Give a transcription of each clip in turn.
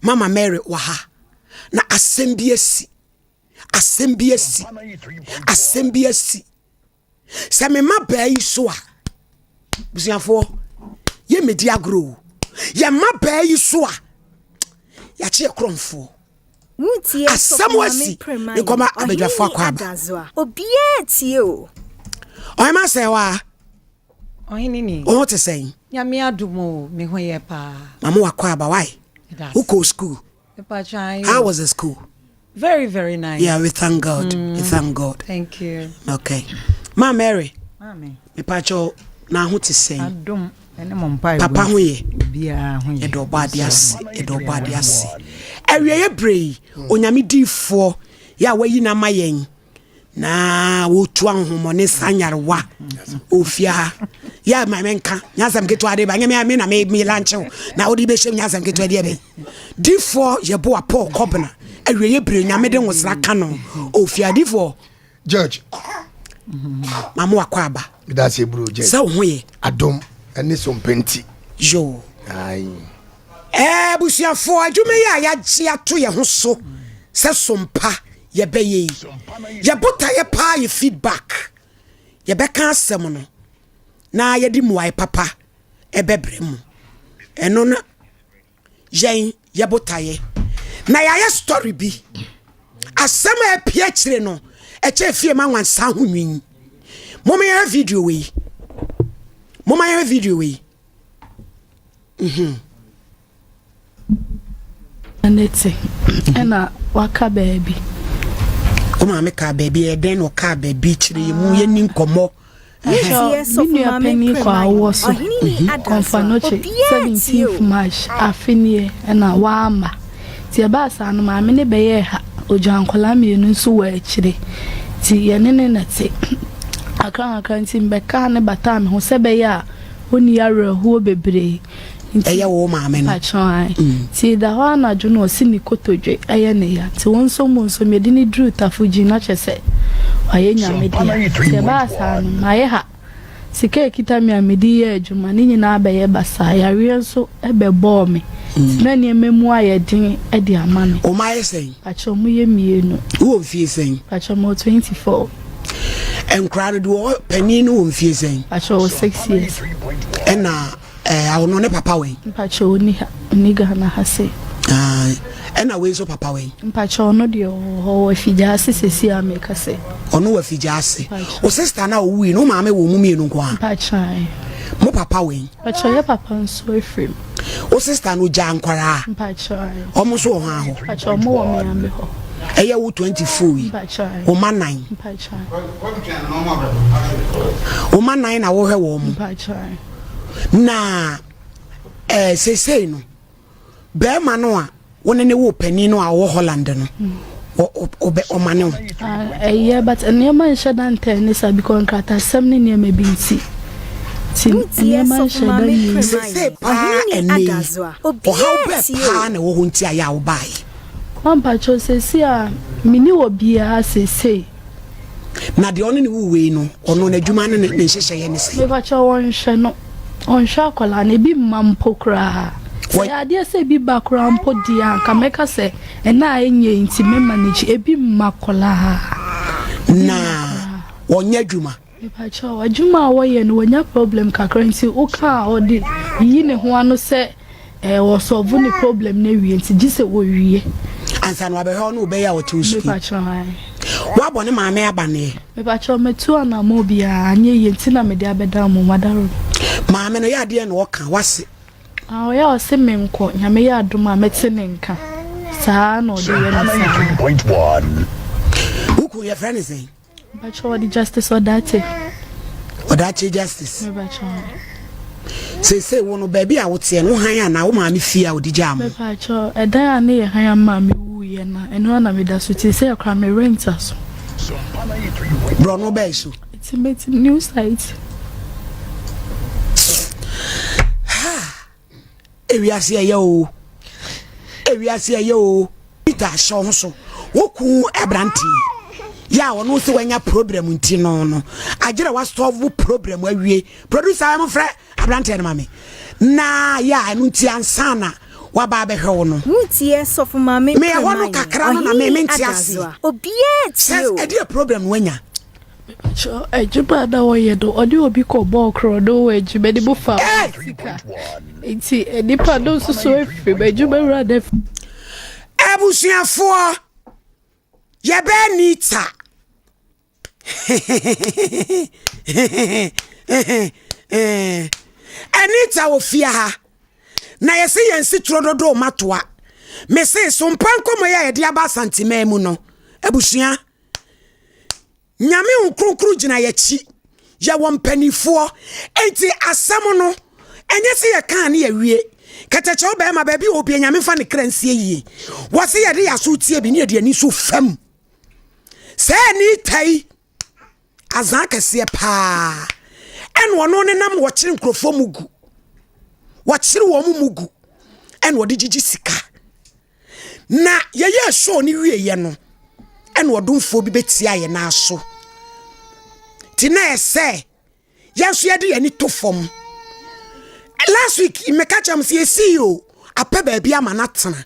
Mama Mary wɔ ha na asɛm bi asi. Asɛm bi asi. Asɛm bi asi. Sɛ mema baa yi so a, busuafoɔ, yɛmmɛdi agorɔ o. Yɛma baa yi so a, yɛakye yɛ korɔmfoɔ. Wotie Asɛm Sɔfo Maame asi. Premayi, Mekɔma abadwafoɔ Ɔhene akɔ aba. Adazoa. Obiara tie o. Ɔhema sɛ wa, Ɔhene ni. wo ho te sɛn? Nyame adom o, me ho yɛ paa. Mama wakɔ aba, why? That's Wokɔ school? Mepa How was the school? Very, very nice. Yeah, we thank God. We thank God. Thank you. Okay. Ma Mary, Maame. mepakyɛw na ho te sɛn? Adom ɛne mo mpaebɔ Papa ho yɛ. Obiara ho yɛ. Yɛde ɔbɔ ade ase. Yɛde ɔbɔ ade ase. Awieeɛ berɛ yi, Onyame diifoɔ yɛ a wayi no ama yɛn na wɔtu ahonhommɔne sa nyarewa ofie ha. Yɛ a ma menka nyasɛm ketewa de ba nyɛ me a me na me me lankyew na wode bɛhyɛ m nyasɛm ketewa deɛ bɛn. Diifoɔ yɛboa Paul Kɔbena awieeɛ berɛ Nyame de nwosra ka no ofie ha. Diifoɔ Judge. Mama wakɔ aba. Medase bro Judge. Sɛ wo ho yɛ. Adom ɛne sompenti. Yo. Ayi. Abusuafoɔ, adwuma yi a yɛagye ato yɛn ho so sɛ sompa yɛbɛyɛ yi, yɛ botaeɛ paa yɛ feedback. Yɛbɛka asɛm no na yɛde mmuae papa ɛbɛbrɛ mu. Ɛno no yɛn yɛ botaeɛ. Na yɛayɛ story bi. Asɛm a apue akyire no, ɛkyɛ fie ma nwansa ho nwin. Momma yɛhwɛ video wei. Momma yɛhwɛ video wei. Ne te ɛna waka baabi. Wo maame kaa baabi, ɛyɛ dɛn na ɔkaa baabi kyerɛ yɛ mu, yɛni nkɔmmɔ. Me nua panin kɔ awoɔ so Kɔmfanoche 17th March afe nie ɛna wamma. Nti ɛbaa saa no maame no bɛyɛɛ ha, ɔgyaa nkwadaa mmienu nso wɔ akyire. Nti yɛne no na ɛte. Kakra kakra nti mebɛkaa no bataa me ho sɛ ɛbɛyɛ a ɔnni awerɛhoɔ bebree. Nti, Ɛyɛ wo maame no? Mpakyɛw, ae. Nti da hɔ anadwo no ɔse ne kotodwe ɛyɛ ne ya. Nti wo nso mo nso mede no duruu Tafo-Gyin na kyerɛ sɛ wayɛ Nyame dea. Nti ɛbaa saa no mayɛ ha. Sika a ɛkita me a mede yɛ adwuma ne nyinaa abɛyɛ basaa. Yareɛ nso bɛbɔɔ me. Nti na nneɛma mu ayɛ den de ama me. Wo mma yɛ sɛn? Mpakyɛw, ɔmo yɛ mmienu. Wowɔ mfie sɛn? Mpakyɛw, mewɔ 24. Nkwadaa no deɛ ɔwɔ panin no wɔ mfie sɛn? Mpakyɛw, ɔwɔ 6 years. Ɛna ɛɛ awo ne papa wɛn? Mpakyɛw, ɔni ha, ɔni Ghana ha sei. Ɛna wei nso papa wɛn? Mpakyɛw, ɔno deɛ ɔwɔ hɔ, ɔwɔ Afigya-ase seesei a meka sɛ. Ɔno wɔ Afigya-ase. Wo sister no a ɔwui no, wo maame wɔ mo mmienu nko ara? Mpakyɛw, ae. Mo papa wɛn? Mpakyɛw, yɛ papa nso afiri mu. Wo sister no gyaa nkwaraa? Mpakyɛw, ae. Ɔmo nso wɔ hwan hɔ? Mpakyɛw, ɔmo wɔ me maame hɔ. Ɛyɛ wo 24 yi? Mpakyɛw, ae. Wo mma nan? Mpakyɛw, ae. Wo mma nan na wohwɛ wɔn mo? Mpakyɛw, ae. Na ɛɛ seesei no, bɛrima no a wo ne ne wo panin no a ɔwɔ Holland no, ɔbɛ ɔma ne wo? Ɛyɛ, but nneɛma nhyɛ da ntɛn ne saa because nkratasɛm ne nneɛma bi nti. Nti nneɛma nhyɛ da nwie. Seesei paa ɛnnɛ yi, ɔhaw bɛɛ paa na ɛwɔ hɔ nti a yɛ a wobaeɛ? Mampakyɛw, seesei a menni obiara seesei. Na deɛ ɔne ne wo wei no, ɔno n'adwuma ne ne nhyehyɛeɛ ne sɛn? Mepakyɛw, ɔnhwɛ no. Ɔnhwɛ akwadaa no. Ebi mma mpo koraa. Sɛ ɛyɛ adeɛ sɛ ebi ba koraa mpo deɛ a, anka mɛka sɛ ɛna a ɛnyɛ yi nti me manage. Ebi mma koraa. Na ɔnyɛ adwuma? Mepakyɛw, adwuma a ɔyɛ no, wanya problem kakra nti woka a ɔde yiyi ne ho ano sɛ Eh, wɔ solve ne problem no awie nti gye sɛ wɔwie. Ansa na wabɛhwɛ wo ne wobɛyɛ a ɔte wo sukuu. Mepakyɛw ae. Woabɔ ne maame abaneɛ? Mepakyɛw matu anamɔ biara anyɛ yie nti na mede abɛdan mo madaro. Maame no yɛ adeɛ na ɔka wase. Ah ɔyɛ a ɔse menkɔ Nyame yɛ adom a mɛte ne nka saa na ɔde yɛ me saa. Wo kun yɛfrɛ no sɛn? Mpakyɛ wɔde Justice Ɔdaakye. Ɔdaakye Justice. Mepakyɛ. Seesei wo no baabi a woteɛ no wo han anaa wo maame fie a ɔde gyaa mo? Mepakyɛ ɛdan a ne yɛ han ama me wuiɛ na ɛno ara na meda so te sɛ ɛkora me rent aso. Borɔno bɛɛ so. Timeti new site. Ewiase ɛyɛ oo. Ewiase ɛyɛ oo. Peter ahyɛ wo ho so. Wo kun aberante yi. Yɛ a ɔno sɛ wanya problem nti no no. Agyerɛ wa solve problem awie. Producer mo frɛ aberanteɛ no ma me. Na yɛ a ɛno nti ansa na. waba abɛhwɛ wo no. Woretie Sɔfo Maame Meyɛ hɔ no Premaye, kakra no na me Ɔhene mente aseɛ. Adazoa. Obiara Sɛ tie o. ɛdeɛ problem na wanya. Mepakyɛw, adwuma a na wɔyɛ no, ɔne obi kɔbɔɔ korɔno wɔ adwuma no mu faa Hey! obi sika. Nti nnipa no nso so afiri mu, adwuma wura no afiri Abusuafoɔ, yɛbɛɛ Nita. Anita wɔ fie ha na yɛse yɛn si turo dodo matoa. Mese so mpa nkɔmmɔ yi a yɛde aba Asanteman mu no, abusua, Nyame Honhom Kronkron gyina yɛakyi. Yɛwɔ mpanifoɔ. Enti asɛm no, ɛnyɛ sɛ yɛkaa ne yɛwie. Kɛtɛkyɛw bɛrima baabi a obia Nyame mfa ne kra nsie yie. Wɔse yɛde yɛaso tie bi ne yɛde ani so fam. Sɛ Anita yi, azaa kɛseɛ paa. Ɛna ɔno ne nam wɔkyere nkurɔfoɔ mu gu. Wɔkyere wɔn mu gu. Ɛna ɔde gyigye sika. Na yɛyɛɛ show no wieɛ no, ɛna ɔdomfoɔ bi bɛtia yɛn nan so. Nti na ɛsɛ yɛn nso yɛde yɛn ani to fam. Last week meka kyerɛ m sɛ yɛ CEO apɛ baabi ama no atena.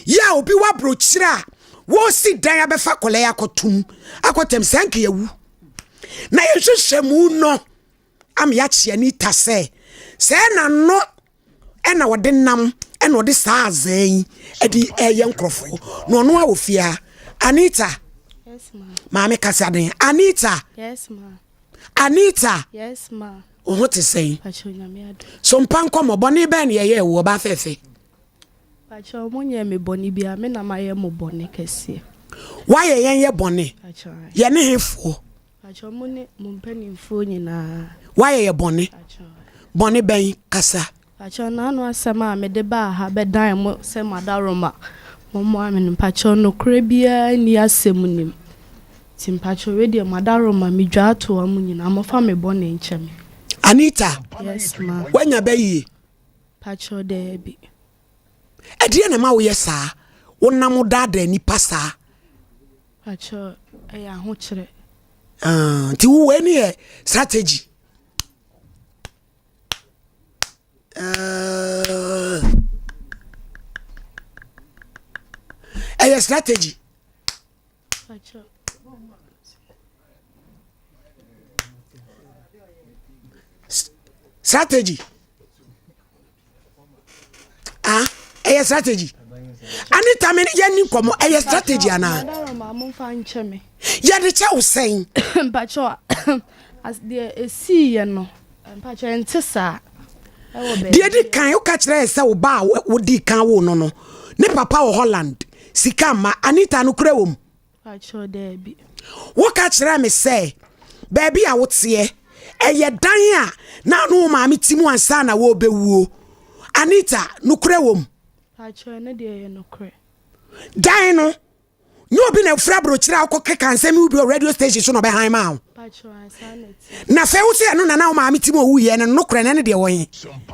Yɛ a obi wɔ aburokyire a wɔresi dan abɛfa akwadaa yi akɔtom akɔtɛm sɛ anka yɛwu. Na yɛnhwehwɛ mu no ama yɛakye Anita sɛ sɛ na no ɛna ɔde nam ɛna ɔde saa azaa yi ɛde ɛyɛ nkorɔfoɔ na ɔno a wɔ fie ha Anita Yes, ma. maame kasa den Anita Yes, ma. Anita Yes, ma. wo ho te sɛn Pakyɛ Onyame adom. so mpa nkɔmmɔ bɔne bɛn ne yɛyɛɛ wo ɔbaa fɛfɛ Pakyɛ mo nyɛɛ me bɔne biara, me na mayɛ mo bɔne kɛseɛ. woayɛ yɛn yɛ bɔne Pakyɛ ae. yɛne hefoɔ Pakyɛ mo ne mo mpanimfoɔ nyinaa. Woayɛ yɛ bɔne. Pakyɛ. Bɔne bɛn? Kasa. Pakyɛ naano asɛm a mede baa ha bɛdan mo sɛ moadaworoma mommoa me no mpakyɛ nokorɛ biara nni asɛm no mu nti mpakyɛ wei deɛ moadaworoma medwaa toa mo nyinaa mofa me bɔne nkyɛ me. Anita, Yes ma. woanya bɛ yie? Pakyɛ daabi. Ɛdeɛn na ɛma woyɛ saa? Wonam daadaa nnipa saa? Pakyɛ ɛyɛ ahokyerɛ. Ah, nti wo wei ne yɛ strategy. Ah. Ɛyɛ strategy. Strategy. Ah, ɛyɛ strategy. Anita me yɛ ni nkɔmɔ ɛyɛ strategy anaa? Yɛde kyɛ wo sɛn? Mpakyɛ deɛ esii yɛ no mpakyɛ nte saa. Deɛ di kan woka kyerɛ yɛ sɛ wo ba a wodi kan wo no no ne papa wɔ Holland sika mma Anita no kura wɔ mu. Pakyɛw daabi. Woka kyerɛɛ me sɛ baabi a woteɛ, ɛyɛ dan a na wo ne wo maame te mu ansa na wɔrebɛwuo. Anita, nokorɛ wɔ mu? Pakyɛw, ɛno deɛ ɛyɛ nokorɛ. Dan no, nyɛ obi na ofiri aburokyire a wokɔkeka nsɛm yi bi wɔ radio station so na ɔbɛhan maa wo. Pakyɛw, ae, saa na ɛteɛ. Na afei wo sɛ ɛno na na wo maame te mu owuiɛ no, nokorɛ no ɛne deɛ wɔ he?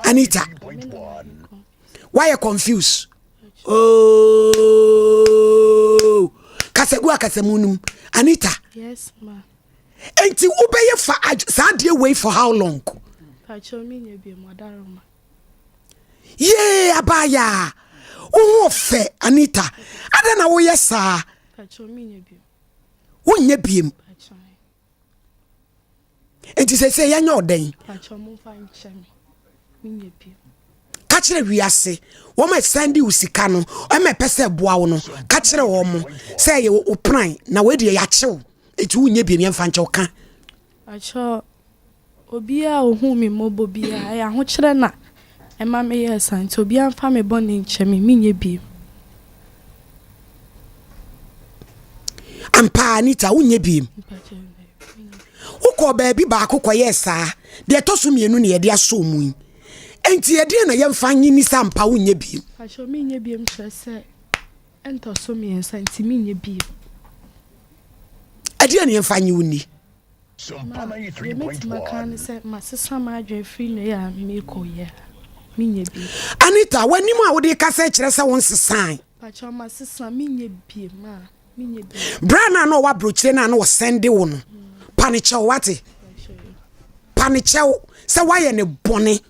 Anita, Me na mayɛ confused. woayɛ confused. Oh, kasagu akasamu no mu anita yes ma enti wobɛyɛ fa saa adeɛ wei for how long yee abaayaa wo ho ɔfɛ anita adɛn na woyɛ saa wonyɛ biem Enti seesei yɛnyɛ wo dɛn? Ka kyerɛ wiase, wɔn a ɛsan di wo sika no, ɛma ɛpɛ sɛ ɛboa wo no, ka kyerɛ wɔn sɛ ɛyɛ wo plan na wei deɛ yɛakye wo, enti wonyɛ biem yɛmfa nkyɛ wo ka. Pakyɛ obiara a ohuu me mmɔbɔ biara, ɛyɛ ahokyerɛ na ɛma meyɛɛ saa nti obiara mfa me bɔne nkyɛ me, menyɛ biem. Ampa Anita, wonyɛ biem. Wokɔɔ baabi baako kɔyɛɛ saa, deɛ ɛtɔ so mmienu na yɛde asɔ mu yi. Enti ɛdeɛn na yɛmfa nye ni sɛ ampa wonyɛ biem? Pakyɛ menyɛ biem kyerɛ sɛ ɛntɔ so mmiɛnsa nti menyɛ biem. Ɛdeɛn na yɛmfa nye wo ni? Ma, deɛ mɛtumi aka ara ne sɛ masesa m'adwene firi nnɛ a merekɔ yi a, menyɛ bio. Anita, w'anim a wode rekasa yi kyerɛ sɛ wonsesae. Pakyɛw, masesa, menyɛ bio, ma, menyɛ bio. Berɛ a na na ɔwɔ aburokyire no a na ɔsɛnde wo no, pa ne kyɛw, wate? Pa ne kyɛw sɛ woayɛ ne bɔne.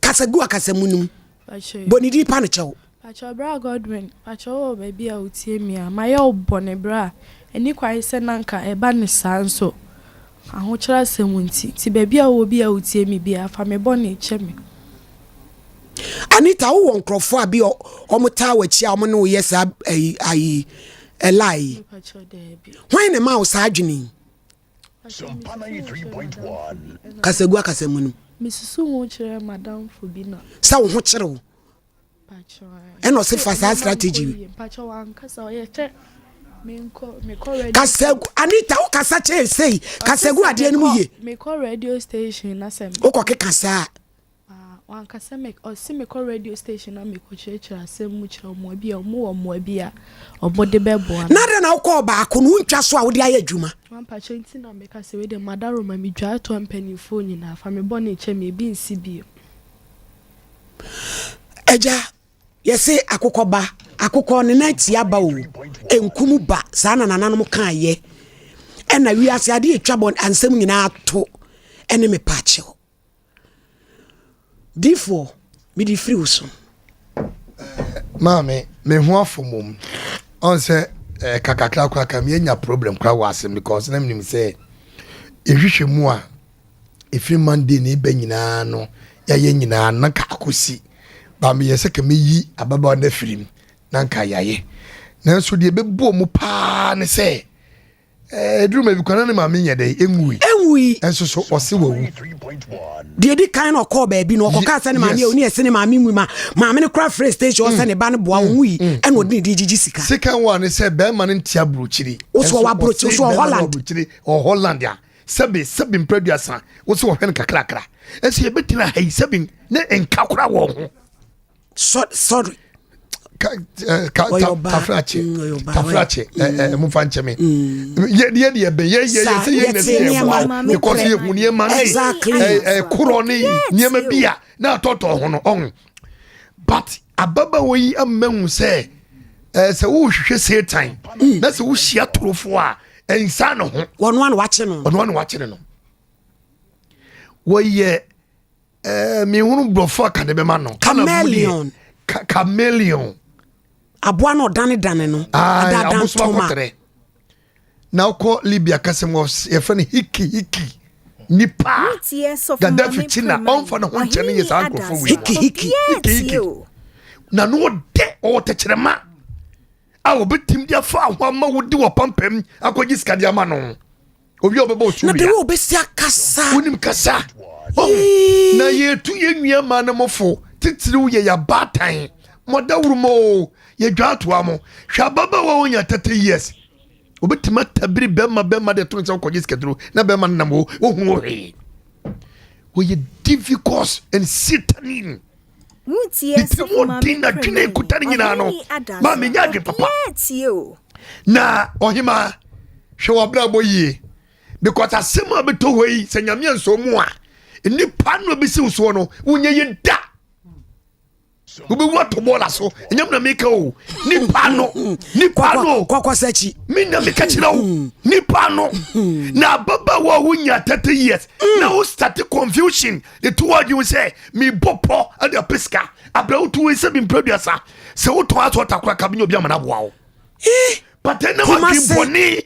Kasa gu akasamu no mu. Pakyɛw. Bɔ ne din pa ne kyɛw. Pakyɛw bra Godwin pakyɛw wowɔ baabi a wotie me a mayɛ wo bɔne bra ɛni kwan sɛ na nka ɛba no saa nso ahokyerɛ asɛm nti nti baabi a wowɔ bi a wotie me biara fa me bɔne kyɛ me. Anita wowɔ nkurɔfoɔ a bi wɔn taa w'akyi a wɔn ne wo yɛ saa ayi ayi ɛlaa yi hwan na ɛma wo saa adwene yi kasagu akasamu no mesusu ho kyerɛ madamfo bi na sɛ wo ho kyerɛ wo ɛna ɔse fa saa strategy kasagu Anita wo kasa kyerɛ sei kasagu adeɛ no mu yie mekɔ radio station na sɛ wokɔ keka saa Ah, wankasa me ɔse mekɔ radio station na mekɔ kyerɛkyerɛ asɛm mu kyerɛ ɔmo ebi a ɔmo wɔ mmoa bi a ɔmo de bɛboa na adɛn na wokɔɔ baako no wontwa so a wode ayɛ adwuma. Wampakyɛ nti na meka sɛ wei deɛ madaroma medwae toa mpaninfoɔ nyinaa fa me bɔne kyɛ me ebi nsi bio. Agya yɛse akokɔ ba akokɔ ne nan tia ba o nkum ba saa na nananom kaa yɛ ɛna wiase adeɛ etwa bɔ ansɛm nyinaa to ɛne me paakyɛw. Difoɔ, mede firi wo so. Maame, me ho afɔ mom. Ɔn sɛ eh, kakakra koraa ka me problem koraa wɔ asɛm because na menim sɛ yɛhwehwɛ mu a ɛfiri Monday na ɛba nyinaa no yɛayɛ nyinaa na nka akɔsi ba meyɛ sɛ ka meyi ababaawa no afiri mu na nka yɛayɛ nanso deɛ ɛbɛbuo mu paa ne sɛ Ɛduru ma bi kwan na ne maame nyɛ dɛ enwui. Enwui. Nso so ɔse wawu. Deɛ edi kan na ɔkɔɔ baabi no ɔkɔkaa sɛ ne maame awu ne yɛse ne maame nwui ma maame no kora frɛ station sɛ ne ba no boa ɔnwui ɛna ɔde ne din gyigyi sika. Second one ne sɛ bɛrima no nte aburokyiri. Wosɛ ɔwɔ aburokyiri wosɛ ɔwɔ Holland. Ɔwɔ Holland a sɛbe sɛbe mprɛduasa wosɛ ɔhwɛ no kakrakra. Ɛsɛ yɛbɛtena ha yi sɛbe ne nka kora wɔ ho. sorry tafrakye tafrakye mo fa nkyɛn mi yɛ yɛ deɛ bɛn yɛ yɛ yɛ sɛ yɛ nyina sɛ yɛ boa wo because yɛ hu nneɛma ne ɛ korɔ ne nneɛma bi a na atɔtɔ ho no ɔho but ababaawa yi ama hu sɛ ɛɛ sɛ wohwehwɛ satan na sɛ wohyia torofoɔ a ɛnsa ne ho ɔno ano wakye no ɔno ano wakye no wɔyɛ. Eh, mehunu borɔfo a ka de bɛma no. Chameleon. Chameleon. Aboa no ɔdanedane no. Adadan ntoma. Na wokɔ Libya kasa mu yɛfrɛ no hiki hiki. Nipa Gaddafi kyi na ɔmfa ne ho nkyɛ no yɛ saa nkurɔfoɔ wei. Hiki hiki. Hiki hiki. Na no ɔdɛ ɔwɔ tɛkyerɛma a wɔbɛtim de afa ho ama wodi wɔ pampam akɔgye sika de ama no. obi a ɔbɛbɔ otu wia na de wo bɛsi akasa wonim kasa oh, na yɛtu yɛn nua ma no mofo titiriw yɛ yɛabaatan mɔdawuro mo o yɛdwa atoa mo hwɛ ababaawa wonya 30 years obɛtumi atabiri bɛrima bɛrima de to nsa wokɔgye sikaduro na bɛrima no nam wo wohu wo hwee wɔyɛ difficult and satanin Wotie ne tirim Sɔfo Maame ɔden na dwene Premayi, kuta no nyinaa no Ɔhene Adasoa. ma menya adwen papa Obiara tie o. Na ɔhemaa, hwɛ w'abrabɔ yie because asɛm a bɛtɔ hɔ yi sɛ nyame ansɔ mu a nnipa no bɛsi wo soɔ no wonyɛ yɛ da wobɛwu atɔ bɔɔla so ɛnyɛ na meka o nipa no nipa no kɔkɔsakyi me na meka kyerɛ wo nipa no na ababaawa a wonya 30 years na wo start confusion ɛtu wɔ adwene sɛ mebɔ pɔ de apɛ sika abrɛ wotu wei sɛ mempɛ aduasa sɛ wotɔn asɛ ɔtakora ka bɛnya obi ama no aboa wo Eh, but ɛna wadwen bɔne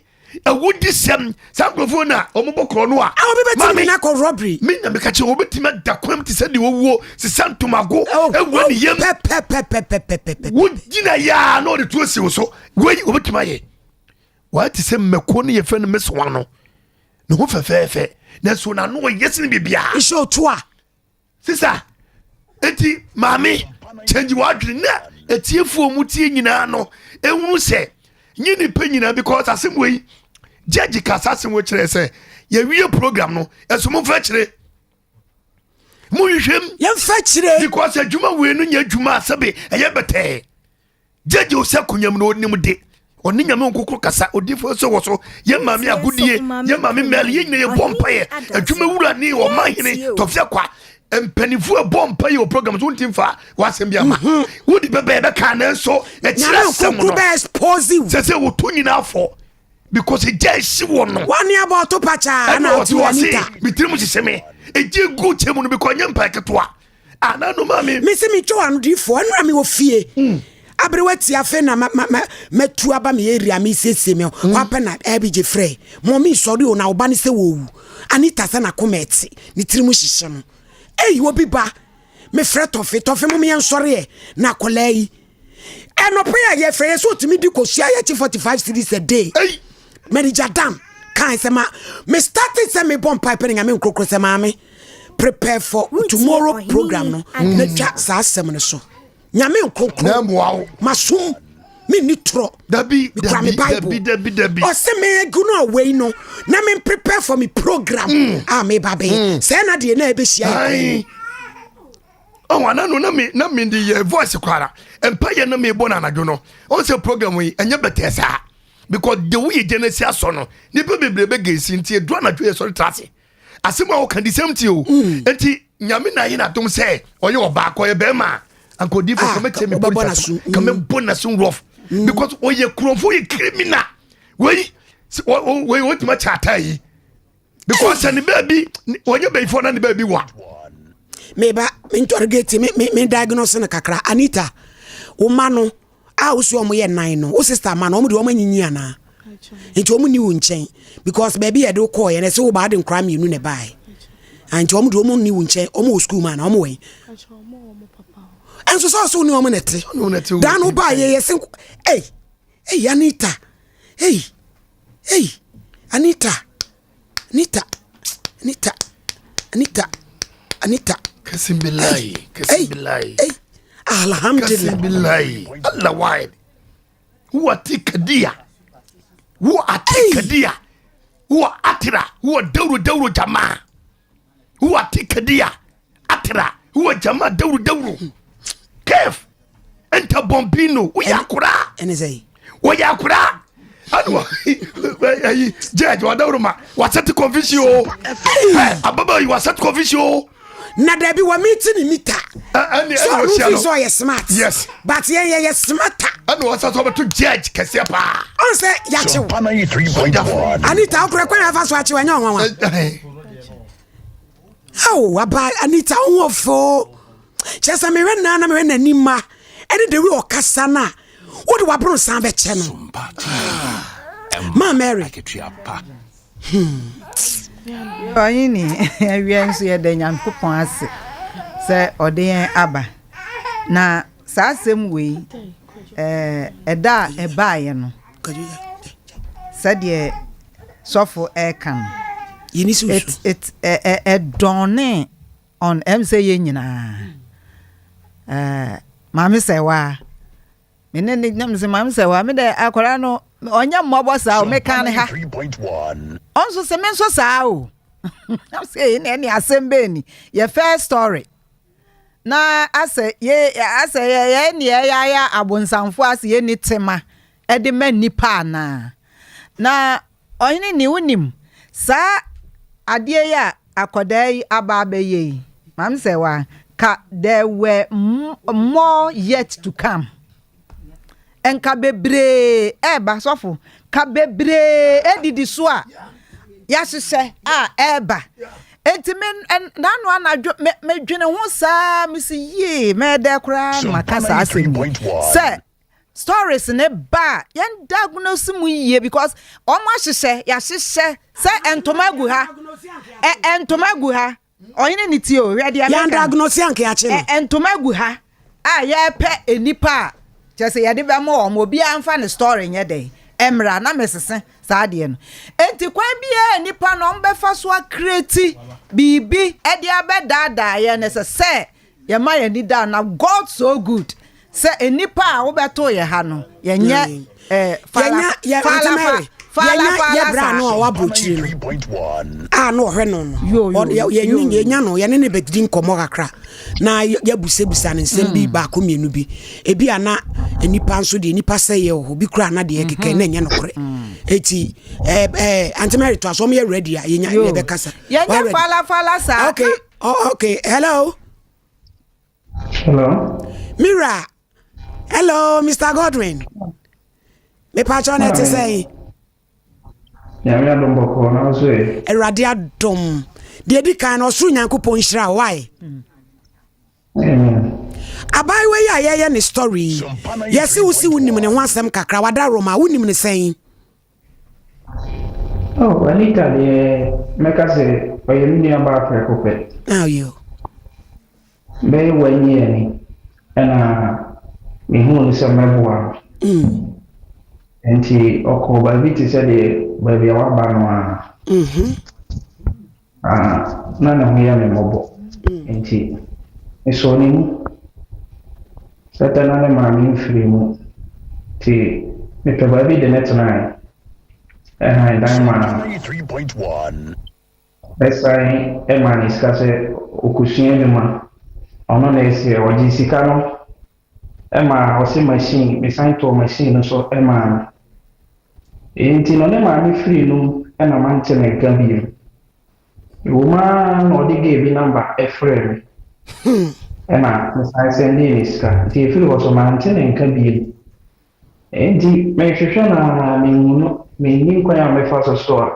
awudi sɛm saa nkurɔfoɔ na ɔmobɔ korɔ no a obi bɛtumi na kɔ robbery me na meka kyerɛ wɔbɛtumi ada kwam te sɛ deɛ wɔwuo sesa ntomago oh, awura ne oh, yam pɛpɛpɛpɛpɛpɛ wogyina yɛa na ɔde tuo si wo so wei wɔbɛtumi ayɛ wɔayɛ te sɛ mmɛko no yɛfrɛ no mesoa no ne ho fɛfɛɛfɛ nanso n'ano ɔyɛ sene biribiaa nhyɛ otu a Sista, eti maame change w'adwene na etiefoɔ mu tie nyinaa no ehunu sɛ nye nipa nyinaa because asɛm wei judge kasa asɛm wei kyerɛ sɛ yɛwie program no ɛso mo nfa kyerɛ mo hwehwɛ mu yɛmfa kyerɛ because adwuma wei no nyɛ adwuma asɛbe ɛyɛ bɛtɛɛ. Gyegye wo sɛ konyam na onim de. Ɔne Nyame nkokoro kasa, odifoɔ nso wɔ so. Yɛn maame agodie, yɛn maame Mary, yɛn nyina yɛbɔ mpaeɛ. Adwuma wura ne ɔman hene Tɔfia Kwa, mpanimfoɔ ɛbɔ mpaeɛ wɔ program so wonti mfa w'asɛm bi ama. Mhm. Wode bɛbɛ yɛbɛka nanso ɛkyerɛ asɛm no. Sɛ sɛ woto nyinaa fɔ because egya esi wɔ no. Wɔne abɔ ɔto pakyaa ɛna ɔte ɔse me tirim hyehyɛ me. Egya gu kyɛ mu no because nyɛ mpae ketewa. Ah, na no maame. Mese metwa wɔ anodiifoɔ ɛnora mewɔ fie. Mm. Aberewa ti afei na ma ma ma matu aba me area mesiesie me hɔ mm. apɛ na ɛbigye frɛ mɔmi sɔre o na ɔba ne sɛ wɔwu Anita sɛ n'akoma ɛte ne tiri mu hyehyɛ no ei obi ba mefrɛ tɔfe tɔfe mo yɛn sɔre ɛ na akwadaa yi ɛnɔpɛ a yɛfrɛ yɛ sɛ ɔtumi di kosua yɛkye 45 cedis a day manager dam kan sɛ ma me started sɛ mebɔ mpae pɛ ne nyame nkrokro sɛ maame prepare for tomorrow program no na twa saa asɛm no so nyame nkrokro masom menni torɔ dabi mekura me bible dabi dabi ɔsɛ megu no awei no na me prepare for me program mm. a meba bɛyɛ mm. sɛ na deɛ na ɛbɛhyia yɛ ɔwɔ ana no na me na me de yɛ voice kwara mpa yɛ na me bɔ na anadwo no ɔn sɛ program yi ɛnyɛ bɛtɛ saa because de wo yɛ gyina si asɔ no nipa bebree bɛ gɛnsi nti edu anadwo yɛ sɔre tra ase asɛm a ɔka di sɛm ti o mm. nti nyame na ayɛ n'adom sɛ ɔyɛ ɔbaa kɔ ɔyɛ bɛrima anka odi fo kàmɛ tiɛ mi polisi asɛm kàmɛ bɔ n'aso rough mm. because ɔyɛ kurɔfo yɛ criminal wei wei wɔtuma kyɛ ata yi because sɛ ne baabi ɔnyɛ bɛyifoɔ na ne baabi wa. meba me interrogate me me me diagnose no kakra Anita wo ma no a wosi wɔn yɛ nan no wo sister ma no wɔn de wɔn anyinyi anaa nti wɔn ni wo nkyɛn because baabi yɛde wo kɔɔ yɛn ɛsɛ wo ba de nkora mmienu na ɛbaeɛ nti wɔn de wɔn ni wo nkyɛn wɔn wɔ sukuu mu anaa wɔn wɔ yi nso sɛ ɔsɛ wo ne wɔn na ɛte dan no ba yɛ yɛ se ei ei Anita ei ei Anita. Anita, Anita, Anita, Anita. Kasim billahi, kasim billahi. Hey, alhamdulillah. Kasim billahi. Allah wide. Huwa tikadia. Huwa atikadia. Huwa atira. Huwa dawru dawru jamaa. Huwa tikadia. Atira. Huwa jamaa dawru dawru. Kef. Enta bombino. Woyɛ akora. Ɛne sɛ. Woyɛ akora. Ɛna ayi judge wadawuro ma wasɛte confusion o. Ababa yi wasɛte confusion o. Na dabi wa meet ne mita. Ɛne So ɛna ɔno ɔhyia fi no. sɛ ɔyɛ smart. Yes. But yɛn yɛyɛ smarter. Ɛna ɔsɛ sɛ ɔbɛto judge kɛseɛ paa. Ɔn sɛ yakyew. Sompa 93.1. Anita wokora kwan a afa so akyew ɛnyɛ ɔnwanwa. Ao aba Anita wo ho ɔfɛ o. Kyerɛ sɛ mehwɛ naa na mehwɛ n'anim ma ɛne the way ɔkasa no a wode waboro nsan bɛkyɛ no. Ma Mary. Ɔhene awia nso yɛda Nyankopɔn ase sɛ ɔde yɛn aba. Na saa asɛm wei ɛda a ɛbaeɛ no sɛdeɛ sɔfo ɛreka no it it ɛdɔne on ɛm sɛ yɛn nyinaa ɛɛ maame sɛ waa me ne ne nam sɛ maame sɛ waa me dɛ akwadaa no ɔnyɛ mmɔbɔ saa o meka ne ha ɔnso sɛ me nso saa o nam sɛ ɛyi na ɛne asɛm bɛɛ ni yɛ first story na asɛ yɛ asɛ yɛ yɛ ne yɛ yɛ abonsamfo asɛ yɛ ni tema ɛde ma nipa anaa na Ɔhene ni, wonim, saa adeɛ yi a akɔdaa yi aba abɛyɛ yi, maame sɛ wa ka there were more yet to come. Nka bebree ɛreba sɔfo, ka bebree edidi so a yɛahyehyɛ a ɛreba. Enti me n'ano anadwo me medwene ho saa mesi yie mɛɛdɛ koraa na maka saa asɛm yi sɛ Stories ne ba a yɛn diagnose mu yie because wɔn ahyehyɛ yɛahyehyɛ sɛ ntoma gu ha ɛ ntoma gu ha ɔhene ne tie o hwɛ deɛ mɛka yɛn diagnose anka yɛakye no ɛ ntoma gu ha a yɛpɛ nnipa a kyerɛ sɛ yɛde bɛma wɔn obiara nfa ne story nyɛ dɛn mmra na mesese saa adeɛ no enti kwan biara nnipa no wɔn bɛfa so akreti biribi ɛde abɛdaadaa yɛn no sɛ sɛ Yɛma yɛn ani da na God so good sɛ nnipa a wobɛtoo yɛ ha no yɛnyɛ eh, fala fala fala fala yɛ bra no a wabɔ akyiri no a na ɔhwɛ no no yɛnya no yɛne ne bɛdidi nkɔmmɔ kakra na yɛbusabusa no nsɛm bi mm. baako mmienu bi ebi a na nnipa nso deɛ nnipa sɛ yɛ wɔ hɔ bi koraa na deɛ kekɛ na ɛnyɛ nokorɛ mm. eti ɛɛ ɛɛ Auntie Mary to aso wɔn yɛ ready a yɛnya yɛbɛkasa yɛnyɛ fala fala saa okay Oh, okay. Hello. Hello. Mira. Hello, Mr. Godwin. Me pacho na te sɛ. Nyame adom bɔkɔɔ na nso ɛ. Awurade adom. Deɛ di kan no ɔsoro Nyankopɔn nhyira wo. Why? Amen. Abaayewa yi a yɛyɛ ne story yi, yɛse wo se wonim ne ho asɛm kakra, wada Roma, wonim ne sɛn? Oh, Anita deɛ mɛka sɛ ɔyɛ me nua baa prɛko pɛ. Ah, yo. Bɛyɛ one year ni ɛna mehuu no sɛ mɛboa no. Nti ɔkɔɔ baabi te sɛ deɛ baabi a waba no ara. Ah, na ne ho yɛ me mmɔbɔ. Nti mesɔɔ ne mu. Sɛtɛ na ne maame mfiri mu. Nti mepɛ baabi de ne tenae. Ɛhan dan maa no. Ɛsan maa no sika sɛ ɔkɔsua adwuma. Ɔno na ɛsɛ ɔgye sika no maa ɔse machine, mesan tɔɔ machine no so maa no. Enti no ne maame firii no mu na mante ne nka bio. Ɛwɔ mu ara na ɔde girl bi number frɛɛ me ɛna mesan sɛndee ne sika. Nti ɛfiri hɔ so mante ne nka bio. Enti mehwehwɛ no ara menhu no, mennim kwan a mɛfa so so a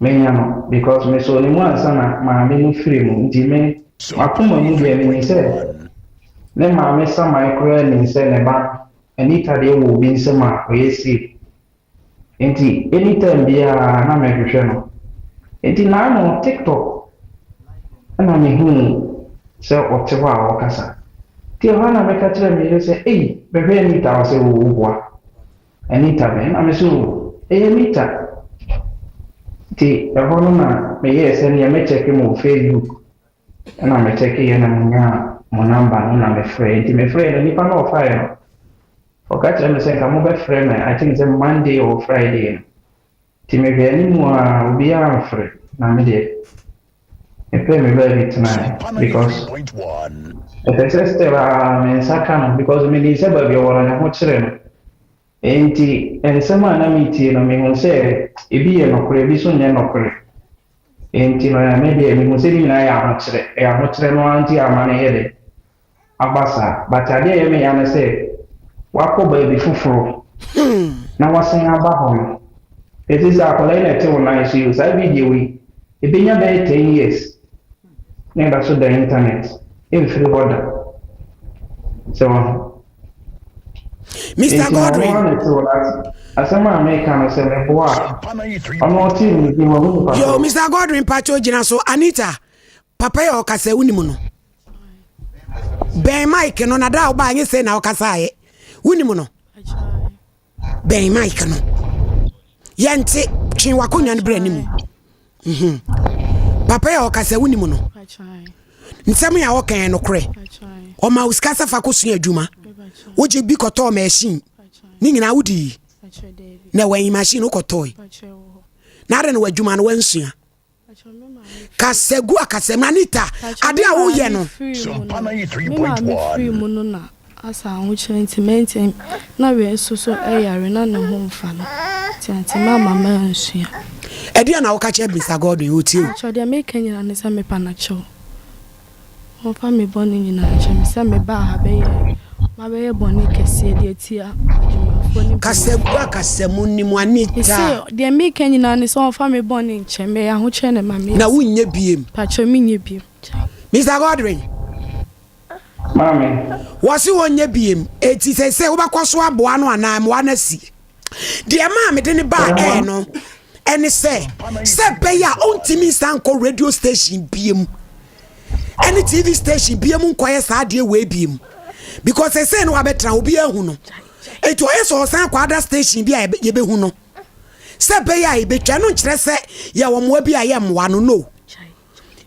menya no because mesɔɔ ne mu ansa na maame no firi mu nti me m'akoma mu deɛ menim sɛ ne maame saman koraa nim sɛ ne ba no Anita deɛ wɔ obi nsam a ɔyɛ safe nti anytime biara na mehwehwɛ no nti naano tiktok na mehuu sɛ ɔte hɔ a ɔkasa nti ɛhɔ a na meka kyerɛ me yere sɛ ei bɛhwɛ Anita ɔsɛ o woboa Anita bɛn na me sɛ o ɛyɛ Anita nti ɛhɔ no na meyɛɛ sɛ neɛ mɛkyɛke mo wɔ Facebook Ɛna me check yɛ na me nyaa mo number no na me frɛ nti me frɛ no nipa no ɔfaeɛ no ɔka kyerɛ me sɛ nka mo bɛ frɛ me I think sɛ Monday or Friday no nti me hwɛ anim a obiara mfrɛ na me deɛ me pɛ me baabi tenaeɛ because ɛpɛ sɛ still a me nsa ka no because me nim sɛ baabi ɔwɔ no ne ho kyerɛ no nti nsɛm a na metie no mehu sɛ ebi yɛ nokorɛ ebi nso nyɛ nokorɛ. Enti no, me deɛ mehu sɛ ne nyinaa yɛ ahokyerɛ. Ɛyɛ ahokyerɛ no ara nti a ama no yɛ dɛn? Aba saa. But adeɛ a ɛyɛ me ya ne sɛ, wakɔ baabi foforɔ na wasan aba hɔ no. Ɛte sɛ akwadaa yi na ɛte wo nan so yi o, saa video yi, ɛbɛnya bɛyɛ 10 years na ɛda so da internet, ɛmfiri hɔ da. Sɛ wahu. Mr. Godwin. Asɛm a meka no sɛ meboa a ɔno ɔte ne din wahu nipa Yo, Mr. Godwin pacho gyina so Anita papa yɛ ɔkasa wonim no bɛn mic no na da a wobaa nye sɛ na ɔkasaeɛ wonim no Bɛn mic no. Yɛnte, twe w'akonnwa no brɛ anim. Mhm. Papa yi a ɔkasa wonim no. Nsɛm yi a ɔka yɛ nokorɛ. Ɔma wo sika sɛ fa kɔsua adwuma. Wogye bi kɔtɔɔ machine. Ne nyinaa wodii. Na wɔayi machine wokɔtɔe. Na adɛn na w'adwuma no wansua? Kasa gu akasam Anita, ade a woyɛ no. Me maame firi mu no na asa ahokyerɛ nti mɛntɛm na wei nso so ɛyare na ne ho mfa no nti ante mamma mansua. Ɛdeɛn na woka kyerɛ Mister Godwin? Ɔtie o. Mpakyɛw deɛ meka nyinaa ne sɛ mepa no kyɛw. Wɔmfa me bɔne nyinaa nkyɛ me sɛ mebaa ha bɛyɛɛ mabɛyɛ bɔne kɛseɛ de atia adwumayɛfoɔ ne Kasagu mpanimfoɔ. a kasamu nni mu, Anita. Mese deɛ meka nyinaa ne sɛ wɔmfa me bɔne nkyɛ me, ɛyɛ ahokyerɛ na ɛma meyɛ Na saa. wonyɛ biem. Mpakyɛw menyɛ biem. Gyae. Mister Godwin. Maame. Wɔse wɔnyɛ biem, enti seesei wobɛkɔ so aboa no anaa mmoa no asi? Deɛ ɛmaa mede no baa air no ɛne sɛ, sɛ ɛbɛyɛ a ɔntumi nsan nkɔ radio station biem ɛne TV station biem nkɔyɛ saa adeɛ wei biem because seesei no wabɛtena obi ahu no, enti ɔyɛ sɛ ɔsan kɔ ada station bi a yɛbɛhu no sɛ ɛbɛyɛ a yɛbɛtwa no nkyerɛ sɛ yɛwɔ mmoa bi a yɛmmoa no no.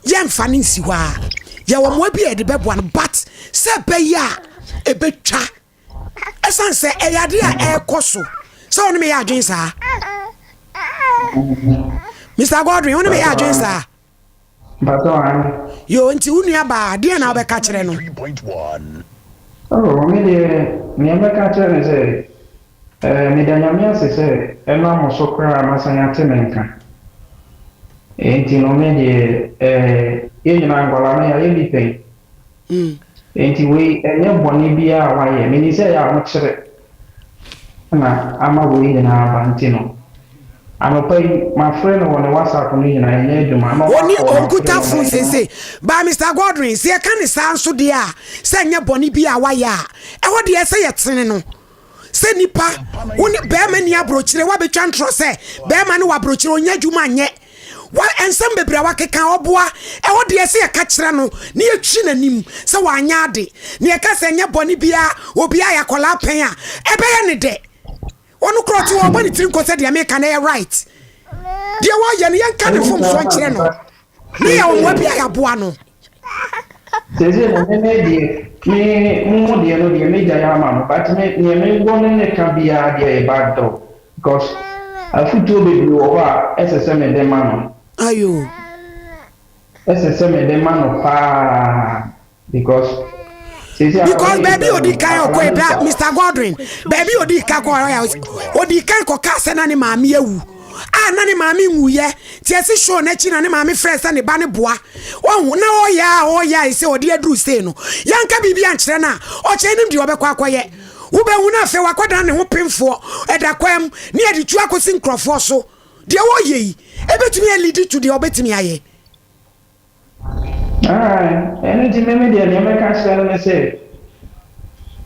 Yɛmfa no nsi hɔ ara. Yɛwɔ mmoa bi a yɛde bɛboa no but sɛ ɛbɛyɛ a ɛbɛtwa. Ɛsiane sɛ ɛyɛ adeɛ a ɛrekɔ so. Sɛ wo ne me yɛ adwene saa? Mr. Godwin, wo ne me yɛ adwene saa? Yo, nti wo nua baa, deɛ na wobɛka kyerɛ no? Oh, me deɛ, nea mɛka kyerɛ no sɛ, Eh, meda Nyame ase sɛ ɛnam mo so koraa masan ate me nka. Enti no me deɛ, eh, yɛn nyinaa nkwadaa no yɛayɛ bi pɛn. Enti wei ɛnyɛ bɔne biara a wayɛ. Menim sɛ ɛyɛ ahokyere na ama wei nyinaa aba nti no. Anɔpa yi, mafrɛ no wɔ ne WhatsApp no nyinaa, ɛnyɛ adwuma. Na Ɔni ɔma call, mafrɛ ɔnkuta no, phone ɛnyɛ adwuma. seesei. But Mister Godwin, sɛ yɛka no saa nso deɛ a, sɛ ɛnyɛ bɔne bi a wayɛ a, ɛhɔ deɛ ɛsɛ yɛtene no. Sɛ nipa, wo ne bɛrima ni aburokyire, wabɛtwa ntorɔ sɛ bɛrima no wɔ aburokyire, ɔnyɛ adwuma nyɛ. Wa, nsɛm bebree a wakeka, ɔboa. Ɛhɔ deɛ ɛsɛ yɛka kyerɛ no, na yɛtwi n'anim sɛ wanyɛ ade. Na yɛka sɛ ɛnyɛ bɔne biara, obiara yɛ akwadaa pɛn a, ɛbɛyɛ ne dɛ. Ɔno koraa ɔte hɔ ɔbɔ ne tiri nko sɛ deɛ meka no ɛyɛ right. Deɛ wɔyɛ no yɛnka ne mfomsoɔ nkyerɛ no ne yɛ ɔmoa bi a yɛaboa no. Sese no me me deɛ me mo mo deɛ no deɛ me gya yɛ ama mo but me neɛ me wɔ ne ne ka biara deɛ yɛ back door because afutuo bebree wɔ hɔ a ɛsɛ sɛ me de ma no. Ayo. Ɛsɛ sɛ me de ma no paa. Because seesei Because akwadaa no baabi yɛ odi kan akwadaa ɔkɔ no ebra sua. Mr. Godwin baabi odi kan kɔ ɔyɛ odi kan kɔ kaa sɛ na ne maame awu a na ne maame nwuyɛ ti ɛsi show n'akyi na ne maame frɛ sɛ ne ba ne boa ɔho na ɔyɛ a ɔyɛ a ɛsɛ ɔde aduru sei no yɛnka biribi ankyerɛ no a ɔkyerɛ nim deɛ ɔbɛkɔ akɔyɛ wobɛhu no afei wakɔdan ne ho pemfoɔ ɛda kwan mu ne yɛde tu akɔsi nkurɔfoɔ so deɛ wɔyɛ yi ɛbɛtumi alidi to deɛ ɔbɛtumi ayɛ. Aane, ɛno nti me me deɛ deɛ mɛka akyerɛ no ne sɛ,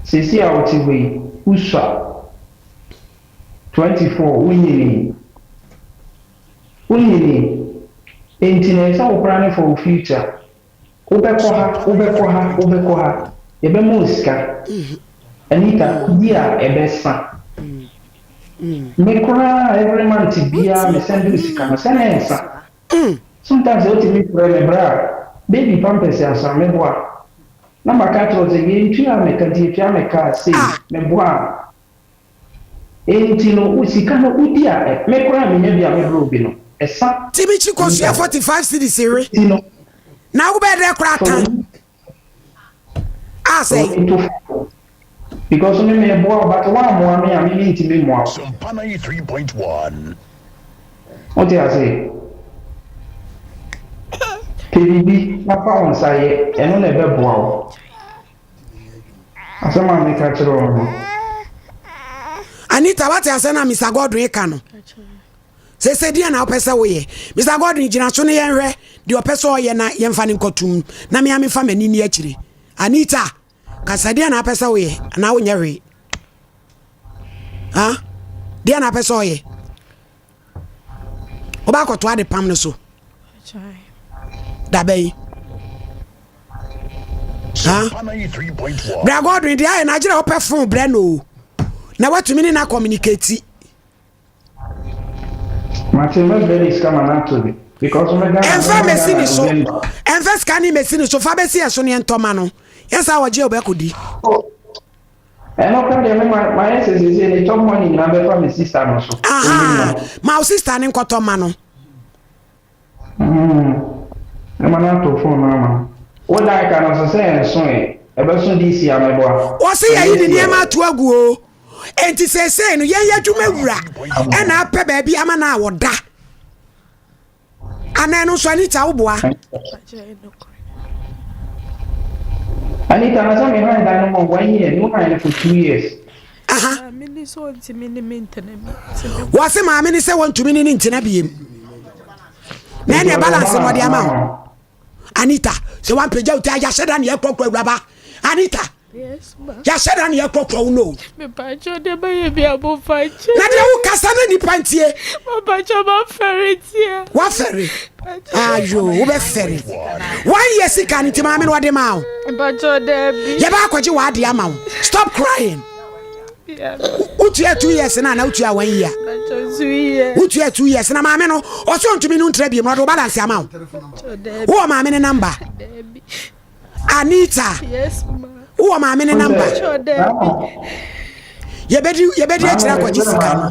seesei a wote hɔ yi, wosua, 24, wonyinii, wonyinii, enti no ɛsɛ sɛ wo plane for wo future, wobɛkɔ ha, wobɛkɔ ha, wobɛkɔ ha, yɛbɛma wo sika, Anita, wodi a ɛbɛsa, me koraa every month biara me send wo sika no, sɛ na ɛnsa. Sometimes otumi frɛ me bra baby pampers asa meboa na maka akyerɛ wo sɛ yɛntua me ka nti yɛtua me ka sei meboa a enti no wo sika no wodi a ɛ me koraa menya bi a mebrɛ obi no ɛsa Ti mi kyi kosua 45 cedis we. Enti no Na wo bɛyɛ dɛ koraa fa tan. w'ani A fa sɛe. w'ani to fam because me meboa wo but woammoa me a me mentumi mmoa wo. Sompa 93.1. Wote ase? Pɛ biribi na fa wo nsa yɛ, ɛno na ɛbɛboa wo. Asɛm a meka kyerɛ wo no. Anita, wate asɛm na Mr. Godwin ka no? Sese deɛ na wopɛ sɛ woyɛ? Mr. Godwin gyina so no yɛnhwɛ deɛ ɔpɛ sɛ ɔyɛ na yɛmfa no nkɔtom na mea mefa m'ani ni akyire. Anita, kasa deɛ na wopɛ sɛ woyɛ anaa wonyɛ hwee? Ha? Deɛ na wopɛ sɛ ɔyɛ? Wobɛ akɔto ade pam no so. Dabɛ yi. Ha? Bra Godwin deɛ ayɛ na agyerɛ wopɛ fon brɛ no o. Na watumi ne na communicate. Mate mɛbrɛ ne sika ma no ato bi because me Ghana Ɛmfa mɛba mɛsi Ghana ne so. November. Ɛmfa sika ne mɛsi ne so. Fa bɛsi ɛso ne ɛntɔ ma no. Yɛ saa wɔgye wobɛkɔdi. Oh, ɛno kora deɛ me ma mayɛ sɛ seesei ne chop money nyinaa bɛfa me sister no so. Aha, ma wo sister ne nkɔtɔ ma no. Mɛma no ato phone no ama no. Wo dan ka no nso sɛ ɛnso ɛ, ɛbɛso this year mɛboa. Wɔse yɛyi ne nneɛma ato agu o. Enti seesei no yɛn yɛ adwuma wura ɛna apɛ baabi ama no a wɔda. Anaa ɛno nso Anita woboa? Anita na sɛ me han dan no ma one year, me han no for 2 years. Aha. Wɔse maame ne sɛ wɔntumi ne ne ntena biem. Na ɛne balance na ɔde ama wo. Anita, sɛ wampagya wo ti a yɛahyɛ da ne yɛkorɔkorɔ awuraba. Anita. Yɛahyɛ da ne yɛkorɔkorɔ wo no. Na deɛ wokasa na nipa ntie. Wafɛre. Ayo, wobɛfɛre. Wanyɛ sika no nti maame no ɔde maa wo. Yɛbɛ akɔgye w'ade ama wo. Stop crying. Wotua 2 years na na wotua one year. Wotua 2 years na maame no ɔsɛ ɔntumi no ntra bi mu ɔde wo balance ama wo. Wowɔ maame ne number. Anita. Yes ma. Wowɔ maame ne number. Yɛbɛdi yɛbɛdi akyire akɔgye sika no.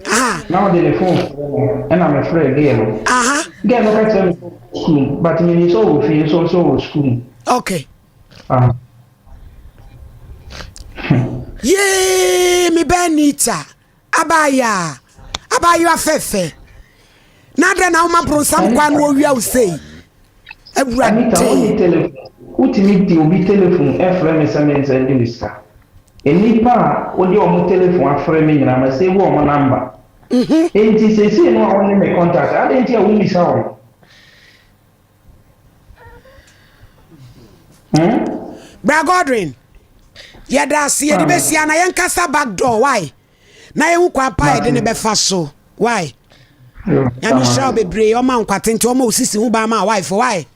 Aha. Na ɔde ne phone frɛ me ɛna me frɛ girl no. Aha. Girl no ka kyerɛ me sɛ ɔwɔ school but me nim sɛ ɔwɔ fie nso ɔsɛ ɔwɔ school mu. Okay. Ah. Yee me bɛ Anita abaayaa abaayewa fɛfɛ na adɛn na woma bronsam kwan na wɔwia wo sei Anita, wonni awurade. telephone? Wotumi de obi telephone frɛ me sɛ mensɛnde wo sika. Nnipa a wode wɔn telephone afrɛ me nyinaa, masave wɔn number. Enti seesei no a wo ne me contact, adɛn nti a wommisa wɔn? Hmm? Bra Godwin, yɛda ase yɛde bɛsia na yɛnkasa back door why? Na yɛhu kwan pa yɛde ne bɛfa so why? Nyame hyira wo bebree ɔma nkwa tenten ɔma osisi ho ban ma wife why?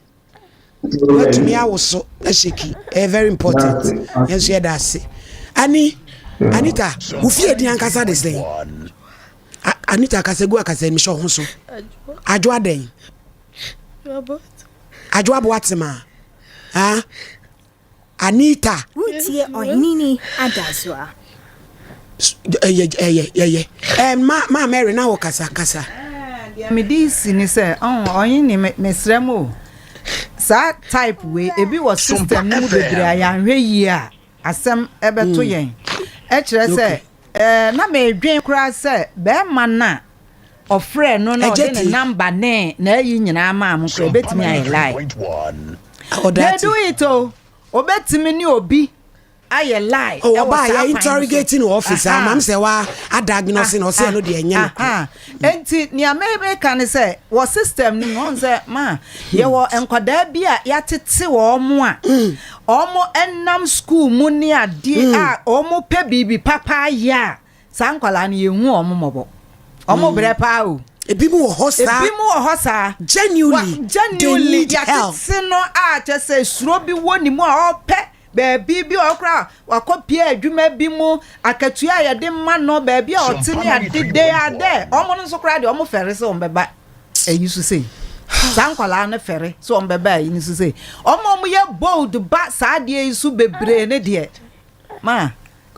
Watumi awoso ahyɛki ɛyɛ very important yɛn nso yɛda ase. Ani Anita wo fie din ankasa de sɛn? Anita kasa gu akasa mi hyɛ ho so. Adwo adɛn? Adwo aboa tema. Ah? Anita. Woretie Ɔheneni Adazoa. Ɛyɛ ɛyɛ ɛyɛ. Ɛɛ ma ma Mary na wɔ kasa kasa. Deɛ mede si ne sɛ ɔn ɔhene me mesrɛ mo o saa type wei ebi wɔ system no mu bebree a yɛanhwɛ yie a asɛm ɛbɛto yɛn ɛkyerɛ sɛ ɛɛ na medwen koraa sɛ bɛrima no a ɔfrɛɛ no na ɔde ne number ne n'ayi nyinaa maa mo koraa ebetumi ayɛ lie. They do it o. Obetumi ne obi ayɛ lie. Oh, ɛwɔ saa kwan interrogating no office a maame sɛ wa adiagnose na ɔsɛ ɛno deɛ ɛnyɛ no korɛ. Enti nea meka ne sɛ wɔ system no mu ɔn sɛ ma yɛwɔ nkwadaa bi a yɛatete wɔn a wɔn ɛnam school mu ne adeɛ a wɔn pɛ biribi papa ayɛ a Saa nkwadaa no yɛnhu wɔn mmɔbɔ. Wɔn mm. brɛ paa o. Ebi mu wɔ hɔ saa. Ebi mu wɔ hɔ saa. Genuinely. Genuinely they need help. Yɛatete no a kyɛ sɛ suro bi wɔ ne mu a ɔpɛ baabi bi a ɔkora wakɔ pie adwuma bi mu akatua a yɛde ma no baabi a ɔte ne ade de adɛ wɔn no nso koraa deɛ wɔn fɛre sɛ wɔn bɛba ayi so sei saa nkwadaa no fɛre sɛ wɔn bɛba ayi no so sei wɔn a wɔyɛ bold ba saa adeɛ yi so bebree ne deɛ Ma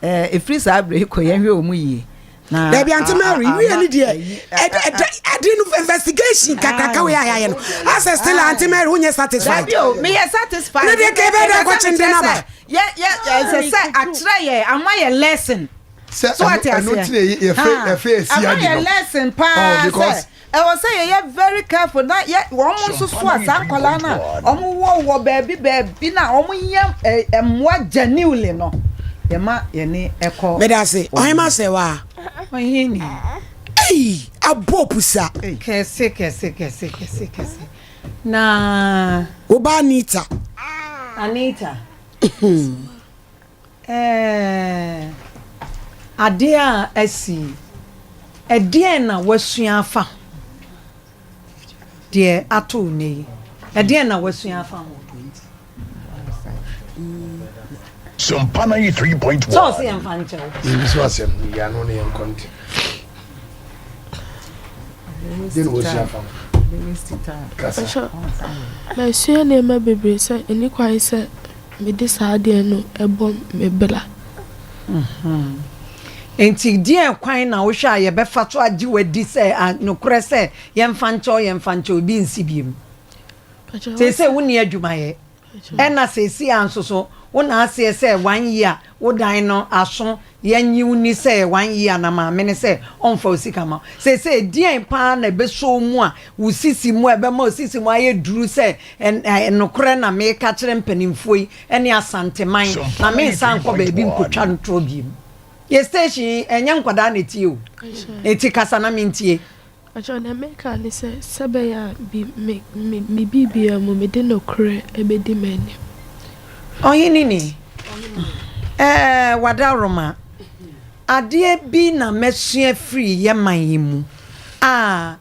ɛfiri saa berɛ yi kɔ yɛnhwɛ wɔn yie. Na Dabi Auntie Mary, wie ni deɛ ɛdɛ ɛde no investigation kakraka wei a yɛayɛ no asɛ still Auntie Mary wonyɛ satisfied. Dabi o, meyɛ satisfied. Ne deɛ kɛ bɛyɛ dɛ akɔkye nde naba. Yɛ yɛ ɛsɛ sɛ akyerɛ yɛ ama yɛ lesson. Sɛ So ate ɛno aseɛ. nti na yɛfɛ yɛfɛ esi Ama adi yɛ no. lesson Oh, paa because sɛ Ɛwɔ sɛ yɛyɛ very careful na yɛ wɔn nso so a saa nkwadaa no a wɔn wɔ wɔ baabi baabi na wɔn yɛ mmoa genuinely no yɛma yɛne ɛkɔ. Meda ase ɔhema sɛ wa. Ɔhene. Ei abɔ pusa. Kɛse kɛse kɛse kɛse kɛse na. Wo ba Anita. Anita. Ɛɛ, adeɛ a asi yi, ɛdeɛn na woasua afa ho? Deɛ ato wo nnɛ yi, ɛdeɛn na woasua afa ho? Sompa 93.1. Sɛ ɔse yɛmfa nkyɛ wo. Yɛbi so asɛm yi ano ne yɛnkɔ ntɛm. Deɛ na woasua afa ho? Kasa. Masua nneɛma bebree sɛ ɛnni kwan sɛ Mede saa adeɛ no bɔ me bra. Enti deɛn kwan na wohwɛ a yɛbɛfa so agye wo adi sɛ nokorɛ sɛ yɛmfa nkyɛ wo, yɛmfa nkyɛ wo, ebi nsi biom? Seesei wonni adwumayɛ, ɛna seesei ara nso so wo na aseɛ sɛ one year wo dan no aso Yɛnnye wo nni sɛ one year na maame no sɛ ɔmfa wo sika mma wo. Seesei deɛn paa na ɛbɛsɔ wo mu a wo sisi mu a ɛbɛma wo sisi mu ayɛ duru sɛ nokorɛ na meka kyerɛ mpanimfoɔ yi ne Asanteman na mensan nkɔ baabi nkɔtwa ntorɔ biom. Yɛ station yi ɛnyɛ nkwadaa na ɛtie o. Enti kasa na mentie. Pakyɛw nea meka ne sɛ, sɛ ɛbɛyɛ a bi me me me biribiara mu mede nokorɛ bɛdi m'anim. Ɔhene ni, ɛɛ wadaworoma, adeɛ bi na masua firi yɛ man yi mu a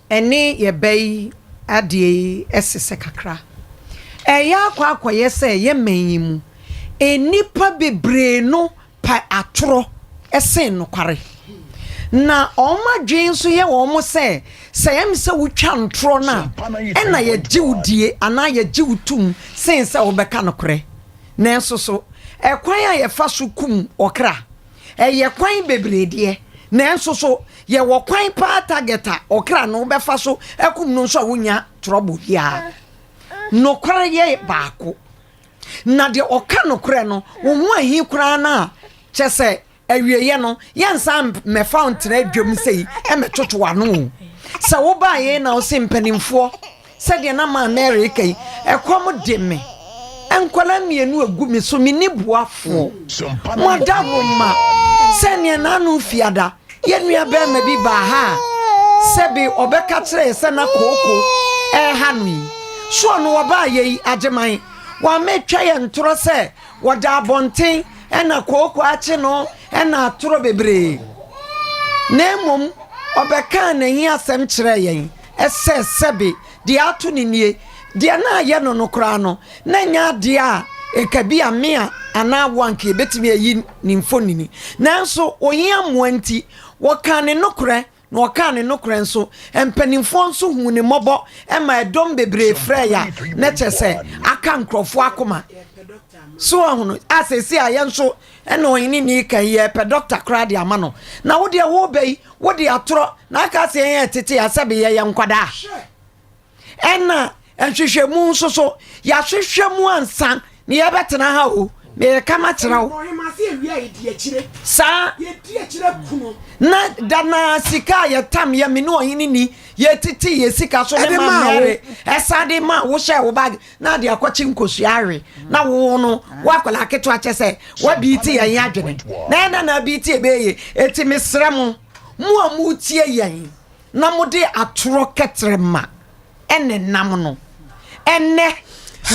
ɛne yɛ ba yi adeɛ yi sesɛ kakra. Ɛyɛ akɔ akɔyɛ sɛ yɛ man yi mu nnipa bebree no pɛ atorɔ sen nokware. Na wɔn adwene nso yɛ wɔn sɛ, sɛ ɛyɛ me sɛ wotwa ntorɔ no a, ɛna yɛgye wo die anaa yɛgye wo tom sen sɛ wobɛka nokorɛ. Nanso so ɛkwan a yɛfa so kum ɔkra? Ɛyɛ kwan bebree deɛ, nanso so yɛwɔ kwan paa target a ɔkra no wobɛfa so akum no nso a wonnya trɔbo biara? Nokware yɛ baako. Na deɛ ɔka nokorɛ no, wo ho ahi koraa no a, kyɛ sɛ awieeɛ no, yɛnsan mmɛfa wo ntena dwam sei mmɛtoto w'ano o. Sɛ wobaa yei na wose mpanimfoɔ, sɛdeɛ na maa Mary reka yi, ɛkɔm de me, nkwadaa mmienu agu me so, menni boafoɔ. Mo adaworoma, sɛdeɛ n'ano fiada. Yɛn nua barima bi baa ha a sɛbe ɔbɛka kyerɛɛ sɛ na kooko ɛreha no yi. So ɔno ɔbaa yɛ yi, Agyeman, wammɛtwa yɛn ntorɔ sɛ wɔda abɔnten ɛna kooko akye no ɛna atorɔ bebree. Na mmom ɔbɛkaa n'ahiasɛm kyerɛɛ yɛn sɛ sɛbe Deɛ ato no nie, Deɛ na ayɛ no no koraa no, na ɛnyɛ adeɛ a ɛka bi a me a anaa wo anka yɛbɛtumi ayi ne mfonini. Nanso ohia mmoa nti, wɔkaa ne nokorɛ, na wɔkaa ne nokorɛ nso. Mpanimfoɔ nso huu ne mmɔbɔ ma ɛdɔm bebree frɛeɛ a na kyerɛ sɛ aka nkurɔfoɔ akoma. So ahunu a seesei a yɛn nso ɛna ɔhene ni kan yɛrepɛ dɔkta koraa de ama no. Na wo deɛ woreba yi, Wode atorɔ na aka sɛ yɛn yɛ tete a sɛbe yɛyɛ nkwadaa. Ɛna nhwehwɛmu nso so yɛahwehwɛ mu ansa na yɛbɛtena ha o. Meka makyerɛ wo. Saa na da na sika a yɛtam yɛ me ne ɔhene ni yɛtete yɛ sika so ne ma Mary ɛsa de ma wohyɛ wo bag na ade akɔkye nkosua awe na wo no wo akwadaa ketewa kyɛ sɛ wabiiti yɛn adwene na ɛna na abiiti ɛbɛyɛ eti mesrɛ mo mo a motie yɛn na mode atorɔ kɛtrɛ ma ɛne nam no ɛnɛ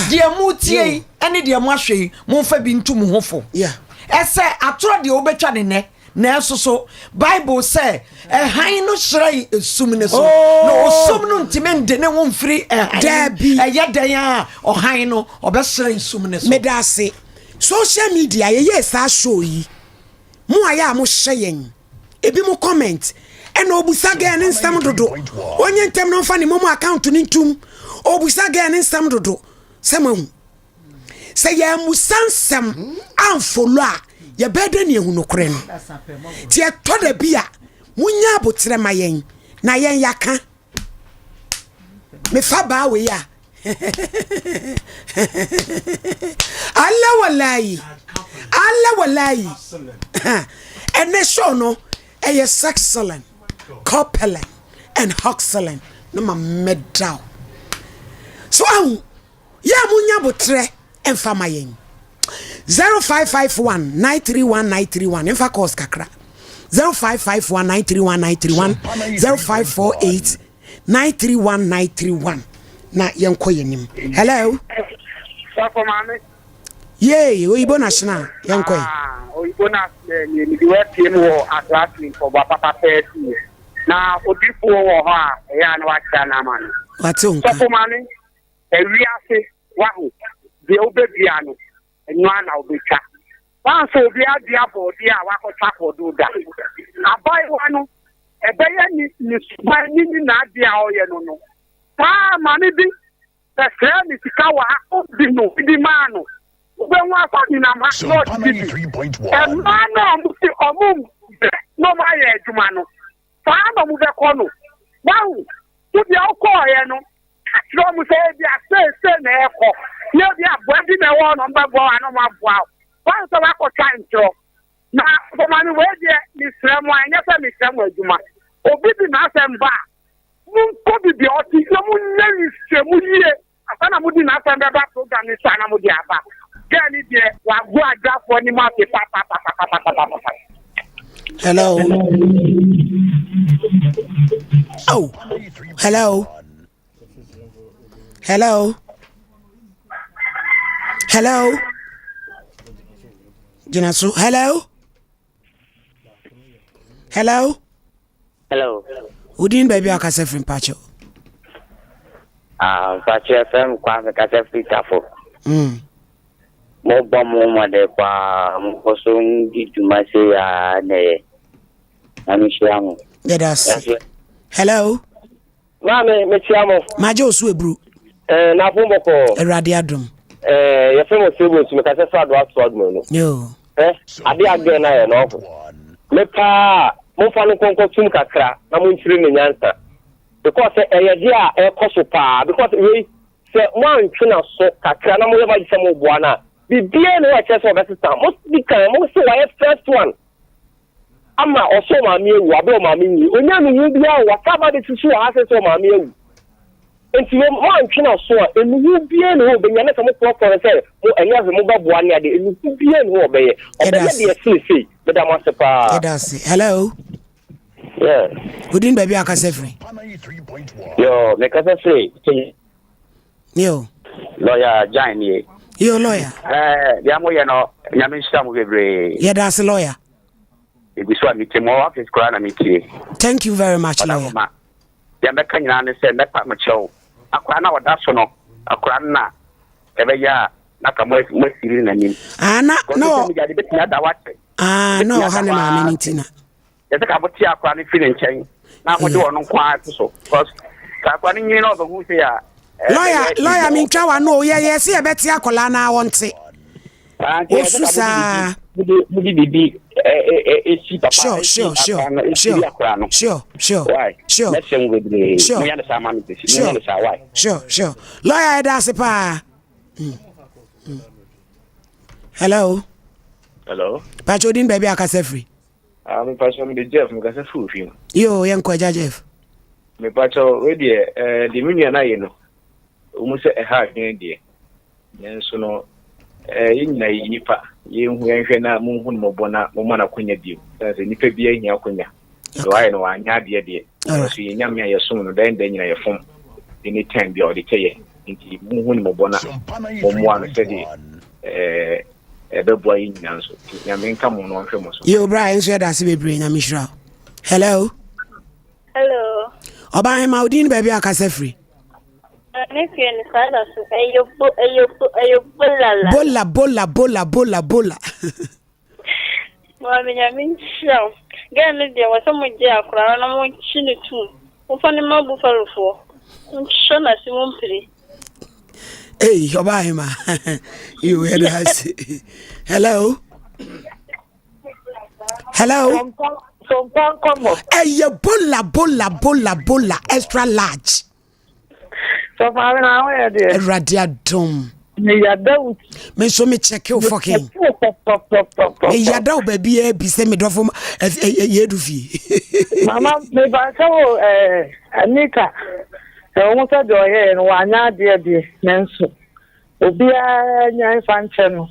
deɛ motie yi ɛne deɛ moahwɛ yi momfa bi nto mo ho fo ɛsɛ atorɔ deɛ wobɛtwa ne nɛ Nanso so Bible sɛ ɛhan no hyerɛn esum no so, oh! na osum no ntumi nde ne ho mfiri ɛhan? Daabi. Ɛyɛ dɛn a ɔhan no ɔbɛhyerɛn sum no so? Meda ase. Social media yɛyɛɛ saa show yi, mo a yɛ a mohyɛ yɛn, ebi mo comment, ɛna obusa girl ne nsɛm dodo, onye ntɛm na ɔmfa ne momo account no ntum, obusa girl ne nsɛm dodo, sɛ moahu. Sɛ yɛammusa nsɛm amfolo a, yɛbɛyɛ dɛn ne yɛahu nokorɛ no? Nti ɛtɔ da bi a, monya aboterɛ ma yɛn na yɛn yɛaka. Mefa baa wei a, Allah walayi, Allah walayi. Ɛnɛ show no, ɛyɛ sexcellent, corpulent and huxcellent na ma mɛda wo. So ahu, Yɛ a monya aboterɛ mfa ma yɛn. 0551 931 931 mfa calls kakra. 0551 931 931 0548 931 931 na yɛnkɔ yɛn anim. Hello. Sɔfo maame. Yee, oyibo na hyena yɛnkɔ yi. Ah, oyibo na hyena nie mede wapie mu wɔ atrase nkɔboa papa pɛɛ fie. Na odifoɔ wɔ hɔ a ɛyɛ a na wakyerɛ no ama no. Wate wo nka. Sɔfo maame. Ewiase, wahu, deɛ wobɛdua no, ɛno ara na wobɛtwa. Woansɔ obi adua bɔɔdeɛ a wakɔtwa kɔɔdoo da. Abaayewa no, ɛbɛyɛ ne ne suban ne ne n'adeɛ a ɔyɛ no no. Saa maame bi bɛsrɛ me sika wɔ ha, ɔdi no, bi maa no. Wobɛhu afa nenam ha na ɔdidi bi. Mmaa no a wɔn si wɔn brɛ na wɔn ayɛ adwuma no, saa na wɔn bɛkɔ no. Wahu, wo deɛ wokɔɔeɛ no, Ka kyerɛ wɔn sɛ ebia seesei na ɛrekɔ, na ebia aboa bi na ɛwɔ hɔ na wɔbɛboa wo a na wɔaboa wo. Woahu sɛ woakɔtwa ntorɔ. Na ɔsɔfo maame, wei deɛ mesrɛ mo a, ɛnyɛ sɛ mekyerɛ mo adwuma. Obi de n'asɛm ba a, monkɔ baabi a ɔte na monyɛ nhwehwɛmu yie ansa na mode n'asɛm bɛba program no so a na mode aba. Girl no deɛ, wagu adwafoɔ anim ase papapapapapapapa. Hello. Oh, hello. Hello. Hello. Gyina so. Hello. Hello. Hello. Wodin baabi a kasa firi mpakyɛw. Ah, mpakyɛw fɛm kwa me kasa firi tafo. Mo bɔ mo mmɔden paa, mo kɔ so di dwuma sei aa na ɛyɛ. Nyame nhyira mo. Yɛda ase. Hello. Maame, mekyia mo. Magye wo so eburu. Eh, na afom bɔkɔɔ. Awurade adom. Eh, yɛfrɛ mo Sebo nso mekasa firi Adoa so adoma no. Yo. Eh, ade agɛn na yɛ no ɔho. Me paa, momfa no nkɔnkɔ tum kakra na monkyerɛ ne nyansa. Because ɛyɛ deɛ a ɛkɔ so paa. Because wei, Sɛ moantwe n'aso kakra na moyɛ mo adwene sɛ moreboa no a, biribiara nni hɔ a ɛkyerɛ sɛ ɔbɛsesa. Mo di kan, mo se wayɛ first one ama ɔsɛ ɔmaame awu, abere ɔmaame nyi. Onya nuhu biara o, wasa aba abɛsi so wɔ ha sɛ sɛ ɔmaame awu. Nti wei moantwe n'aso a, enuhu biara nni hɔ a ɔbɛnya, na sɛ mokorɔkorɔ no sɛ mo ɛnyɛ hwee mobɛboa ne ade, enuhu biara nni hɔ a ɔbɛyɛ. Yɛda Ɔbɛyɛ ase. deɛ ɛsene sei. Meda mo ase paa. Yɛda ase. Hello. Yeah. Odin baabi a akasa firi. Yo, mekasa firi. Yo. Lawyer Jan nie. Yo, lawyer. Eh, deɛ moyɛ no, Nyame nhyira mo bebree. Yɛda ase lawyer. Egu so a metie mo office koraa na metie. Thank you very much lawyer. Deɛ mɛka nyinaa ne sɛ mɛpa mo kyɛw. Akwaraa no a ɔda so no, akwaraa no na ɛbɛyɛ a na ka moasiri n'anim. Ah, na na ɔ. Sɛ bɛtumi ada wakyɛ. Ah, na ɔha ne maame no nti na. Yɛsɛ ka mote akwaraa no firi ne nkyɛn na mode ɔno nko ara to so. Because sɛ akwaraa no nyini na ɔbɛhu sɛ a. Lawyer, lawyer, mentwa w'ano o. Yɛ yɛ sɛ yɛbɛte akwaraa no a ɔnte. Osu saa. Mode biribi esi papa sure, sure, sure, sure, sure, sure, sure, mɛsɛ mo bebree sure, moyɛ ne saa ma me sisi moyɛ ne saa why sure, sure. Lawyer ɛda ase paa. Hello. Hello. Pacho odin baabi akasa firi. Ah, me pacho me de Jeff me kasa firi ofie mu. Yo, yɛn kɔ agya Jeff. Me pacho we deɛ eh de me nua na yɛ no. Ɔmu sɛ ɛha adwene deɛ, nanso no eh, yɛn nyinaa yɛ nnipa, yɛnhu yɛnhwɛ na monhu no mmɔbɔ na momma no akonya bio, sane sɛ nnipa biara hia akonya. Deɛ wayɛ no wanyɛ adeɛ deɛ, nanso yɛn Nyame a yɛsom no daa ne daa nyinaa yɛfom any time biara ɔde kyɛ yɛn, nti monhu no mmɔbɔ na mommoa no sɛdeɛ eh, ɛbɛboa yɛn nyinaa nso. Nti Nyame nka mo na ɔnhwɛ mo so. Yo bra yɛn nso yɛda ase bebree Nyame nhyira wo. Hello. Hello. Ɔbahema wo din ne baabi a akasa firi. Ne fie no saa da so ɛyɛ bo ɛyɛ bo ɛyɛ bolala. Bola bola bola bola bola. Maame nyame nhyira wo. Girl no deɛ wɔ sɛ mo gye akora no na mo kye no tum. Mo fa no ma buffalo foɔ. Mo hyɛ no ase mo mpire. Ei ɔbaa hema. Yo yɛda ase. Hello. Hello. Ɛyɛ bola bola bola bola extra large. Sɔfo na ho yɛ deɛ. Awurade adom. Meyada wo. Me nso me check wo fucking. Meyada wo baabi a bi sɛ medɔfo yɛdu fie. Mama meba sɛ wo ɛɛ Anita ɛwɔ ho sɛ deɛ ɔyɛɛ no wanyɛ adeɛ deɛ nanso obiara nya mfa nkyɛ no.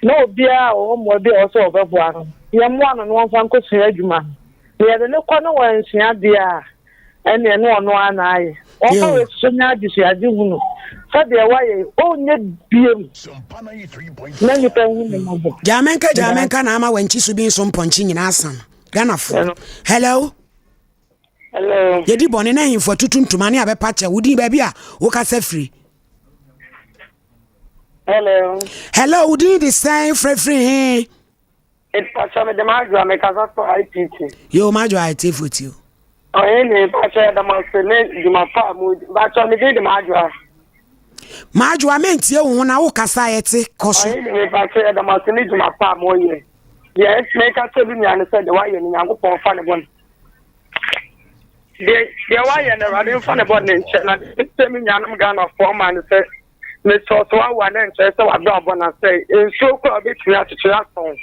Na obiara a ɔwɔ mmoa bi a ɔwɔ sɛ ɔbɛboa no, yɛmmoa no na ɔmfa nkɔsua adwuma no. Na yɛde no kɔ na wansua adeɛ a, ɛnneɛ na ɔno ara na ayɛ. Ɔmfa wei nso nyɛ adesuade hunu sɛ deɛ wayɛ yi, ɔrenyɛ biom na nnipa nhu ne mmɔbɔ. Gyamenka gyamenka na ama wankyi so bi nso mpɔnkye nyinaa asa no. Ghanafoɔ. Hello. Hello. Yɛdi bɔne na ahemfo atutu ntoma ne abɛpa kyɛ wo din baabi a wokasa firi. Hello. Hello, wo din de sɛn frɛfiri he? Mpakyɛ mede m'adwoa mekasa kɔ IPT. Yo, m'adwoa atiefo ti o. Ɔhe ne mpakyɛ yɛda mo ase ne dwuma pa a mo mpakyɛ me din de m'adwoa. M'adwoa mentie wo ho na wo kasa a yɛte kɔ so. Ɔhe ne mpakyɛ yɛda mo ase ne dwuma pa a mo yɛ. Deɛ meka kyerɛ me nua ne sɛ deɛ wayɛ no Nyankopɔn fa ne bɔne. Deɛ deɛ wayɛ no Awurade mfa ne bɔne nkyɛ na deɛ mekyerɛ me nuanom Ghanafoɔ ma ne sɛ mesɔ so awo a na nkyerɛ sɛ wabrabɔ na sɛ nsuo koraa wobɛtumi akyekyere atɔn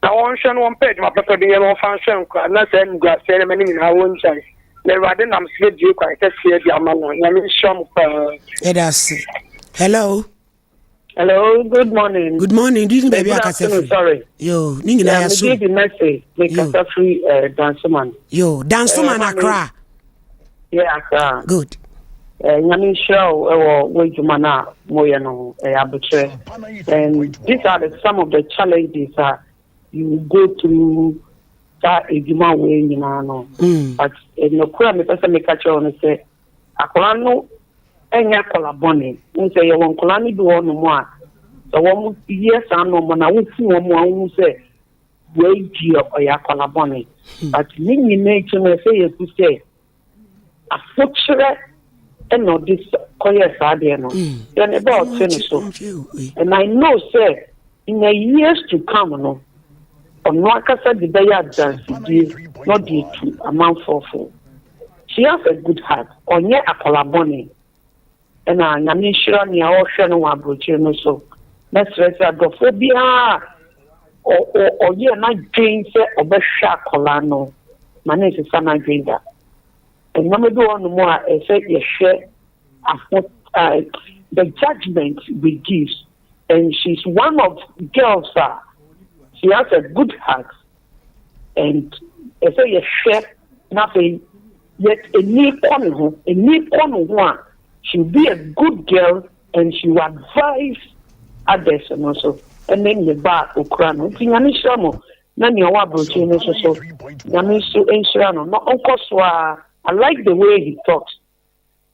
na wɔnhwɛ no wɔmpɛ adwuma papa bi nyɛ na wɔmfa nhwɛ nkora na saa animguaseɛ no ma ne nyinaa wɔngyae na Awurade nam so bɛbue kwan kɛseɛ de ama no. Nyame nhyira mo paa. Yɛda ase. Hello. Hello, good morning. Good morning. Di ni baabi akasa firi. Sorry. Yo, ni nyinaa yeah, yaso. Me di Mercy. Me kasa firi uh, Dansoman. Yo, Dansoman uh, Accra. Yeah, Accra. Good. Uh, Nyame nhyira wo ɛwɔ w'adwuma no a moyɛ no ho ɛyɛ abokyerɛ and these are the, some of the challenges that you go through saa adwuma wei nyinaa no mm. but nokorɛ a mepɛ sɛ meka kyerɛ wo no sɛ Akwadaa no nyɛ akwadaa bɔne. Wohu sɛ yɛwɔ nkwadaa no bi wɔ hɔnom a, sɛ wɔyɛ saa nneɛma no a, wohu wɔn a wohu sɛ wei deɛ ɔyɛ akwadaa bɔne. Hmm. But ne nyinaa akyi no, ɛsɛ yɛhu sɛ ahokyerɛ ɛna ɔde kɔyɛɛ saa adeɛ no. Hmm. Yɛ ne ba ɔte ne so. And I know sɛ in the years to come no, ɔno ankasa de bɛyɛ adansedie na ɔde atu amanfoɔ fo. She has a good heart, ɔnyɛ akwadaa bɔne. Ɛna Nyame nhyira nea ɔhwɛ no wɔ abrokyire no so. Mɛsrɛ sɛ adɔfoɔ biara a ɔyɛɛ n'adwen sɛ ɔbɛhwɛ akwadaa no, ma ne nsesa n'adwen da. Nneɛma bi wɔ hɔnom a ɛsɛ yɛhwɛ aho the judgement we give and she's one of girls a she has a good heart and ɛsɛ yɛhwɛ. Na afei yet ani kɔ ne ho, ani kɔ ne ho a, she will be a good girl and she will advise others no nso ɛne ne ba a okura no. Nti Nyame nhyira mo na nea ɔwɔ aburokyire no nso so Nyame nso nhyira no na ɔnkɔ so ara. I like the way he talks.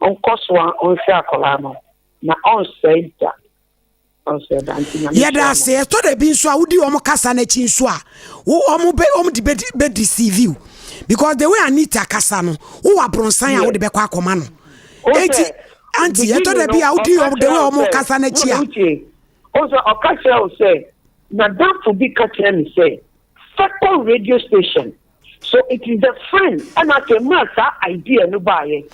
Ɔnkɔ so ara ɔnhwɛ akwadaa no na ɔnsɛe da. Yɛda ase. Ɛtɔ da bi nso a wodi wɔn kasa no akyi nso a wo wɔn bɛ wɔn de bɛ bɛ deceive you because the way Anita kasa no wowɔ abronsan a wode bɛkɔ akɔma no. Eti aunty ɛtɔ da bi a wodi wɔn the way wɔn kasa no akyi a. O sɛ ɔka kyerɛ wo sɛ n'adamfo bi ka kyerɛ me sɛ fa kɔ radio station so it is the friend ɛna afei maa saa idea no baayɛ.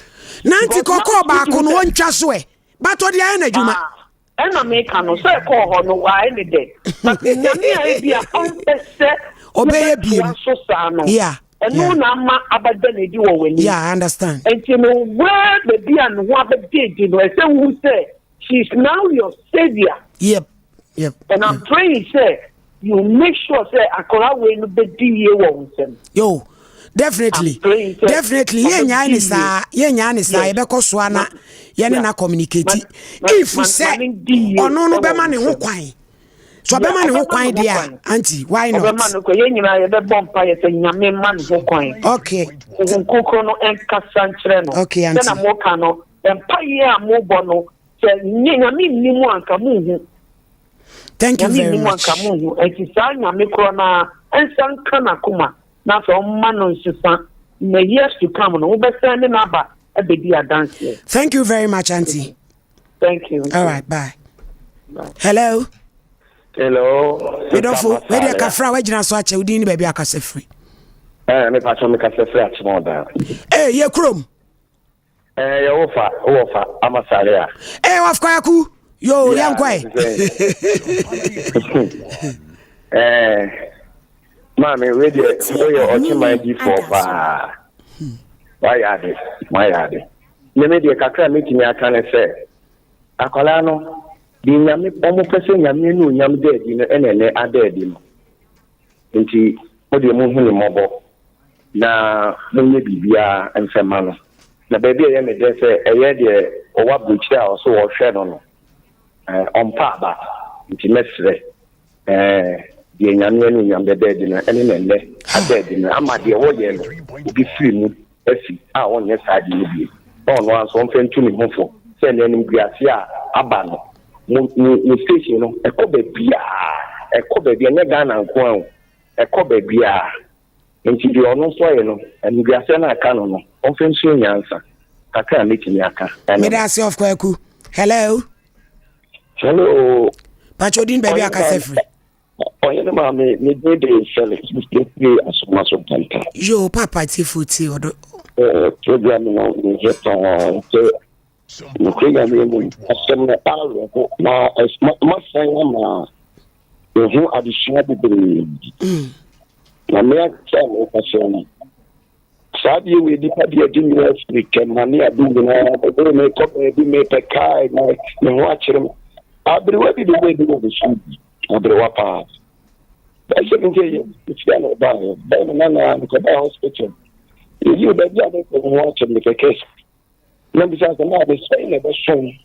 Nanti kɔkɔɔ baako no wɔntwa so ɛ. But ɔde ayɛ n'adwuma. Ah, ɛna meka no sɛ ɛkɔɔ hɔ no waayɛ ne dɛ. But nyame a ebi a ɔmpɛ sɛ ɔbɛyɛ biem so saa no. Yeah. Ɛno na ama abɛda n'adi wɔ w'anim. Yeah, I understand. Nti no where baabi a ne ho abɛda adi no ɛsɛ wohu sɛ she is now your savior. Yep. Yep. And I'm praying sɛ you make sure sɛ akwadaa wei no bɛdi yie wɔ wo nsam. Yo, definitely. Definitely. Yɛn nyaa ne saa, yɛn nyaa ne saa, yɛbɛkɔ so ana yɛne na communicate. If sɛ ɔno no bɛma ne ho kwan. So ɔbɛma ne ho kwan deɛ a, auntie, why not? Ɔbɛma no kwan. Yɛn nyinaa yɛbɛbɔ mpa yɛ sɛ Nyame ma ne ho kwan. Okay. Honhom Kronkron no nkasa nkyerɛ no. Okay, auntie. Sɛ na moka no, mpa yɛ a mobɔ no, sɛ Nyame nni mu anka monhu. Thank you very much. Nyame nka mo ho. Enti saa Nyame korɔ no ara nsa nka n'akoma na afei ɔmma no nsesa. In the years to come no, wobɛsan ne no aba abɛdi adanseɛ. Thank you very much, Auntie. Thank you. All right, bye. bye. Hello. Hello. Medɔfo, wei deɛ kafra wagyina so akyɛ wodin ne baabi akasa firi. Eh, me pacho me kasa firi akyem ɔdan. Eh, yɛ kurom. Eh, yɛ wo fa, wo fa, ama sare a. Eh, waf kwaku. Yo, yɛn kɔɛ. Eh, maame, wei deɛ, woyɛ ɔkyeman difoɔ paa. Wayɛ ade, wayɛ ade. Ne me deɛ, kakra a mɛtumi aka ne sɛ, akwadaa no, deɛ nyame, wɔn pɛ sɛ nyame anuonyam da adi no, ɛna ɛnɛ ada adi no. Enti mo deɛ monhu no mmɔbɔ, na monyɛ biribiara mfa mma no. Na baabi a ɛyɛ me dɛ sɛ ɛyɛ deɛ ɔwɔ aburokyire a ɔse ɔrehwɛ no no, ɔmpa aba. Nti mɛsrɛ, deɛ Nyame anuonyam bɛda adi no, ɛne no ɛnnɛ ada adi no, ama deɛ wɔyɛ no, obi firi mu afi a ɔnyɛ saa ade no bio, na ɔno ara nso ɔmfa ntu ne ho fo sɛ ɛnnɛ animguase a aba no, mo, mo, mo station no, ɛkɔ baabiara, ɛkɔ baabiara, ɛnyɛ Ghana nko ara o, ɛkɔ baabiara. Nti deɛ ɔno nso ayɛ no, animguaseɛ no a aka no no, ɔmfa nsua nyansa. Kakra a mɛtumi aka ɛno no. Meda ase of Kwaku. Hello. Hello. Pacho din baabi akasa firi. Ɔhene maame, me din de Felix, mefiri Asomaso Mpanta. Yoo, paapa tiefo tie ɔdɔ. Eh, program no mehwɛ paa sɛ nokorɛ Nyame mu asɛm no awerɛho na masan ama meho adesua bebree. Mm. Na me ankasa a mekasa no, saa adeɛ wei nipa deɛ adi nyinaa firi tɛma ne ade nyinaa bɛbere mekɔ baabi mepɛ kaa na me ho akyerɛ me aberewa bi de baabi wɔ me so bi aberewa paa bɛsɛ me nkyɛ yɛ mefia na ɔbaeɛ bɛn me nana mekɔbaa hospital yɛyi baabi a mekɔ me ho akyerɛ me kɛkɛ na bisa sɛ maa de sɛn na ɛbɛso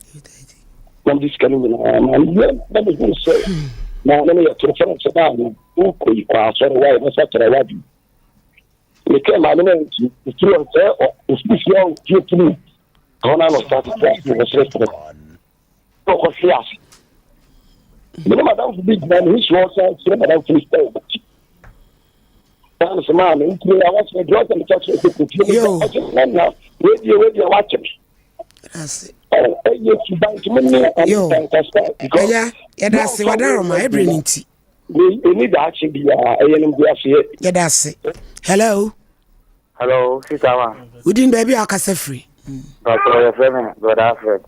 na mede sika no nyinaa ma meyɛ na mehu sɛ na ne meyɛ torofo no sɛ maa no wokɔ yi kɔ asɔre woayɛ bɛsakra woadwene mekɛ maame no nti ofiri hɔ sɛ ofiri fie a ofie tumi ɛhɔ no ano start to ase wɔ serɛserɛ na ɔkɔhwe ase mene madamfo bi gyina ne nsuo ɔsan kyerɛ madamfo no sɛ ɔbɛkyi naa no sɛ maame ntumi a wasɛ deɛ ɔsɛ meka kyerɛ sɛ kɔfie no ɔsɛ na na wedeɛ wedeɛ wakyɛ me ɛyɛ suban nti mo ne ɔno because yɛda ase wadaroma ɛberɛ no nti Ɛni daakye biara, ɛyɛ nimguaseɛ. Yɛda ase. Hello. Hello, sista wa. Wodin baabi a wakasa firi? Pàtó yɛfrɛ me Brɔda Alfred.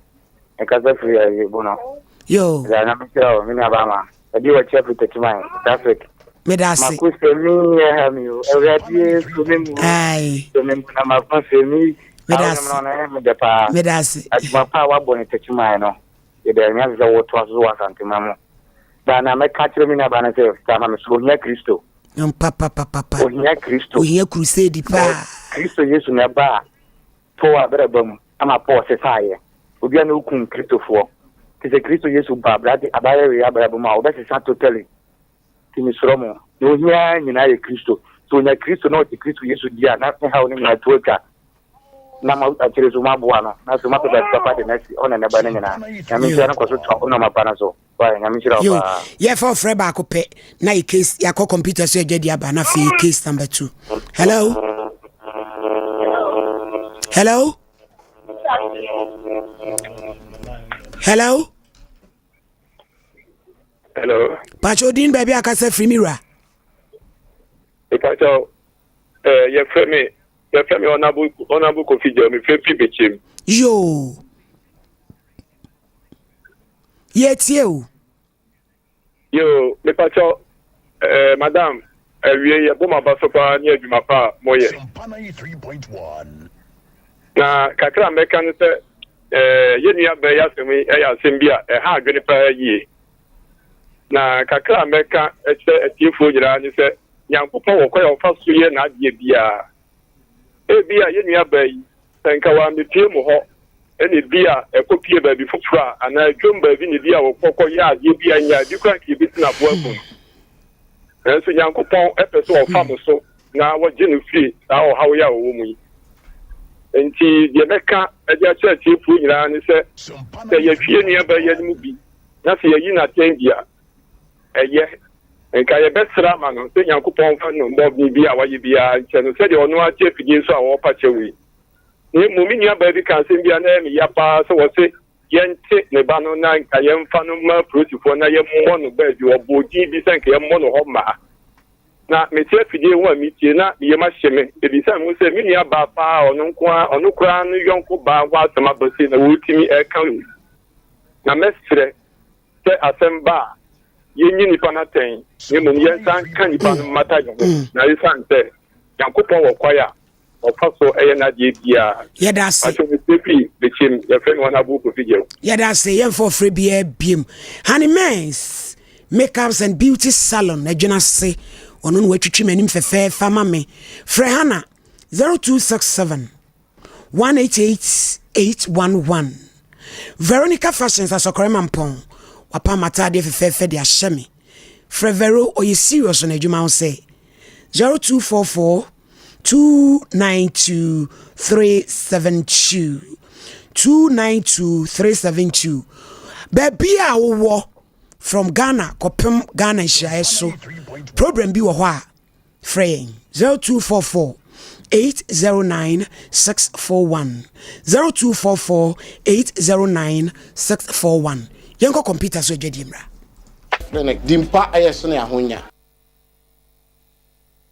Mekasa firi ɛyi Bono. Yo. Ɛdá na mekyerɛ o, me nua ba ma. Ɛdi wɔ kyerɛ firi Techiman, traffic. Meda ase. Mako sɛ mi yɛ ha mi o, Awurade so mi mu. Ayi. So mi mu na mako sɛ mi. Meda ase. Awo no no ɛyɛ paa. Meda ase. Adwuma pa a wabɔ ne Techiman no. Yɛda Nyame ase sɛ wotoa so wɔ Asantema mu. Ba na mɛka kyerɛ me nuabaa no sɛ, Saa ma me so, ohia Kristo. Papapapapa. Ohia Kristo. Ohia crusade paa. Kristo Yesu na ɛbaa Paul abrabɔ mu ama Paul sesaeɛ. Obi a na ɔkum Kristofoɔ. Nti sɛ Kristo Yesu ba abrade abayɛ wei abrabɔ mu a, ɔbɛsesa totally. Nti mesrɛ mo, nea ohia ara nyinaa yɛ Kristo. Sɛ onya Kristo na ɔgye Kristo Yesu di a, na ne haw no nyinaa to atwa. Na mo akyiri so moaboa no, na afei moapɛ baabi papa de no asi, ɔne ne ba no nyinaa. Nyame nhyira no kɔ so toa wo nnoɔma pa no so. Wai, Nyame nhyira wo Yo, paa. yɛfa ɔfrɛ baako pɛ na yɛ case yɛakɔ computer so adwa di aba na afei case number two. Hello? Hello? Hello? Hello. Pacho odin baabi akasa firi mi wura. Pacho, eh, yɛfrɛ me yɛfrɛ me Honorable Honorable Kofi Gya, mefrɛ firi Bɛkyɛm. Yoo. Yɛtie o. Yoo, mepakyɛw, eh, madam, awie yɛbɔ mo aba so paa ne adwuma pa a moyɛ. Na kakra a mɛka ne sɛ, eh, yɛn nua baa yi asɛm yi yɛ asɛm bi a ɛha adwene paa yie. Na kakra a mɛka kyerɛ atiefoɔ nyinaa ne sɛ, Nyankopɔn wɔ kwan a ɔfa so yɛ n'adeɛ biara. Ebia yɛn nua baa yi, sɛ nka wammepue mo hɔ, ɛna ebia ɛkɔpue baabi foforɔ a, anaa dwom baabi na ebia wɔkɔ kɔyɛ adeɛ bi a ɛnyɛ a, ebi koraa nka yɛbɛsi no aboa akum no. Nanso Nyankopɔn pɛ sɛ ɔfa mo so na wɔgye no firi saa ɔhaw yi a ɔwɔ mu yi. Enti deɛ mɛka de akyerɛ atiefoɔ nyinaa ne sɛ, sɛ yɛtwe yɛn nuabaa yi anim bi na sɛ yɛyi no atɛn bi a, ɛyɛ. Nka yɛbɛsrɛ ama no sɛ Nyankopɔn mfa no mmɔbne bi a wayɛ biara nkyɛ no sɛdeɛ ɔno ara te afidie so a ɔrepa kyɛw yi. Na mmom me nuabaa bi kaa asɛm bi a na ɛyɛ me ya paa sɛ ɔse yɛnte ne ba no na nka yɛmfa no mma apolisifoɔ na yɛmmɔ no baabi. Ɔbɔɔ din bi sɛ nka yɛmmɔ no hɔ mmaa. Na mete afidie ho a metie na me yam ahye me. Mebisa me ho sɛ me nuabaa paa a ɔno nko ara, ɔno koraa no yɔnko baa ho asɛm aba sei na ɔretumi reka wei. Na mɛsrɛ sɛ asɛm ba a, yɛnyi nnipa no atɛn, na mmom yɛnsan nka nnipa no mmata yɛn ho, na esiane sɛ Nyankopɔn wɔ kwan a ɔfa so yɛ n'adeɛ biara. Yɛda ase. Pacho me firi Bekyem, yɛfrɛ me Honourable Kofi Gyau. Yɛda ase, yɛmfa ɔfrɛ biara biem. Honey Mens Makeups and Beauty Salon, Adwinase, ɔno na watwitwi m'anim fɛfɛɛfɛ ama me. Frɛ Hannah 0267 188 811. Veronica Fashions Asɔkɔrɛ Mampɔn, wapam m'ataadeɛ fɛfɛɛfɛ de ahyɛ me. Frɛ Vero, ɔyɛ serious wɔ n'adwuma ho sɛ 0244 292 372 292 372. Baabi a wowɔ from Ghana kɔpem Ghana nhyiaeɛ so program bi wɔ hɔ a Frɛ yɛn 0244 809 641 0244 809 641. Yɛnkɔ kɔmputa so adwadie mmra. Clinic, Dimpa yɛ sene ahonya.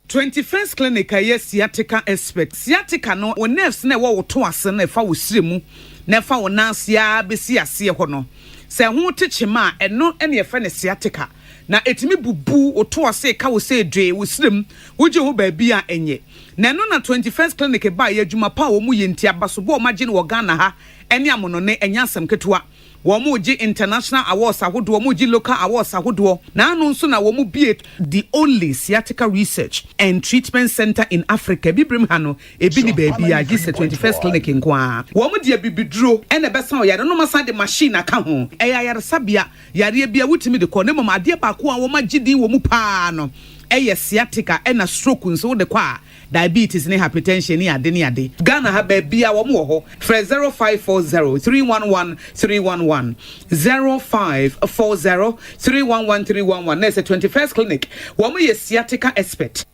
21st Clinic a ɛyɛ sciatica expert. Sciatica no, wo nerves no a ɛwɔ wo to ase no a ɛfa wo srɛ mu na ɛfa wo nan ase ara bɛsi aseɛ hɔ no, sɛ ɛho te kyema a, ɛno na yɛfrɛ no sciatica. Na ɛtumi bubu wo to ase ka wo sɛ dwee wo serem, wogye ho baabi a ɛnyɛ. Na ɛno na 21st Clinic baeɛ, adwuma pa a wɔn yɛ nti, abasobɔ a wɔn agye no wɔ Ghana ha ne amonɔne, ɛnyɛ asɛm ketewa. Wɔn regye international awards ahodoɔ, wɔn regye local awards ahodoɔ, na ano nso na wɔn bue the only sciatica research and treatment centre in Africa, Abibirem ha no, ebi nni baabiara gye sɛ 21st Clinic nko ara. Wɔn de abibiduro na ɛbɛsa ɔyare no, na wɔasan de machine aka ho. Ɛyɛ ayaresabea Yareɛ biara wotumi de kɔ na mmom adeɛ baako a wɔagye din wɔ mu pa ara no yɛ sciatica ɛna stroke nso wode kɔ a diabetes ne hypertension ne ade ne ade. Ghana ha baabiara wɔn wɔ hɔ frɛ 0540 311 311 0540 311 311 na ɛsɛ 21st clinic wɔn yɛ sciatica expert.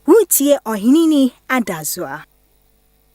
Woretie Ɔheneni Adazoa.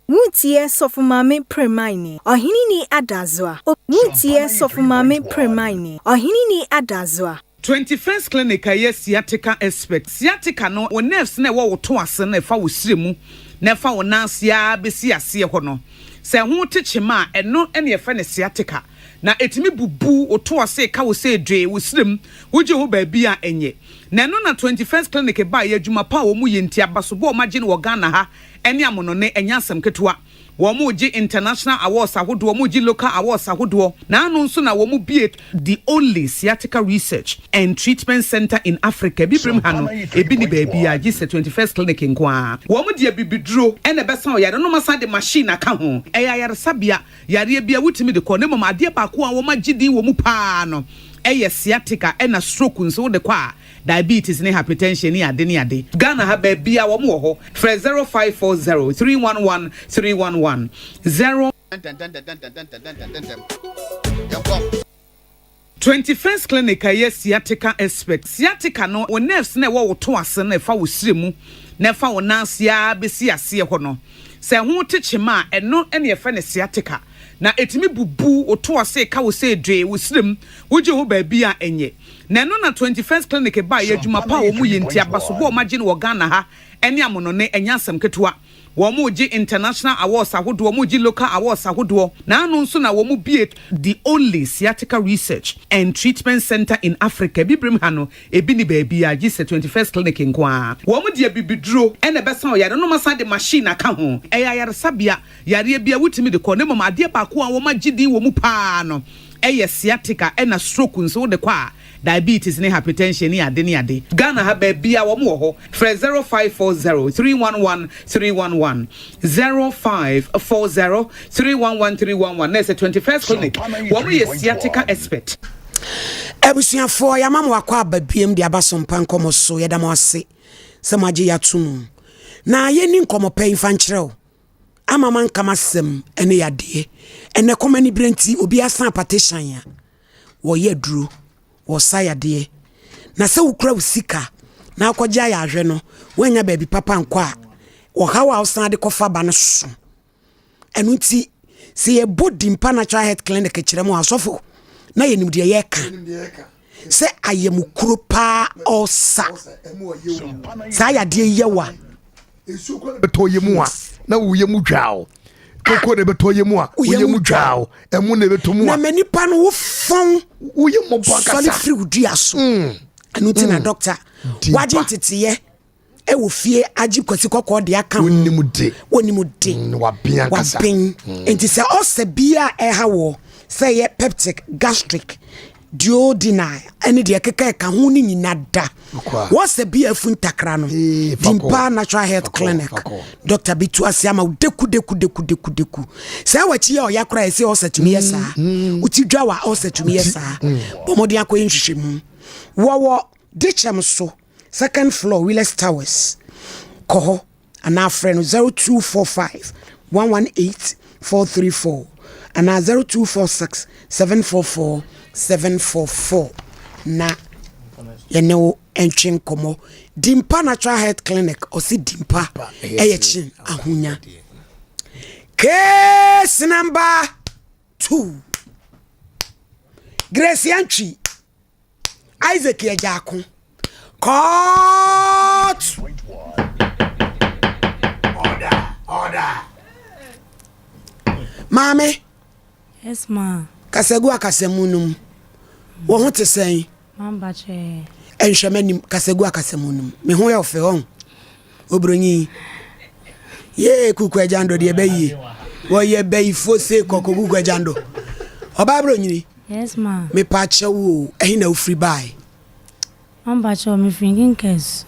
Woretie Sɔfo Maame Premaini, Ɔheneni Adazoa. Woretie Sɔfo Maame Premaini, Ɔheneni Adazoa. 21st Clinic a ɛyɛ sciatica expert. Sciatica no, wo nerves no a ɛwɔ wo to ase no a ɛfa wo srɛ mu na ɛfa wo nan ase ara bɛsi aseɛ hɔ no, sɛ ɛho te kyema a, ɛno na yɛfrɛ no sciatica. Na ɛtumi bubu wo to ase ka wo sɛ dwee, wo srɛ mu, wogye ho baabi a ɛnyɛ. Na ɛno na 21st Clinic baeɛ, adwuma pa a wɔyɛ nti, abasobɔ a wɔagye no wɔ Ghana ha ne amonɔne, ɛnyɛ asɛm ketewa. Wɔregye international awards ahodoɔ, wɔregye local awards ahodoɔ. N'ano nso na wɔbue the only sciatica research and treatment centre in Africa. Abibirem ha no, ebi nni baabiara gye sɛ 21st Clinic nko ara. Wɔde abibiduro na ɛbɛsa ɔyare no na wɔasan de machine aka ho. Ɛyɛ ayaresabea, yareɛ biara wotumi de kɔ na mmom adeɛ baako a wɔagye din wɔ mu pa ara no yɛ sciatica ɛna stroke nso wode kɔ a diabetes ne hypertension ne ade ne ade. Ghana ha baabiara wɔn wɔ hɔ. Frɛ 0540 311 311 0. 21st Clinic a ɛyɛ sciatica expert. Sciatica no, wo nerves no a ɛwɔ wo to ase no a ɛfa wo srɛ mu na ɛfa wo nan ase ara bɛsi aseɛ hɔ no, sɛ ɛho te kyema a, ɛno na yɛfrɛ no sciatica. Na ɛtumi bubu wo to ase, ɛka wo sɛ dwee, wo srɛ mu, wogye ho baabi a ɛnyɛ. Na ɛno na 21st Clinic baeɛ, adwuma pa a wɔyɛ nti, abasobɔ a wɔagye no wɔ Ghana ha ne amonɔne, ɛnyɛ asɛm ketewa. Wɔregye international awards ahodoɔ, wɔregye local awards ahodoɔ. N'ano nso na wɔbue the only sciatica research and treatment centre in Africa. Abibirem ha no, ebi nni baabiara gye sɛ 21st Clinic nko ara. Wɔde abibiduro na ɛbɛsa ɔyare no na wɔasan de machine aka ho. Ɛyɛ ayaresabea, yareɛ biara wotumi de kɔ na mmom adeɛ baako a wɔagye din wɔ mu pa ara no yɛ sciatica ɛna stroke nso wode kɔ a diabetes ne hypertension ne ade ne ade. Ghana ha baabiaa wɔn wɔ hɔ. Frɛ 0540 311 311, 0540 311 311 na ɛsɛ 21st Clinic. Wɔn yɛ sciatica expert. Abusuafoɔ yɛama mo akɔ aba biam de aba sompa nkɔmmɔ so. Yɛda mo ase sɛ moagye yɛ ato mu. Na yɛnni nkɔmmɔ pɛ yi mfa nkyerɛ wo. Ama manka m'asɛm ne yadeɛ. Ɛnɛ kɔm aniberɛ nti obi asan apatehyan a wɔyɛ aduro, wɔsa yadeɛ. Na sɛ wokura wo sika na wokɔgye ayarehwɛ no, woannya baabi papa nkɔ a, ɔhaw a wosan de kɔfa ba no so. Ɛno nti, sɛ yɛbɔ Dimpa Natural Health Clinic kyerɛ mu a, asɔfo, na yɛnim deɛ yɛreka. Sɛ ayamukuro paa ɔsa saa yadeɛ yi yɛ wa. Nsuo kɔ na bɛtɔ yɛ mu a na wo yɛ mu dwaaw. Koko na bɛtɔ yɛ mu a wo yɛ mu dwaaw. Ɛmu na bɛtɔ mu a. Na ma nipa no wo fɔn. Wo yɛ mmɔbɔ ankasa. Sɔre firi wo dua so. Mm. Ɛno nti na mm. dɔkta wagye nteteyɛ ɛwɔ fie agye kwasi kɔkɔɔ de aka ho. Wonim de. Wonim de. Mm, waben ankasa. Waben. Mm. Nti sɛ ɔsɛ bia ɛha wɔ sɛ ɛyɛ peptic, gastric, duodenal ɛne deɛ ɛkeka ɛka ho no nyina da. Wɔsɛ bi afu ntakra no. Dimpa Natural Health Clinic. Doctor bi tu ase ama wo deku deku deku deku deku. Sɛ wakyi yɛ ɔya koraa ɛsɛ ɔsɛ tumi yɛ saa. Woti dwa wa ɔsɛ tumi yɛ saa. Bɔ mmɔden akɔyɛ nhwehwɛmu. Wɔwɔ Dikyɛm so second floor Willis Towers. Kɔ hɔ anaa frɛ no 0245 118 434 anaa 0246 744 744 na yɛne wo ntwe nkɔmmɔ. Dimpa Natural Health Clinic ɔse Dimpa ɛyɛ kyen ahonya. Case number 2 Grace Antwi Isaac Agyarko. Court. Order, order. Maame. Yes ma. Kasagu akasamu no mu. Wo ho te sɛn? Mamba kyɛ. Nhwɛ m'anim kasagu akasamu no mu. Me ho yɛ ɔfɛ ɔn. Obronyi. Yee kuku agyando deɛ bɛyie. Wɔyɛ bɛyifoɔ se kɔkɔ kuku agyando. Ɔbaa bronyini. Yes ma. Mepa kyɛw o, ɛhe na wofiri bae? Mampa kyɛw, mefiri Nkenkasu.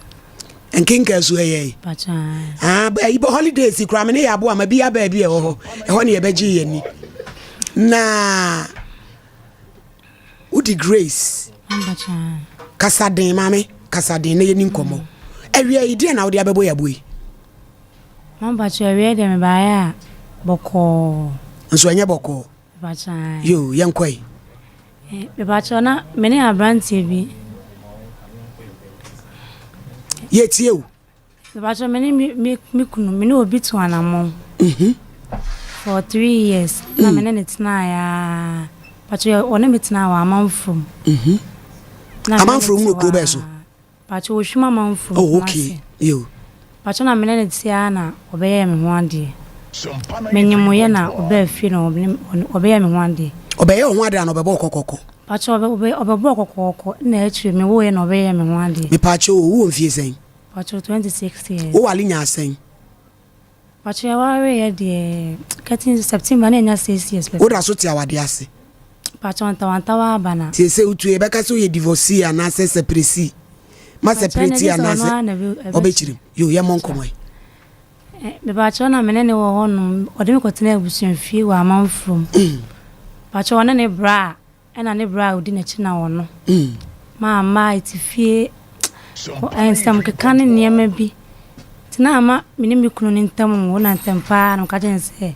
Nkenkasu ɛyɛ yi? Pakyɛ. Ah, ɛyi bɔ holidays koraa me ne yɛ aboa ma bi aba bi ɛwɔ hɔ. Ɛhɔ ne yɛbɛgye yɛn ni. Na wodi Grace. Mampa kyɛw. Kasa den maame, kasa den na yɛni nkɔmmɔ. Awia yi deɛ na wode abɛbɔ yɛ aboa yi? Mampa kyɛw, awia deɛ mebaeɛ a bɔkɔɔ. Nso ɛnyɛ bɔkɔɔ. Yoo, yɛnkɔ yi. Mepakyɛw na me ne aberanteɛ bi. Yɛtie o. Mepakyɛw me ne me me kunu me ne obi to anammɔn. Mhm. For three years na me ne ne tenaeɛ aa. Mepakyɛw ɔne me tenaa wɔ amanfrom. Mhm. Amanfrom wɔ kuro bɛɛ so. Pakyɛ ohwim amanfo Oh okay yo. Pakyɛ na mene no te ara na ɔbɛyɛɛ me ho adeɛ. Menyemoeɛ na ɔbaa fie na ɔbɛyɛɛ me ho adeɛ. Ɔbɛyɛɛ wo ho adeɛ anaa ɔbɛbɔɔ wo kɔkɔkɔ? Pakyɛ ɔbɛbɔɔ kɔkɔkɔ na akyire mewoeɛ na ɔbɛyɛɛ me ho adeɛ. Mepakyɛ o, wowɔ mfie sɛn? Pakyɛ 26 years. Wowale nyaa sɛn? Mpakyɛ yɛwareeɛ deɛ 13 September na ɛnya 6 years pɛpɛ. Woda so te awadeɛ ase? Mpakyɛ ntawantawa aba na. Nti ɛsɛ wotu yɛbɛka sɛ woyɛ divorcee anaasɛ separatee? Ma separatee anaasɛ ɔbɛkyerɛ mu. Yo yɛmmɔ nkɔmmɔ yi. Mepakyɛw na me ne no wɔ hɔ nom, ɔde me kɔtenaa abusuafie wɔ amanfrom. Mepakyɛw ɔne ne bra a, ɛna ne bra a odi n'akyi na ɔno. Maa mmaa ɛte fie, nsɛm keka ne nneɛma bi. Nti na ama me ne me kunu no ntam nwo na ntɛm paa na meka kyerɛ no sɛ,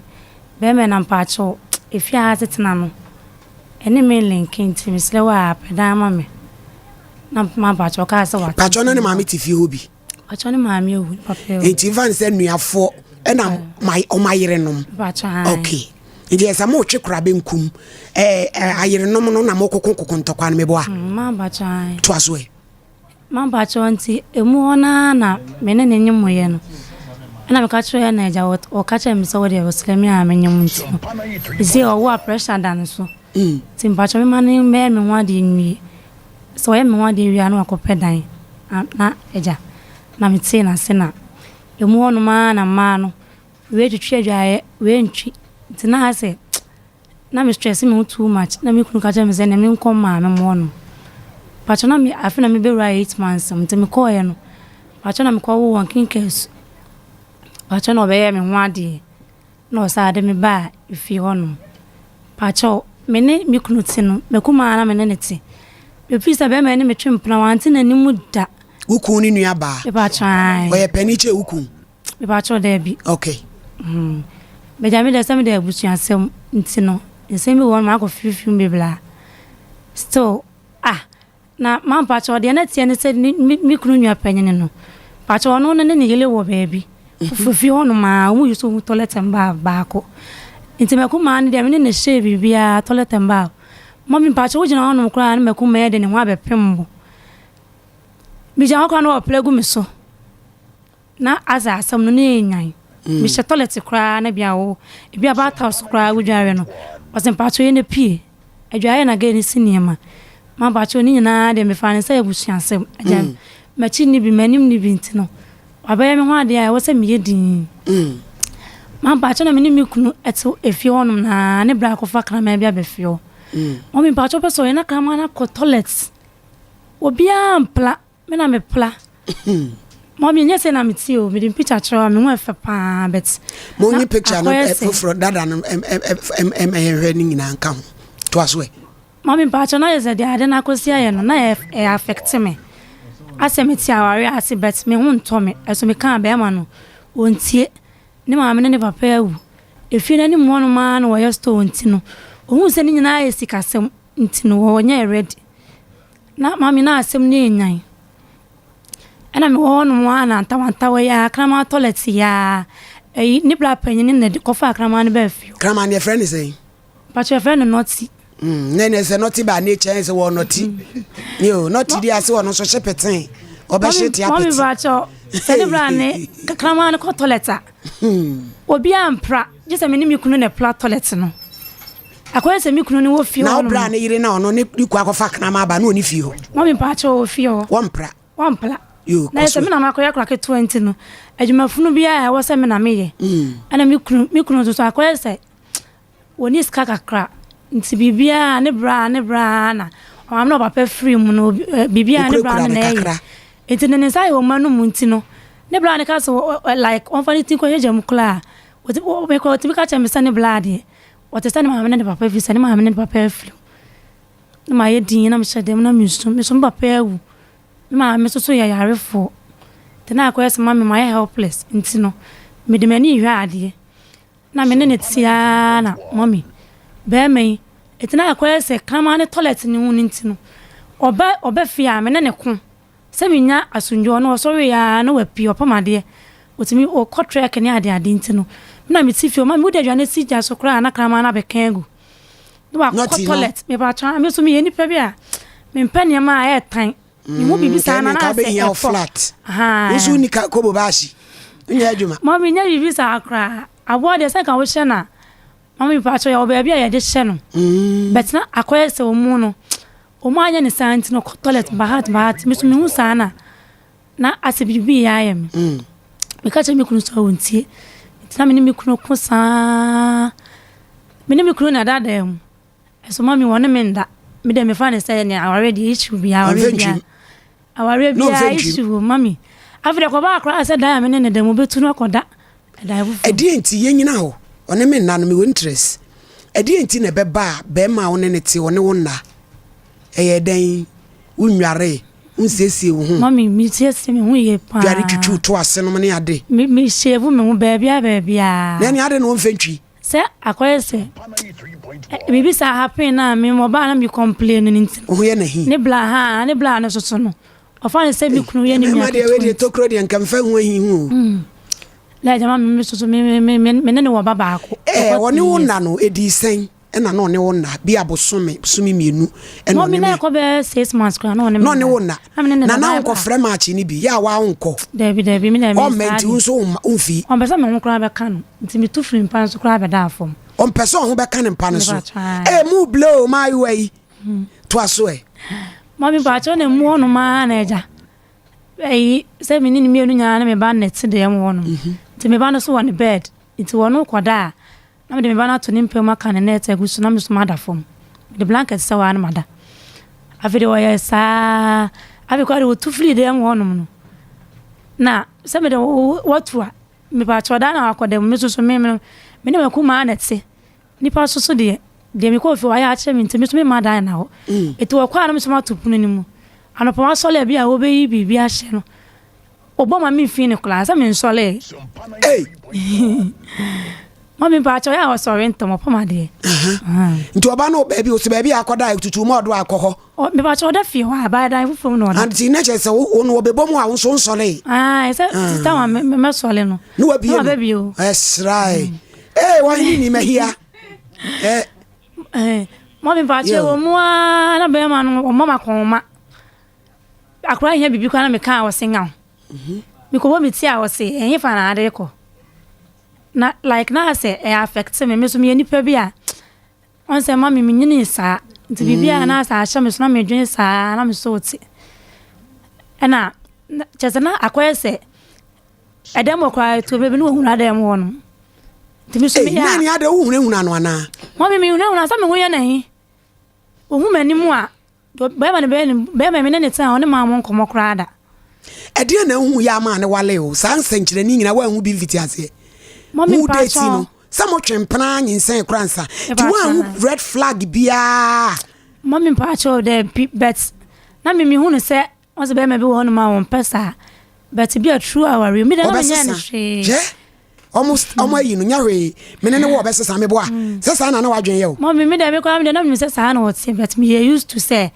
bɛrima na mpakyɛw, efie ha asetena no, ɛne me nlinke nti mesrɛ wo a pɛ dan ma me. Na mpakyɛw ɔkaa sɛ wate. Pakyɛw na ne maame te fie hɔ bi? Pakyɛ ne maame awu ne papa awu. Nti nfa ne sɛ nuafoɔ ɛna ma ɔmo ayerenom. Pakyɛ ayi. Okay. Nti ɛsɛ mo twe kora benkum ɛɛ ayerenom no na mo koko koko ntɔkwa no meboa. Mm, ma pakyɛ ayi. To aso ɛ. Ma pakyɛ nti emu hɔ naa na me ne ne nyemoyɛ no. Ɛna meka kyerɛ na agya ɔka kyerɛ me sɛ wɔde ɔsrɛ me a menyem nti no. Ɛsɛ ɔwo a pressure da ne so. Nti mpakyɛ mema no mmɛyɛ me ho adeɛ nwie. Sɛ ɔyɛ me ho adeɛ wie a na wakɔpɛ dan na agya na metee n'ase na ɛmu hɔ nom ara na mmaa no wei twitwi adwaeɛ wei ntwi nti na ayɛ sɛ na me stress me ho too much na me kunu ka kyerɛ me sɛ nea menkɔ maame mo hɔ nom. Mpakyɛ na me afe na mebɛwura 8 months mu nti mekɔɔeɛ no mpakyɛ na mekɔwoo wɔ Nkenkasu. Mpakyɛ na ɔbɛyɛɛ me ho adeɛ. Na ɔsan de me baa efie hɔ nom. Pakyɛw, me ne me kunu te no, m'akumaa na me ne no te. Mefii sɛ bɛrima yi ne me twe mpena, wante n'anim da. Wo kun ne nua baa? Mepakyɛw, ae. Ɔyɛ panin kyɛn wo kun? Mepakyɛw, daabi. Okay. Hmm. M'agya me deɛ sɛ me deɛ abusuasɛm nti no, nsɛm bi wɔ hɔ nom akɔ fiifii mu bebree a, still, ah, Na ma mpakyɛw deɛ na ɛteɛ ne sɛ ne me me kunu nua panyin no mpakyɛw ɔno ne ne yere wɔ baabi foforɔ fie hɔnom a wɔn use wɔn toilet and bath baako nti mɛko maa no deɛ me ne no hyɛɛ biribiara toilet and bath mɔmi mpakyɛw wogyina hɔnom koraa ne mɛko maa de ne ho abɛpem mo megyina hɔ koraa na ɔpere gu me so. Na adze asɛm no na enyan. Mehyɛ toilet koraa na bia wo ebi a bath house koraa wo dware no ɔse mpakyɛw yɛ na pie adwareɛ na girl no si nneɛma ma mpakyɛw ne nyinaa deɛ mefaa no sɛ abusuasɛm agya m'akyi nni bi m'anim nni bi nti no wabɛyɛ me ho adeɛ a ɛwɔ sɛ meyɛ dinn ma mpakyɛw na me ne me kunu ɛte efie hɔnom na ne bra akɔfa kraman bi aba fie hɔ mɔmi mpakyɛw pɛ sɛ ɔyɛ na kraman no akɔ toilet obiara mpla Me na me pla. Mɔmi nyɛ sɛ na me ti o, me de picture kyerɛ wa, me ho ɛfɛ paa but. Mo nye picture no foforɔ dada no ɛm ɛyɛ hwɛ ne nyinaa nka ho. To aso ɛ. Mɔmi mpakyɛ na yɛ sɛ deɛ ade no akɔsi ayɛ no na ɛyɛ affect me. Asɛ me te aware ase but me ho ntɔ me, ɛso me kaa bɛrima no ɔntie. Ne maame ne ne papa awu. Efie no anim hɔnom ara na wɔyɛ store nti no, ohuu sɛ ne nyinaa yɛ sikasɛm nti no wɔnyɛɛ ready. Na maame na asɛm no enyan. Ɛna mewɔ hɔnom ara na ntawantawa yi ara, kraman toilet yi ara, ɛyi ne bra panyin na ɛde kɔfaa kraman no baa fie hɔ. Kraman no yɛfrɛ no sɛn? Mpakyɛ yɛfrɛ no Nɔte. Mm, na ɛnɛ sɛ nɔte baa nature ɛsɛ wɔ nɔte. Yo, nɔte di ase wɔ no nso hye petee. Ɔbɛhye te apete. Mɔmi mpakyɛ sɛ ne bra ne kraman no kɔ toilet a, obiara mpra, gye sɛ me ne me kunu na ɛpra toilet no. Akɔyɛ sɛ me kunu no wɔ fie hɔ nom. Na wo bra ne yere na ɔno ne kɔ akɔfa kraman aba na ɔni fie hɔ. Mɔmi mpakyɛ wɔ fie hɔ. Wɔmpra. Wɔmpra. Yo, Na sɛ me na makɔyɛ akora ketewa nti no, adwumafunu biara a ɛwɔ sɛ me na meyɛ. Ɛna me kunu, me kunu nso so akɔyɛ sɛ wɔni sika kakra nti biribiara ne bra ne bra na ɔmaame na ɔpapa firi mu no biribiara ne bra no na ɛyɛ. Nti ne ne nsa yɛ wɔn anum nti no, ne bra no ka sɛ like wɔmfa ne ti nkɔhyɛ gya mu koraa. Ɔtumi ka kyerɛ me sɛ ne bra deɛ. Ɔte sɛ ne maame ne ne papa ɛfiri sɛ ne maame ne ne papa afiri mu. Na mayɛ dinn na mehyɛ dan mu na mesu. Me nso me papa awu. Me maame nso so yɛ yarefoɔ. Nti na akɔyɛ sɛ mame mayɛ helpless nti no mede m'ani rehwɛ adeɛ. Na me ne no te ara na mummy barima yi nti na akɔyɛ sɛ kraman ne toilet ne ho no nti no ɔba ɔba fie a me ne no ko. Sɛ menya asomdwoe, ɔno ɔsɔree ara na wapue, ɔpam adeɛ, ɔtumi ɔkɔ trɛk ne adeade nti no, me na mete fie, ɔma me wode aduane si gya so koraa na kraman no abɛka agu. Na wakɔ toilet, mepakyɛ, me nso meyɛ nipa bi a mempɛ nneɛma a ɛyɛ tan. Mehu biribi saa na na asɛ ɛfɔ. flat. Nso wonni ka kobo baasi. Nyɛ adwuma. Mɔ menyɛ biribi saa koraa. Aboa deɛ sɛ nka wohyɛ no a, mama mepakyɛ yɛwɔ baabi a yɛde hyɛ no. But na akɔyɛ sɛ ɔmu no, Ɔmo anyɛ no saa nti no ɔkɔ toilet bahat bahat me so mehu saa na na asɛ biribi reyɛ ayɛ me. Meka kyerɛ me kunu sɛ ɔntie. Nti na me ne me kunu ko saa. Me ne me kunu na ɛdaadaa mu. Ɛso ma me wɔne me nda. Me deɛ mefa ne sɛ nea awareɛ deɛ issue biara awareɛ biara. Awareɛ biara issue wɔ mami. Afei deɛ kɔbaa koraa sɛ dan a me ne ne da mu bɛtu no akɔda ɛdan foforɔ. Ɛdeɛn nti yɛnyina hɔ ɔne me nna no mewɔ interest. Ɛdeɛn nti na ɛbɛba a bɛrima a wo ne no te ɔne wo nna? Ɛyɛɛ dɛn? Wonnwaree, wonsiesiee wo ho. Mami mesiesie me ho yie paa. Dware twitwiw to ase nom ne ade. Me me shave me ho baabiara baabiara. Na ɛne ade na wɔmfa ntwi. Sɛ akɔyɛ sɛ biribi saa happen na me ɔbaa na me complain no nti. Wo ho yɛ n'ahi. Ne bla ha ne bla no soso no. Ɔfa ne sɛ me kunu yɛ ne nua ketewa. Mɛma deɛ wei deɛ tokuro deɛ nka mfa ho ahi ho o. Na agya ma me soso me me me me ne ne wɔ ba baako. Ɛɛ ɔne wo nna no edii sɛn? Ɛna na ɔne wo nna bi abosome bosome mmienu ɛna ɔne me. Na ɛkɔ bɛyɛ six months koraa na ɔne me. Na ɔne wo nna. Na na wonkɔfrɛ match no bi yɛ a waa wonkɔ. Dabi dabi me na me. Ɔmmɛ nti wo nso womfi. Ɔmpɛ sɛ me ho koraa bɛka no nti metu firi mpa no so koraa bɛdaa fam. Ɔmpɛ sɛ ɔho bɛka ne mpa no so. Ee mu blow maayewa yi. Toa so ɛ. Mami mpakyɛw na mu hɔnom ara na agya. Ɛyi sɛ me ne ne mmienu nyinaa ne me ba na ɛte dɛm hɔnom. Nti me ba no so wɔ ne bed nti wɔn kɔda a. Na mede me ba no ato ne mpa mu aka ne nɛɛte agu so na me nso mada fam. Mede blanket sɛ hɔ ara na mada. Afei deɛ wɔyɛɛ saa. Afei koraa deɛ wɔtu firii dan mu hɔnom no, na sɛ mede watu a, mepaakyɛw daa na wakɔ dan mu. Me nso so me me me ne m'akumaa na ɛte. Nipa nso so deɛ, deɛ mekɔɔ fie wɔayɛ akyerɛ me nti me nso memma dan nna hɔ. Enti wɔkɔ a na me nso mato pono no mu. Anɔpa wasɔre a bi a wɔbɛyi biribi ahyɛ no, Ɔbɔ ma me nfii no koraa sɛ me nsɔree. Ei. Mami mpakyɛ ɔyɛ a ɔsɔre ntɛm ɔpam adeɛ. Nti ɔba no baabi ɔsi baabi a akɔda tutu mu ɔdo akɔ hɔ. Mepakyɛ ɔda fie hɔ a baa dan foforɔ mu na ɔda. Nti ne kyerɛ sɛ wo no ɔbɛbɔ mu a wo nso nsɔree. Ae sɛ sista wa mɛsɔre no. Ne wabie no. Ɛsrae. Ee wɔn ni mahia. Ɛ. Mami mpakyɛ wɔ mu a na bɛrima no ɔmɔ ma kɔn ma. Akwadaa hia biribi koraa na meka a ɔse nyaw. Mekɔbɔ me ti a ɔse ɛhefa na ade rekɔ. Na like na asɛ ɛyɛ affect me. Me so meyɛ nipa bi a ɔn sɛ ma me menyinii saa. Nti biribi a na asɛ ahyɛ me so na medwene saa na me so te. Ɛna kyerɛ sɛ na akɔyɛ sɛ ɛdɛm wɔ koraa ɛtu baabi na wɔhunu adɛm wɔ no. Nti me so meyɛ a. Ei, na ne adɛ wohunahuna no anaa? Mami mehunahuna sɛ me ho yɛ n'ahi. Ohu m'anim a Bɛrima no bɛyɛ ne bɛrima me ne ne tena ɔne maa mo nkɔmmɔ koraa da. Ɛdeɛn na wohu yɛ ama ne wale o saa nsɛnkyerɛnne nyinaa woanhu bi mfiti aseɛ Mɔmi mo date mpakyɛw. no sɛ motwe mpena nyinsɛn kora nsa nti Mepakyɛw. woanhu red flag biaa. Mɔmi mpakyɛw daabi but na me mehu no sɛ wɔn sɛ bɛrima bi wɔ hɔnom a wɔn pɛ saa but bi a true awareɛ mi deɛ na menyɛ no Ɔbɛsesa hwee. hwɛ ɔmo ɔmo ayi no nyɛ hwee mene ne wo ɔbɛsesa meboa sɛ saa na na wadwen yɛ o. Mɔmi mi deɛ mi koraa mi deɛ na mi nim sɛ saa na ɔteɛ but mi yɛ used to sɛ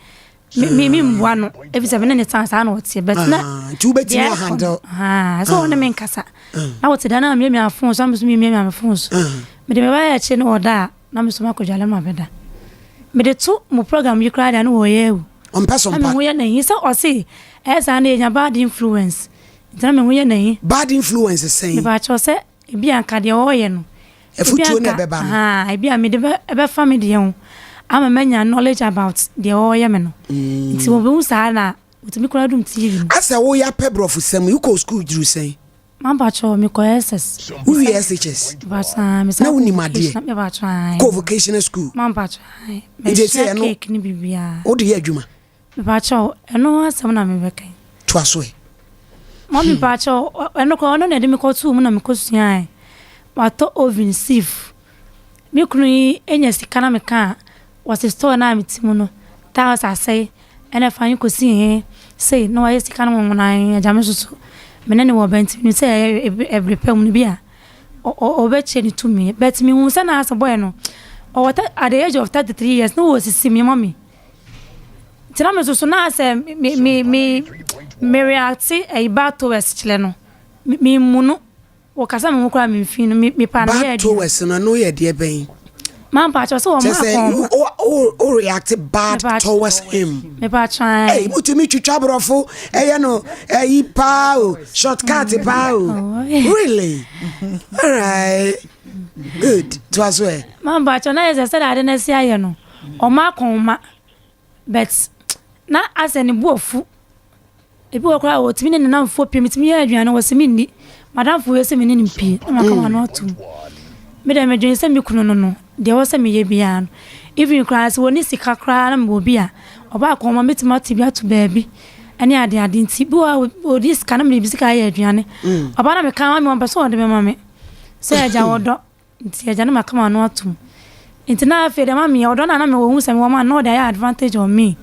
mi mi mi mbua no ebi sɛ mi ne ne tan saa na ɔteɛ but na ah, nti wobɛtumi deɛ ɛkɔ ahandle no sɛ ɔne mi nkasa na wɔte da na mi miamia phone so na mi nso mi miamia mi phone so mi de mi ba yɛ akyi na ɔda a na mi nso ma kɔ dwale ma bɛda mi de to mo program yi koraa deɛ na wɔyɛ ewu ɔmpɛ so na mi mpa ho yɛ n'ahi sɛ ɔse ɛyɛ saa na yɛnya bad influence Nti na me ho yɛ n'ahi. Bad influence sɛn? Mepakyɛw sɛ ebi a nka deɛ ɔreyɛ no. Afutuo na ɛbɛba no. Ahaa ebi a mede bɛ ɛbɛfa me deɛ ho ama manya knowledge about deɛ ɔreyɛ me no. Mm. Nti wɔbɛhu saa na wɔtumi koraa dum TV no. Asɛ woyɛ apɛ borɔfosɛm yi wokɔɔ sukuu duru sɛn? Mampakyɛw mekɔ SS. Wowie SHS? Mepakyɛw mesan Na wonim adeɛ? Mepakyɛw. Kɔɔ vocational school? Mampakyɛw. Nti ɛsɛ Masua ɛno cake ne biribiara. wode yɛ adwuma? Mepakyɛw, ɛno ho asɛm na mebɛka yi. Toa so ɛ. Mummy mepakyɛw, ɛno koraa ɔno na ɛde me kɔtoo mu na mekɔsuae. Watɔ oven, sieve. Me kunu yi nya sika na meka a, wɔse store no a mete mu no, tiles asɛe, ɛna fa he kɔsi he sei na wayɛ sika no nwonwonae. Agya me nso so, me ne no wɔ ba nti menim sɛ ɛyɛ ɛbere pa mu no bi a, ɔbɛkyerɛ ne tumi. But mehu sɛ na asɛ boy no, ɔwɔ at the age of 33 years na ɔresisi me, mummy. Nti na me nso so na sɛ me me me me reacte ɛyi bad towards kyerɛ no me me mu no wɔkasa me ho koraa me nfi no me me pa no yɛ Bad aduane. towards no ɛno yɛ deɛ bɛn? Maa mpakyɛw sɛ wɔn Kyɛ sɛ akɔn you o o o react bad towards him. Me pakyɛw Ɛy mutumi twitwa borɔfo ɛyɛ no ɛyi paa o short cut paa o really alright good toa so ɛ. Maa mpakyɛw na yɛ sɛ sɛdeɛ ade no asi ayɛ no Ɔmo akɔnma but na asɛ ne bo afu. Ebi wɔ hɔ koraa a otumi ne ne nnamfoɔ pie, metumi yɛ aduane wɔse menni. M'adamfo wei sɛ me ne no mpie na maka m'ano atom. Me deɛ medwene sɛ me kunu no no, deɛ ɛwɔ sɛ meyɛ biara no, even koraa sɛ wɔnni sika koraa na mewɔ bi a, ɔba akɔnma mɛtumi ate bi ato baabi ɛne ade ade nti bi wɔ hɔ a ɔdi sika na mede bi sika ayɛ aduane. Ɔba na meka ma me ɔmpɛ sɛ ɔde bɛma me sɛ agya wɔdɔ nti agya no maka m'ano atom. Nti na afei deɛ ma meyɛ ɔdɔ no a na mewɔ hu sɛ mewɔ ma no na ɔde ayɛ advantage on me.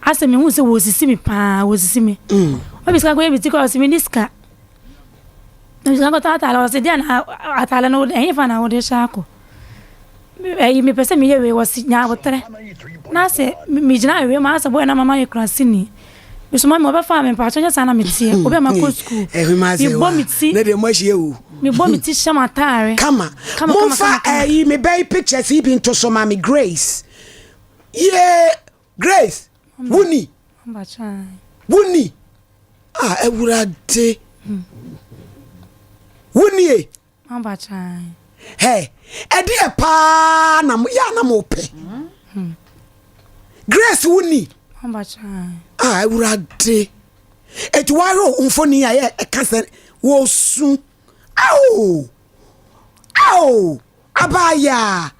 Asɛ mehu sɛ wɔsisi me paa wɔsisi me. Ɔbi sika kɔyɛ me ti koraa ɔse menni sika. Sika kɔtɔ ataare ɔse deɛ na ataare no ɛhefa na wode hyɛ akɔ. Ɛyi mepɛ sɛ meyɛ wei wɔse nya aboterɛ. Na sɛ megyina wei mu asɛ boy na mama yɛ kuraseni. Mesoma me wɔbɛfa me mpakyɛ nyɛ saa na meteɛ. Obi a makɔ sukuu. Mebɔ me ti. Ne deɛ mo ahyia o. Mebɔ me ti hyɛ m'ataare. Kama. Momfa ɛyi me bɛyi pictures yi bi nto so ma me Grace. Yee Grace woni. Woni. Ah awurade. Woni e. Hey, ɛdeɛ paa na yɛ a na mopɛ. Grace woni. Ah awurade. Eti wahwɛ mfoni a yɛ ɛka sɛ wɔsu. Ao! Ao! Abaayaa.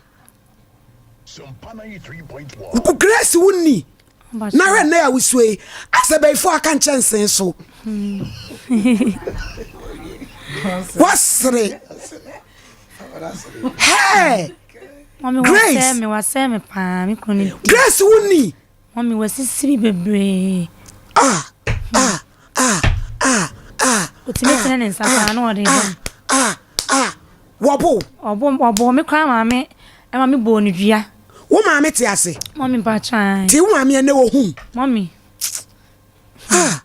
Grace wonni. Na hwɛ nnɛ a wosua yi asɛ bɛyifo aka nkyɛnsee so. Wasere. Hey! Grace. Grace wonni. Mami wasisi mi bebree. Ah ah ah ah ah. Otumi tene ne nsa paa na ɔde bɔ. Ah ah wɔbo. Ɔbo ɔbɔ me koraa maame ɛma me bɔɔ ne dua. Wo maame te ase. Mami mpakyɛw. Ti wo maame ɛnɛ wɔ hu. Mami. Ah.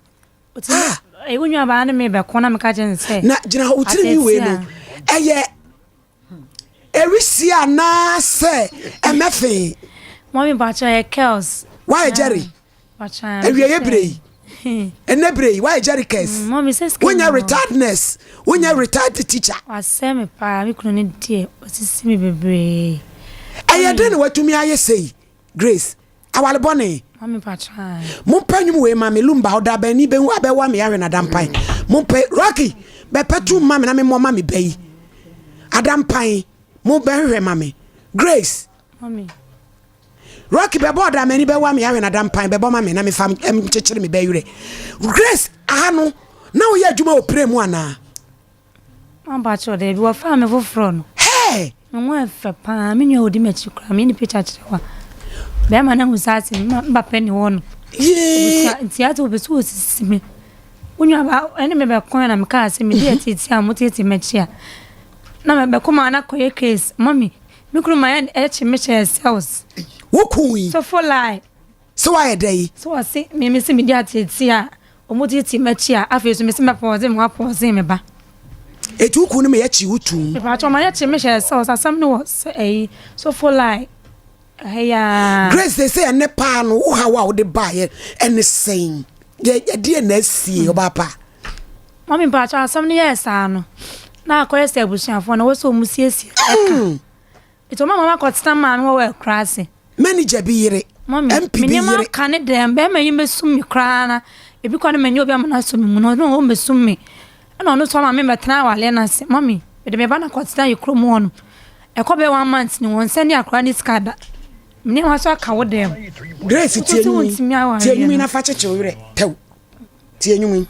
Otumi ah. Wo nua baa ne me bɛko na meka kyerɛ ne sɛ. Na gyina hɔ wotiri mi wei no ɛyɛ. Ɛresi anaasɛ ɛmɛfee. Mami mpakyɛ yɛ curls. Wayɛ jerry. Awieɛ berɛ yi. Ɛnɛ berɛ yi wayɛ jerry curls. Mami sɛ sika. Wonyɛ retired nurse. Wonyɛ retired teacher. Wasɛ me paa me kunu ne deɛ wasisi me bebree. Ɛyɛ dɛn na watumi ayɛ sei Grace? Aware bɔne. Mompɛ nnwom wei ma me Lumba ɔda bɛni bɛhu abɛwa me ahwɛ n'adampan. Mompɛ Rocky bɛpɛ tum ma me na memmɔ ma me ba yi. Adampan mo bɛhwehwɛ ma me. Grace. Rocky bɛbɔ ɔda m'ani bɛwa me ahwɛ n'adampan bɛbɔ ma me na mefa nkyekyere me ba werɛ. Grace aha no na woyɛ adwuma wɔ pire mu anaa? Mampakyɛw daabi wɔfaa me foforɔ no. Hey! Me ho yɛ fɛ paa me nua odi m'akyi koraa me ne picture kyerɛ wa. Bɛrima no ahu saa ase me papa ni hɔ no. Yee! Nti ate wɔpɛ sɛ wɔsisi me. Wo nua ba ɛne me bɛko na mekaa sɛ medi atietie a motietie m'akyi a. Na mebɛko maa no akɔyɛ case. Mami, me kunu ma ɛkye me hyɛɛ cells. Wo kun yi? Sɔfo lie. Sɛ wayɛ dɛ yi? Sɛ wɔse me me se medi atietie a Ɔmo tietie m'akyi a, afei so mese mɛpɔɔse me wapɔɔse me ba. Eti wo kun no ma yɛkye wo tum. Mepakyɛw ma yɛkye me hyɛ sɛ ɔsasɛm no wɔ sɛ ɛyi sofo line ɛha yi aa. Grace sese ɛnɛ paa no wo haw a wode baeɛ ɛne sɛn ɛdeɛ na asie ɔbaa pa. Mami mpakyɛw asɛm no yɛɛ saa no na akɔyɛ sɛ abusuafoɔ no wɔ sɛ ɔmo siesie ɛka. Nti ɔma mama kɔtena maame hɔ wɔ akuraase. Manager bi yere. Mami, MP bi yere. Me nneɛma aka ne dɛm, bɛrima yi mbɛsum me koraa na ebi koraa no manya obi ama no asɔ me mu no, ɔno ɔmbɛsum me. Ɛna ɔno nso ama me mbɛtena awaleɛ no ase. Mami, mede me ba no akɔtena yɛ kurom hɔ nom. Ɛkɔ bɛyɛ one month ni, wɔn nsɛnde akwadaa ne sika da. Me nneɛma nso aka wo dɛm. Grace tie nnwom yi, tie nnwom yi na fa kyekye wo werɛ tɛw. Tie nnwom yi.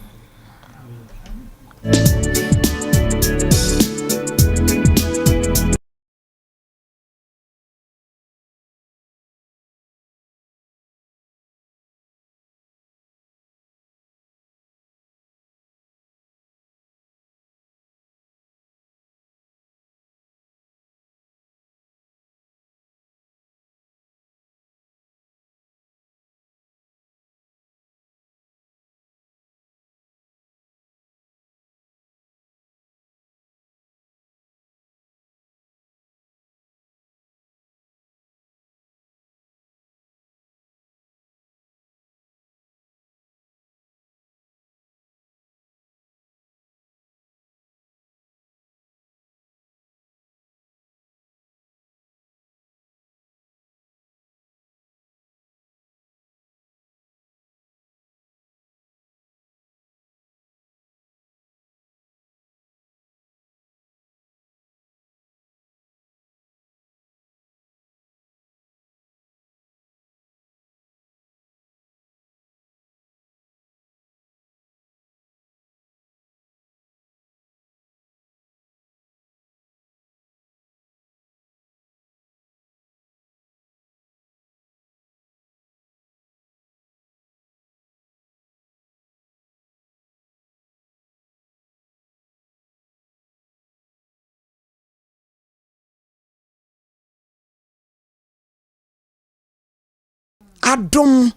Adom.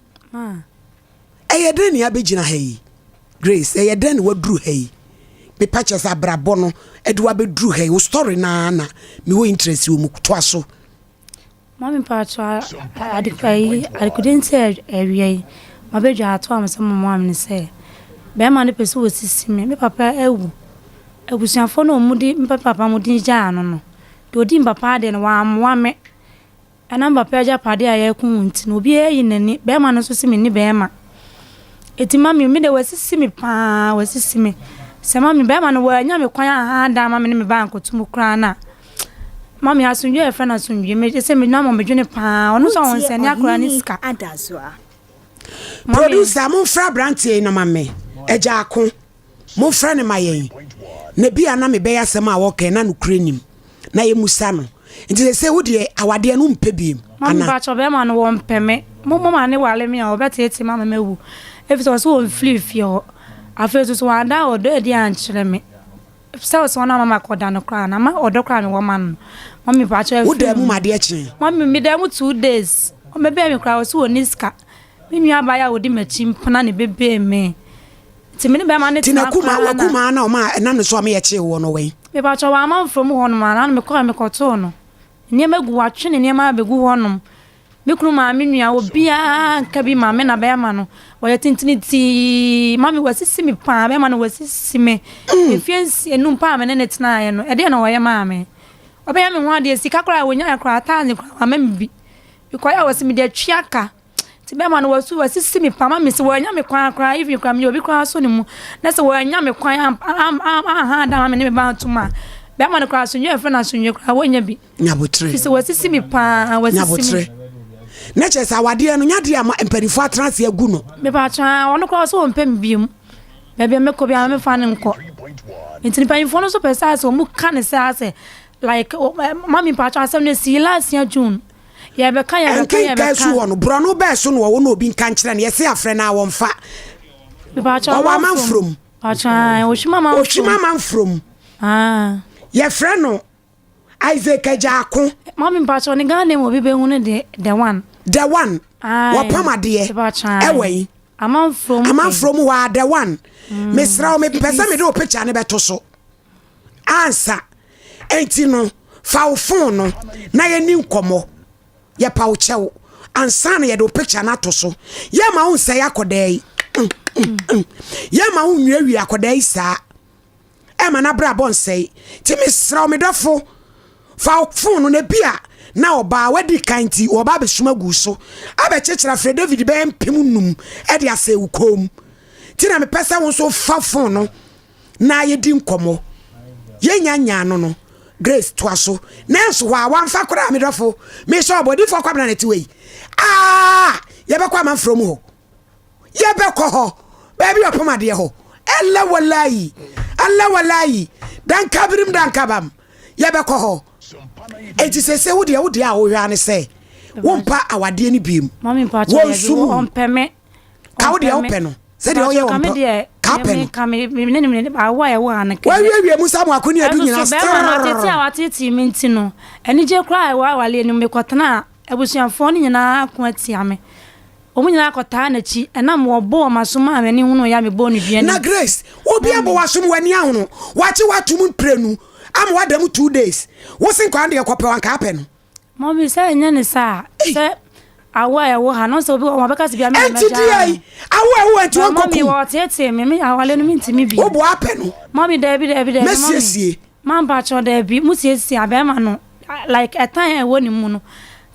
Ɛyɛ dɛn na yɛabɛgyina ha yi? Grace, ɛyɛ dɛn na waduru ha yi? Mepa kyɛ sɛ abrabɔ no ɛde wabɛduru ha yi. Wo story no ara na mewɔ interest wɔ mu. Toa so. Mame mpakyɛw ade ayi adekode nti a awia yi mabɛdwa ato a mesɛ momoa me ne sɛ bɛrima no pɛ sɛ ɔsisi me me papa awu abusuafoɔ no a wɔn de me papa mo din gyaa no no deɛ ɔdi me papa adeɛ no wammoa me Ɛnam papa agyapadeɛ a yɛreko ho nti no, obiara ayi n'ani. Barima no nso se menni barima. Enti mami, me deɛ wasisi me paa, wasisi me. Sɛ mami, barima no wannya me kwan anha dan ma me ne me ba ankɔto mu koraa no a, mami asomdwoeɛ a yɛfrɛ no asomdwoeɛ, me sɛ me nam medwene paa. Ɔno nso Wotie ɔnsɛne akwadaa ne Ɔhene sika. Adazoa. Mami. Producer, momfrɛ aberanteɛ yi no ma me. Agya Ako. Momfrɛ no ma yɛn, na ebia na mebɛyɛ asɛm a wɔka yi na nokorɛ nnim, na yɛmmusa no. Nti seesei wo deɛ awadeɛ no wompɛ biom Mami ana? mpakyɛw bɛɛma no wɔmpɛ me mo mo ma ne ware me a ɔbɛteetee me ama mawu efisɛ ɔse ɔnfiri fie hɔ afei nso so wanda ɔdɔ adi ankyerɛ me sɛ ɔse ɔno ama makɔda no koraa na ma ɔdɔ koraa mewɔ ma no no mami mpakyɛw Wo daa afiri mu mu ma adeɛ kyee? mami meda mu 2 days ɔmɛbɛɛ me koraa ɔse ɔnni sika me nua baa yi a ɔdi makyi mpena na ɛbɛbɛɛ me Nti me ne bɛrima no Nti na tena kuma koraa na. wakumaa na ɔma ɛnam ne so a meyɛ kyee woɔ no wɛn? Mepakyɛw wamma mfra mu hɔnom a, na mekɔe mekɔtoo no. Nneɛma gu watwe ne nneɛma abegu hɔnom. Me kunu maame nua obiara nka bi ma me na bɛrima no. Ɔyɛ tentene tii. Mame wasisi me paa bɛrima no wasisi me. Mfie nsia num paa me ne no tenaeɛ no ɛdeɛn na ɔyɛ maa me? Ɔbɛyɛ me ho adeɛ sika koraa a ɔnyaeɛ koraa ataade koraa wamma me bi. Mekɔeɛ a ɔse mede atua ka. Nti bɛrima no wasu wasisi me paa ma me sɛ wanya me kwan koraa even koraa meyɛ obi koraa so ne mu na sɛ wanya me kwan anha da ma me ne me ba atom a bɛrima no koraa asomdwe a ɛfrɛ no asomdwe koraa wɔnya bi Nyabotere. fi sɛ wasisi me paa wasisi me Nyabotere. Na kyerɛ sɛ awadeɛ no nyadeɛ a mpanimfoɔ atena ase agu no. Mepatwa ɔno koraa sɛ ɔmpɛ me biom baabi a mɛkɔ biara mefa no nkɔ nti mpanyinfoɔ no nso pɛ sɛ asɛ ɔmo ka ne sɛ asɛ like mami mpatwa asɛm no si last year June Yɛbɛka, yɛbɛka, Nkenka yɛbɛka. su hɔ no, borɔno bɛɛ so na wɔwɔ na obi nka nkyerɛ no, yɛse afrɛ no a wɔmfa. Mepatwa Ɔwɔ amanfurom. Patwa, Ohwim amanfurom. Ohwim amanfurom. Ah. Yɛfrɛ no Isaac Agyako. Mami mpatwa ne Ghana name obi bɛhu no de The One. The One. Aye. Wɔpam adeɛ. Mepatwa. Ɛwɔ yi. Amanfurom. Amanfurom hɔ a The One. Mesrɛ wo mepɛ sɛ mede wo picture no bɛto so. Ansa. Enti no, fa wo phone no na yɛni nkɔmmɔ. Yɛpa wo kyɛw. Ansa na yɛde wo picture no ato so. Yɛma wo nsɛe akɔdaa yi. Yɛma wo nwiawie akɔdaa yi saa. Ɛma n'abrabɔ nsɛe. Nti mesrɛ wo me dɔfo, fa wo phone no na bi a na ɔbaa wadi kan nti wɔba abɛsum agu so abɛkyekyere afrɛ David bɛyɛ 5000 de asɛe wo kɔn mu. Nti na mepɛ sɛ wo nso fa phone no na yɛdi nkɔmmɔ. Yɛnya nyaa no no, Grace toa so. Nanso hɔ a wamfa koraa me dɔfo. Mesɛ ɔbɔdifoɔ Kwabena na ɛte wei. Ah! Yɛbɛkɔ amanfrɛ mu hɔ. Yɛbɛkɔ hɔ. Baabi ɔpam adeɛ hɔ. Ɛlɛ walayi. Ɛlɛ walayi. Dankabirim dankabam. Yɛbɛkɔ hɔ. Enti sese wo deɛ wo deɛ a wohwɛ ne sɛ wompa awadeɛ no biem. Wɔnsu mu. Ka wo deɛ wopɛ no. Sɛdeɛ ɔyɛ wɔn pɛ ka pɛ no. Wɔawiewie mu sa mu ako ne adu nyinaa Ɛnso bɛrima no atete a wateetee me nti no, anigye koraa a ɛwɔ awareɛ no mu, mekɔtenaa abusuafoɔ no nyinaa ako atia me. Wɔn nyinaa kɔtaa n'akyi, ɛnam wɔbɔɔ m'asom a m'ani hunuiɛ a mebɔɔ no dua no Na Grace, obi abɔ w'asom w'ani ahono, wakye w'atom mprenu ama wada mu 2 days, wo se nkwadaa no deɛ kɔpɛ wanka apɛ no. Mummy sɛ ɛnyɛ ne saa sɛ awo a ɛwɔ ha no sɛ obi wɔ hɔ ɔbɛka sɛ bia me na Ɛnti mɛgyaa deɛ no. awo a ɛwɔ nti Ba wɔnkɔ mummy kum. wɔteetee me me awale no mentumi bi. Woboa apɛ no. Mummy daabi daabi daabi mummy. Mɛsiesie. Mampakyɛw daabi mo siesie a bɛrima no like ɛtan a ɛwɔ ne mu no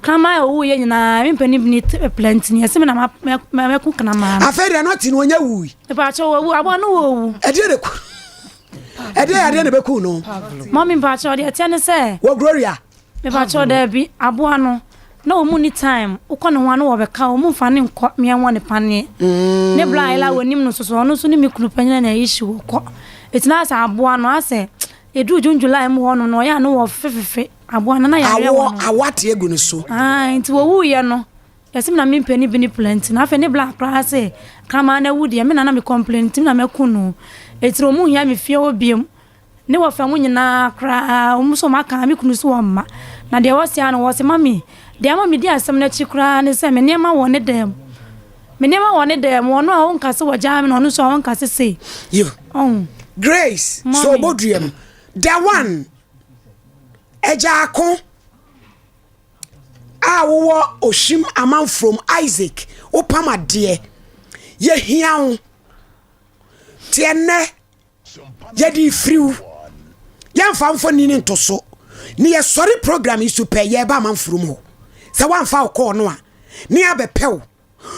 kraman a ɔwuiɛ nyinaa me mpɛ ne bini plɛntini ɛsɛ me na mɛko kraman no. Afei deɛ nɔte no ɔnya wui. Mepakyɛw wawu aboa no wɔ owu. Ɛdeɛ na ku ɛdeɛ adeɛ na bɛku no. Mummy mpakyɛw deɛ ɛteɛ ne sɛ. Wɔ Gloria. Mepakyɛw daabi, aboa no na wɔn nni time, wokɔ ne ho a na wɔbɛka wo, wɔn mfa no nkɔ mmea nwɔ ne paneɛ. Ne bra a Ella wɔnim no soso, ɔno nso ne me kunu panyin anya issue wɔkɔ. Eti na asɛ aboa no asɛ eduru June July mu hɔ nom no ɔyɛ a na wɔfefefefe aboa no na yareɛ wɔ no. Awɔ awɔ ate agu ne so. Ae nti wɔwuiɛ no yɛse me na mempɛ ne bi ne pla nti no afei ne bra koraa se kraman no awu deɛ me na na me complain nti me na mɛku no. Eti no wɔn nhia me fie hɔ biom. Ne wɔfa mu nyinaa koraa wɔn nso wɔn aka me kunu so wɔn mma. Na deɛ wɔse ara no wɔse mami deɛ ama medi asɛm no akyi koraa ne sɛ me nneɛma wɔ ne dan mu. Me nneɛma wɔ ne dan mu ɔno a ɔnka sɛ wɔgyaa me na ɔno nso a ɔnka sɛ sei. Yo. Ɔho. Grace so obodua mu. The one Agya ako a wowɔ Ohwim Amanfrom Isaac wopam adeɛ yɛhia wo nti ɛnnɛ yɛde firiw yɛmfa mfoni no nto so ne yɛsɔre program yi so pɛ yɛba amanfrom hɔ sɛ woamfa wo kɔɔ no a ne abɛpɛ wo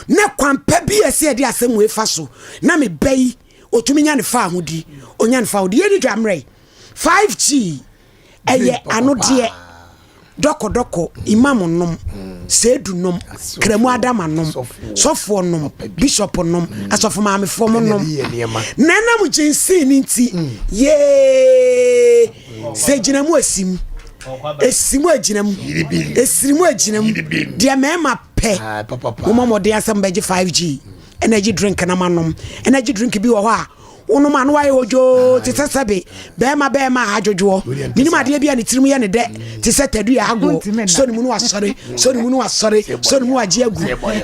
na kwan pa bi a ɛsɛ yɛde asɛm wei fa so na me ba yi ɔtumi nya ne fa ahodi ɔnya ne fa ahodi yɛni dwa mmerɛ yi 5G ɛyɛ anodeɛ dɔkɔdɔkɔ imam nom seedu nom kramu adama nom sɔfoɔ nom bishop nom asɔfo maamefoɔ mo nom na ɛnam gyensii no nti yee sɛ gyina mu asim esi mu agyina mu esiri mu agyina mu deɛ mmarima pɛ wɔn mmɔden asɛm bɛgye 5G energy drink na manom energy drink bi wɔ hɔ a wonom ano ayɛ odwoo te sɛ sɛbe bɛrima bɛrima a adwodwoɔ menim adeɛ bi a ne tirim yɛ ne dɛ te sɛ tadu yɛ agoɔ sɔ ne mu no wasɔre sɔ ne mu no wasɔre sɔ ne mu wagye agu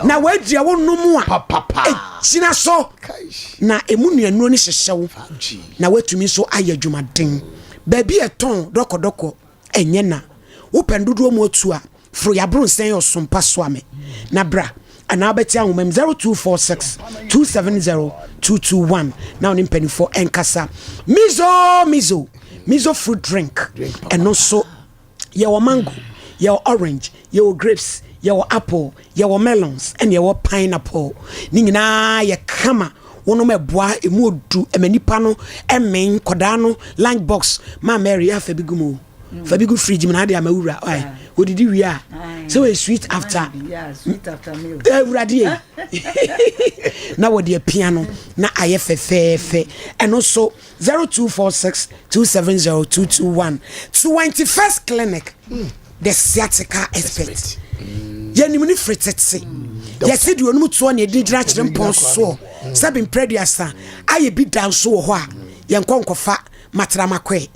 na wadua wonom a ɛgyina so na ɛmu nnuanuro no hyehyɛ wo na woatumi nso ayɛ adwumaden baabi ɛtɔn dɔkɔdɔkɔ ɛnyɛ na wopɛ no dodoɔ mu atu a Foro yaboro nsɛn ɔsompa soa me na bra anaa wobɛte ahoma mu 0246 270 221 na wo ne mpanimfoɔ ɛnkasa. Mizo Mizo Mizo fruit drink ɛno nso yɛwɔ mango yɛwɔ orange yɛwɔ grapes yɛwɔ apple yɛwɔ melons ɛne yɛwɔ pineapple ne nyinaa yɛ kama wonom ɛboa ɛmu odu ɛma nipa no ɛmen kɔdaa no lunch box ma Mary yɛ afa bi gu mu fa bi gu fridge mu na ade ama wura ɔyɛ odidi wie a sɛ wɔyɛ sweet after awurade yi na wɔde apia no na ayɛ fɛfɛɛfɛ ɛno so 0246 270 221 21st clinic the sciatica expert yɛnim ne firi tete yɛse deɛ ɔnom toɔ ne ɛde gyina kyerɛ mpɔn soɔ sɛ bemprɛ aduasa ayɛ bi da nso wɔ hɔ a yɛnkɔ nkɔfa matramakɔe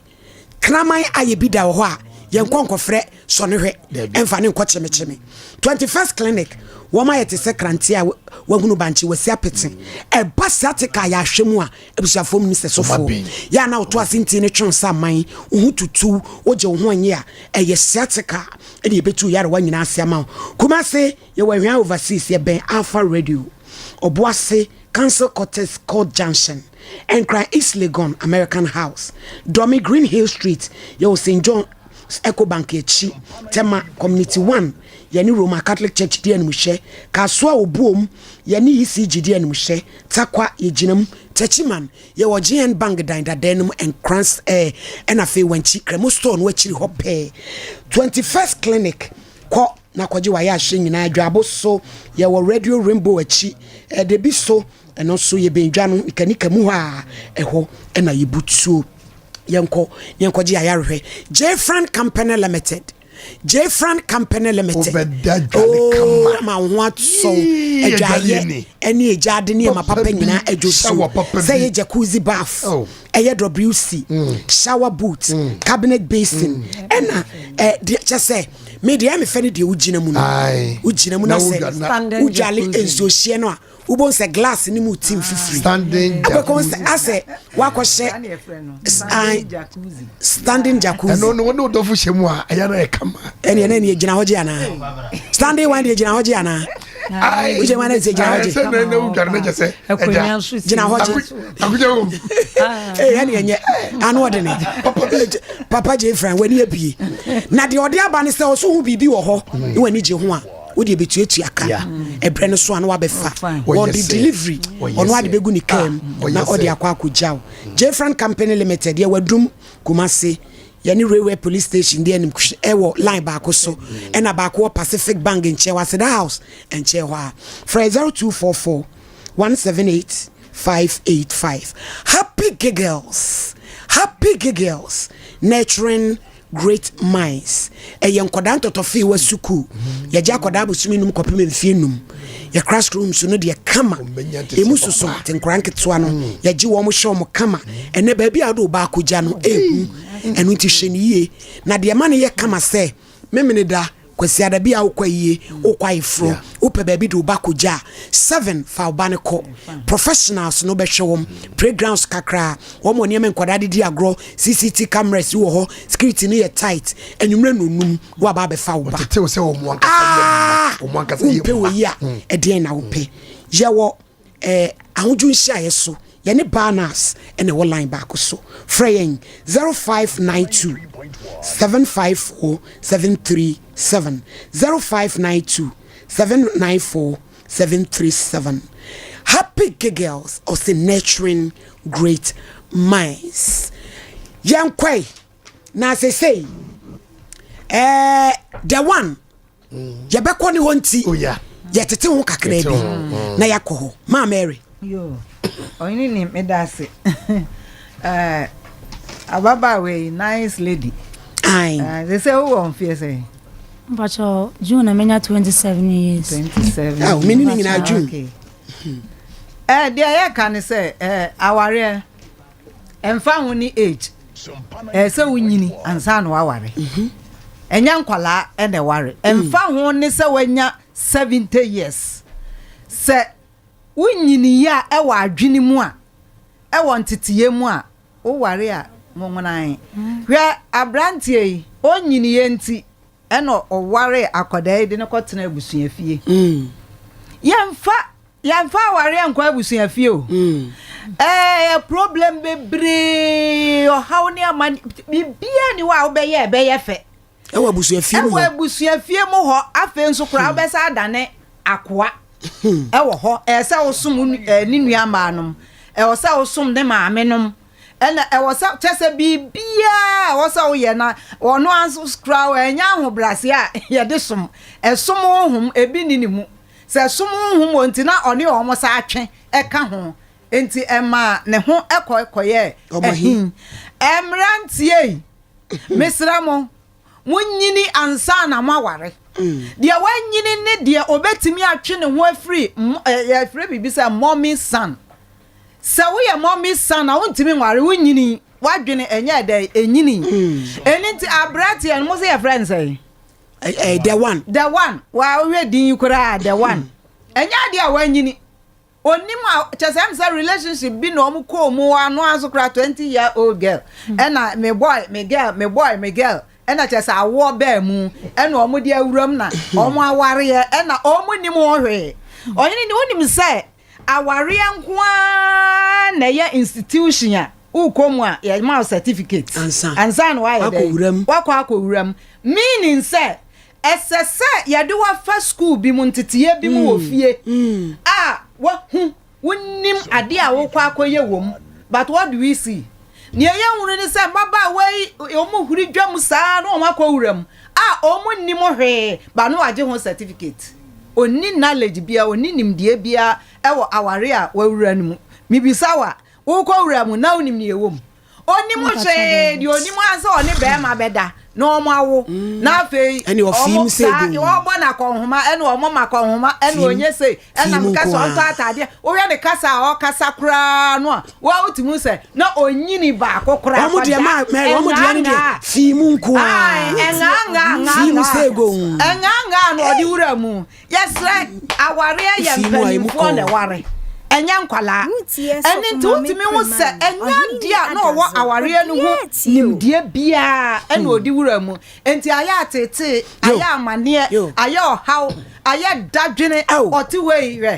Kraman ayɛ bi da wɔ hɔ a, yɛnkɔ nkɔfrɛ sɔ no hwɛ, ɛmfa ne nkɔ kyemekyeme. 21st Clinic, wɔn ayɛ te sɛ krante a wahunu bankye, wasi apete. Ɛba sciatica a yɛahwɛ mu a, abusuafoɔ mu ne sɛ sofoɔ. Yɛ a na woto ase nti no twe wo nsa aman, wo ho tutu, wogye wo ho nnye a, ɛyɛ sciatica ɛna yɛbɛtu yarewa nyinaa ase ama wo. Kumase, yɛwɔ Ahwea Overseas, yɛbɛn Alpha Radio, Ɔboase, Council Quarters Court Junction, Nkran East Legon American House, Dome Green Hill Street, yɛwɔ St. John's Ecobank akyi, Tema Community 1, yɛne Roman Catholic Church di animhwɛ, Kasoa Obuom, yɛne ECG di animhwɛ, Tarkwa yɛgyina mu, Techiman, yɛwɔ GN Bank dan dadaa no mu, Nkran eh, ɛna afei Wankyi, Kremo Store no akyiri hɔ pɛɛ. 21st Clinic, kɔ na kɔgye wayɛ ahye nyinaa dwabo so yɛwɔ radio rainbow akyi ɛde bi so ɛno nso yɛbɛn dwa no nikanika mu hɔ a ɛhɔ ɛna yɛbutuo yɛnkɔ yɛnkɔgye ayarehwɛ jfran company limited jfran company limited oh ma wo ho asɔw adwayɛ ɛne agya ade ne ɛma papa nyinaa adwo so sɛ yɛ jacuzzi bath oh. ɛyɛ wc mm. shower boot mm. cabinet basin mm. ɛna ɛ deɛ kyɛ sɛ me deɛ mefɛ no deɛ wogyina mu no wogyina mu na sɛ wodwale nsuohyeɛ no a wobɛhu sɛ glass no mu ti mfifiri wobɛkɔ sɛ asɛ woakɔhyɛ standing jacuzzi ɛno no wone wodɔfo hyɛ mu a ɛyɛ na ɛkama ɛneɛ na ɛneɛ gyina hɔ gye anaa standing one deɛ gyina hɔ gye anaa wogyina mu anaa sɛ gyina hɔ gye gyina hɔ gye ee ɛne ɛnyɛ ano ɔde ne papa gye fran w'ani abie na deɛ ɔde aba ne sɛ ɔso ho biribi wɔ hɔ ne w'ani gye ho a wode ɛbɛtuatua ka ɛberɛ no so a na wabɛfa wɔde delivery ɔno ade bɛgu ne kaa mu na ɔde akɔ akɔgya wo Jefran Company Limited yɛwɔ adum Kumase yɛne Railway Police Station de anim ɛwɔ line baako so ɛna baako wɔ Pacific Bank nkyɛn wɔ Aseda House nkyɛn hɔ a frɛ 0244 178 585 Happy Giggles Happy Giggles nurturing. Great Minds. Ɛyɛ nkwadaa ntɔtɔfeewa sukuu. Yɛgye akwadaa abosome num kɔpem mfeɛ num. Yɛ classrooms no deɛ kama. Emu soso te nkwadaa nketewa no. Yɛgye wɔn hyɛ wɔn kama. Ɛnɛ baabi a wode wo ba akɔgya no ɛhu. Ɛno nti hwɛ no yie. Na deɛ ɛma no yɛ kama sɛ Memeneda, Kwasiada bi a wokɔ ayie, wokɔ ayeforɔ, wopɛ baabi de wo ba kɔgya a, 7 fa wo ba no kɔ. Professionals no bɛhwɛ wɔn. Playgrounds kakra, wɔn wɔ nneɛma nkwadaa de di agorɔ, CCT cameras wɔ hɔ, security no yɛ tight. Anwummerɛ nnɔnnum na waba abɛfa wo ba. Wɔtetew sɛ wɔn ankasa yɛ mma. Wɔn ankasa yɛ Wompɛ mma. wei a, ɛdeɛn na wopɛ? Yɛwɔ eh, ahodwo nhyiaeɛ so, yɛne Barnas na ɛwɔ line baako so. Frɛ yɛn 0592 754 737, 0592 794 737. Happy Giggles, ɔse nurturing great minds. Yɛnkɔe, na sesei, eh, the one yɛbɛkɔ ne hɔ nti oh, yɛtete ho kakra bi mm. na yɛakɔ hɔ maa Mary. Ɔhene ni meda ase eh, ababaawa yi nice lady. Ayi. Sɛ sɛ wowɔ mfeɛ sɛ. Mpatsɔ June na menya 27 years. 27. Awo mene ne nyinaa June. Okay. Eh, deɛ yɛka ne sɛ eh, awareɛ Ɛmfa ho ne age, ɛyɛ sɛ wonyini ansa na waware. Ɛnyɛ nkwadaa na ɛware. Ɛmfa ho ne sɛ wanya 70 years. Sɛ wonyini yɛ a ɛwɔ adwene mu a, ɛwɔ nteteyɛ mu a, woware a nwonwonan. Hwɛ aberanteɛ yi, ɔnyiniiɛ nti ɛna ɔwaree akwadaa yi de no kɔtena abusuafie. Yɛmfa Yɛnfa awareɛ nkɔ abusuafie o. Ɛyɛ problem bebree, ɔhaw ne amane, biribiara ni hɔ a wobɛyɛ ɛbɛyɛ fɛ. Ɛwɔ abusuafie mu hɔ. Ɛwɔ abusuafie mu hɔ, afei nso koraa wobɛsa adane akoa ɛwɔ hɔ. Ɛyɛ sɛ wosom ne nua mmaa nom, ɛwɔ sɛ wosom ne maame nom, ɛna ɛwɔ sɛ kyɛ sɛ biribiara ɛwɔ sɛ woyɛ na ɔno nso koraa ɛnyɛ ahobrɛaseɛ a yɛde som, ɛsom honhom ebi nni ne mu. Sɛ som honhom wɔ nti na ɔne wɔn san twe ka ho, enti ɛmaa ne ho kɔ kɔyɛɛ ahi. Mmeranteɛ yi, mesrɛ mo, monyini ansa na moaware. Deɛ wanyini ne deɛ ɔbɛtumi atwe ne ho afiri, yɛfrɛ biribi sɛ mommy son. Sɛ woyɛ mommy son a, wontumi nware, wonyini, w'adwene ɛnyɛɛ dɛn, ɛnyini. Ɛno nti aberanteɛ no, mo se yɛfrɛ no sɛn? Eh, eh, the one. The one. Wa wohwɛ din yi koraa the one. Ɛnyɛ adeɛ a wanyini. Onim a kyɛ sɛ ɛm sɛ relationship bi na wɔn kɔɔ mu ano aso koraa 20 year old girl. Ɛna me boy, me girl, me boy, me girl. Ɛna kyɛ sɛ awoɔ bɛɛ mu. Ɛna wɔn de awuram na wɔn awareɛ. Ɛna wɔn nim ho hwee. Ɔhene ni wonim sɛ Awareɛ nko ara na ɛyɛ institution a wokɔ mu a yɛma wo certificate ansa na woayɛ dɛn wakɔ akɔwura mu meaning sɛ ɛsɛ sɛ yɛde wo afa school bi mu nteteeɛ bi mu wɔ mm. fie mm. a wahu wonim adeɛ a wokɔ akɔyɛ wɔ mu but what do we see nea ɛyɛ hunu ne sɛ mmabaawa yi wɔn huri dwa mu saa na wɔn akɔ wura mu a wɔn nnim hwee ba no wagye ho certificate Onni knowledge biara, onni nimdeɛ biara wɔ aware a wawura no mu. Mibisa wo a, wokɔ wura mu na wonim nea ɛwɔ mu? Onnim hwee, deɛ onim ara sɛ ɔne barima bɛda na wɔn awo na afei wɔn saa wɔbɔ no akɔnhoma ɛna wɔn ma akɔnhoma ɛna ɔnyɛ sei ɛna meka sɛ ɔntɔ ataadeɛ wohwɛ ne kasa a ɔkasa koraa no a wotumi sɛ na onyini baako koraa wɔn deɛ maa mɛri wɔn deɛ no deɛ fii mu nko ara ɛŋaaŋaa fii mu sɛ ego ɛŋaaŋaa na ɔde wura mu yɛsrɛ awareɛ yɛ mpanimfoɔ na ɛware ɛnyɛ nkwalaa ɛne nti wotumi ho sɛ ɛnyɛ adeɛ a na ɔwɔ awareɛ no ho nimdeɛ biara ɛna ɔde wura mu nti ayɛ atetee ayɛ amaneɛ ayɛ ɔhaw ayɛ dadwene ɔte hɔ yi hwɛ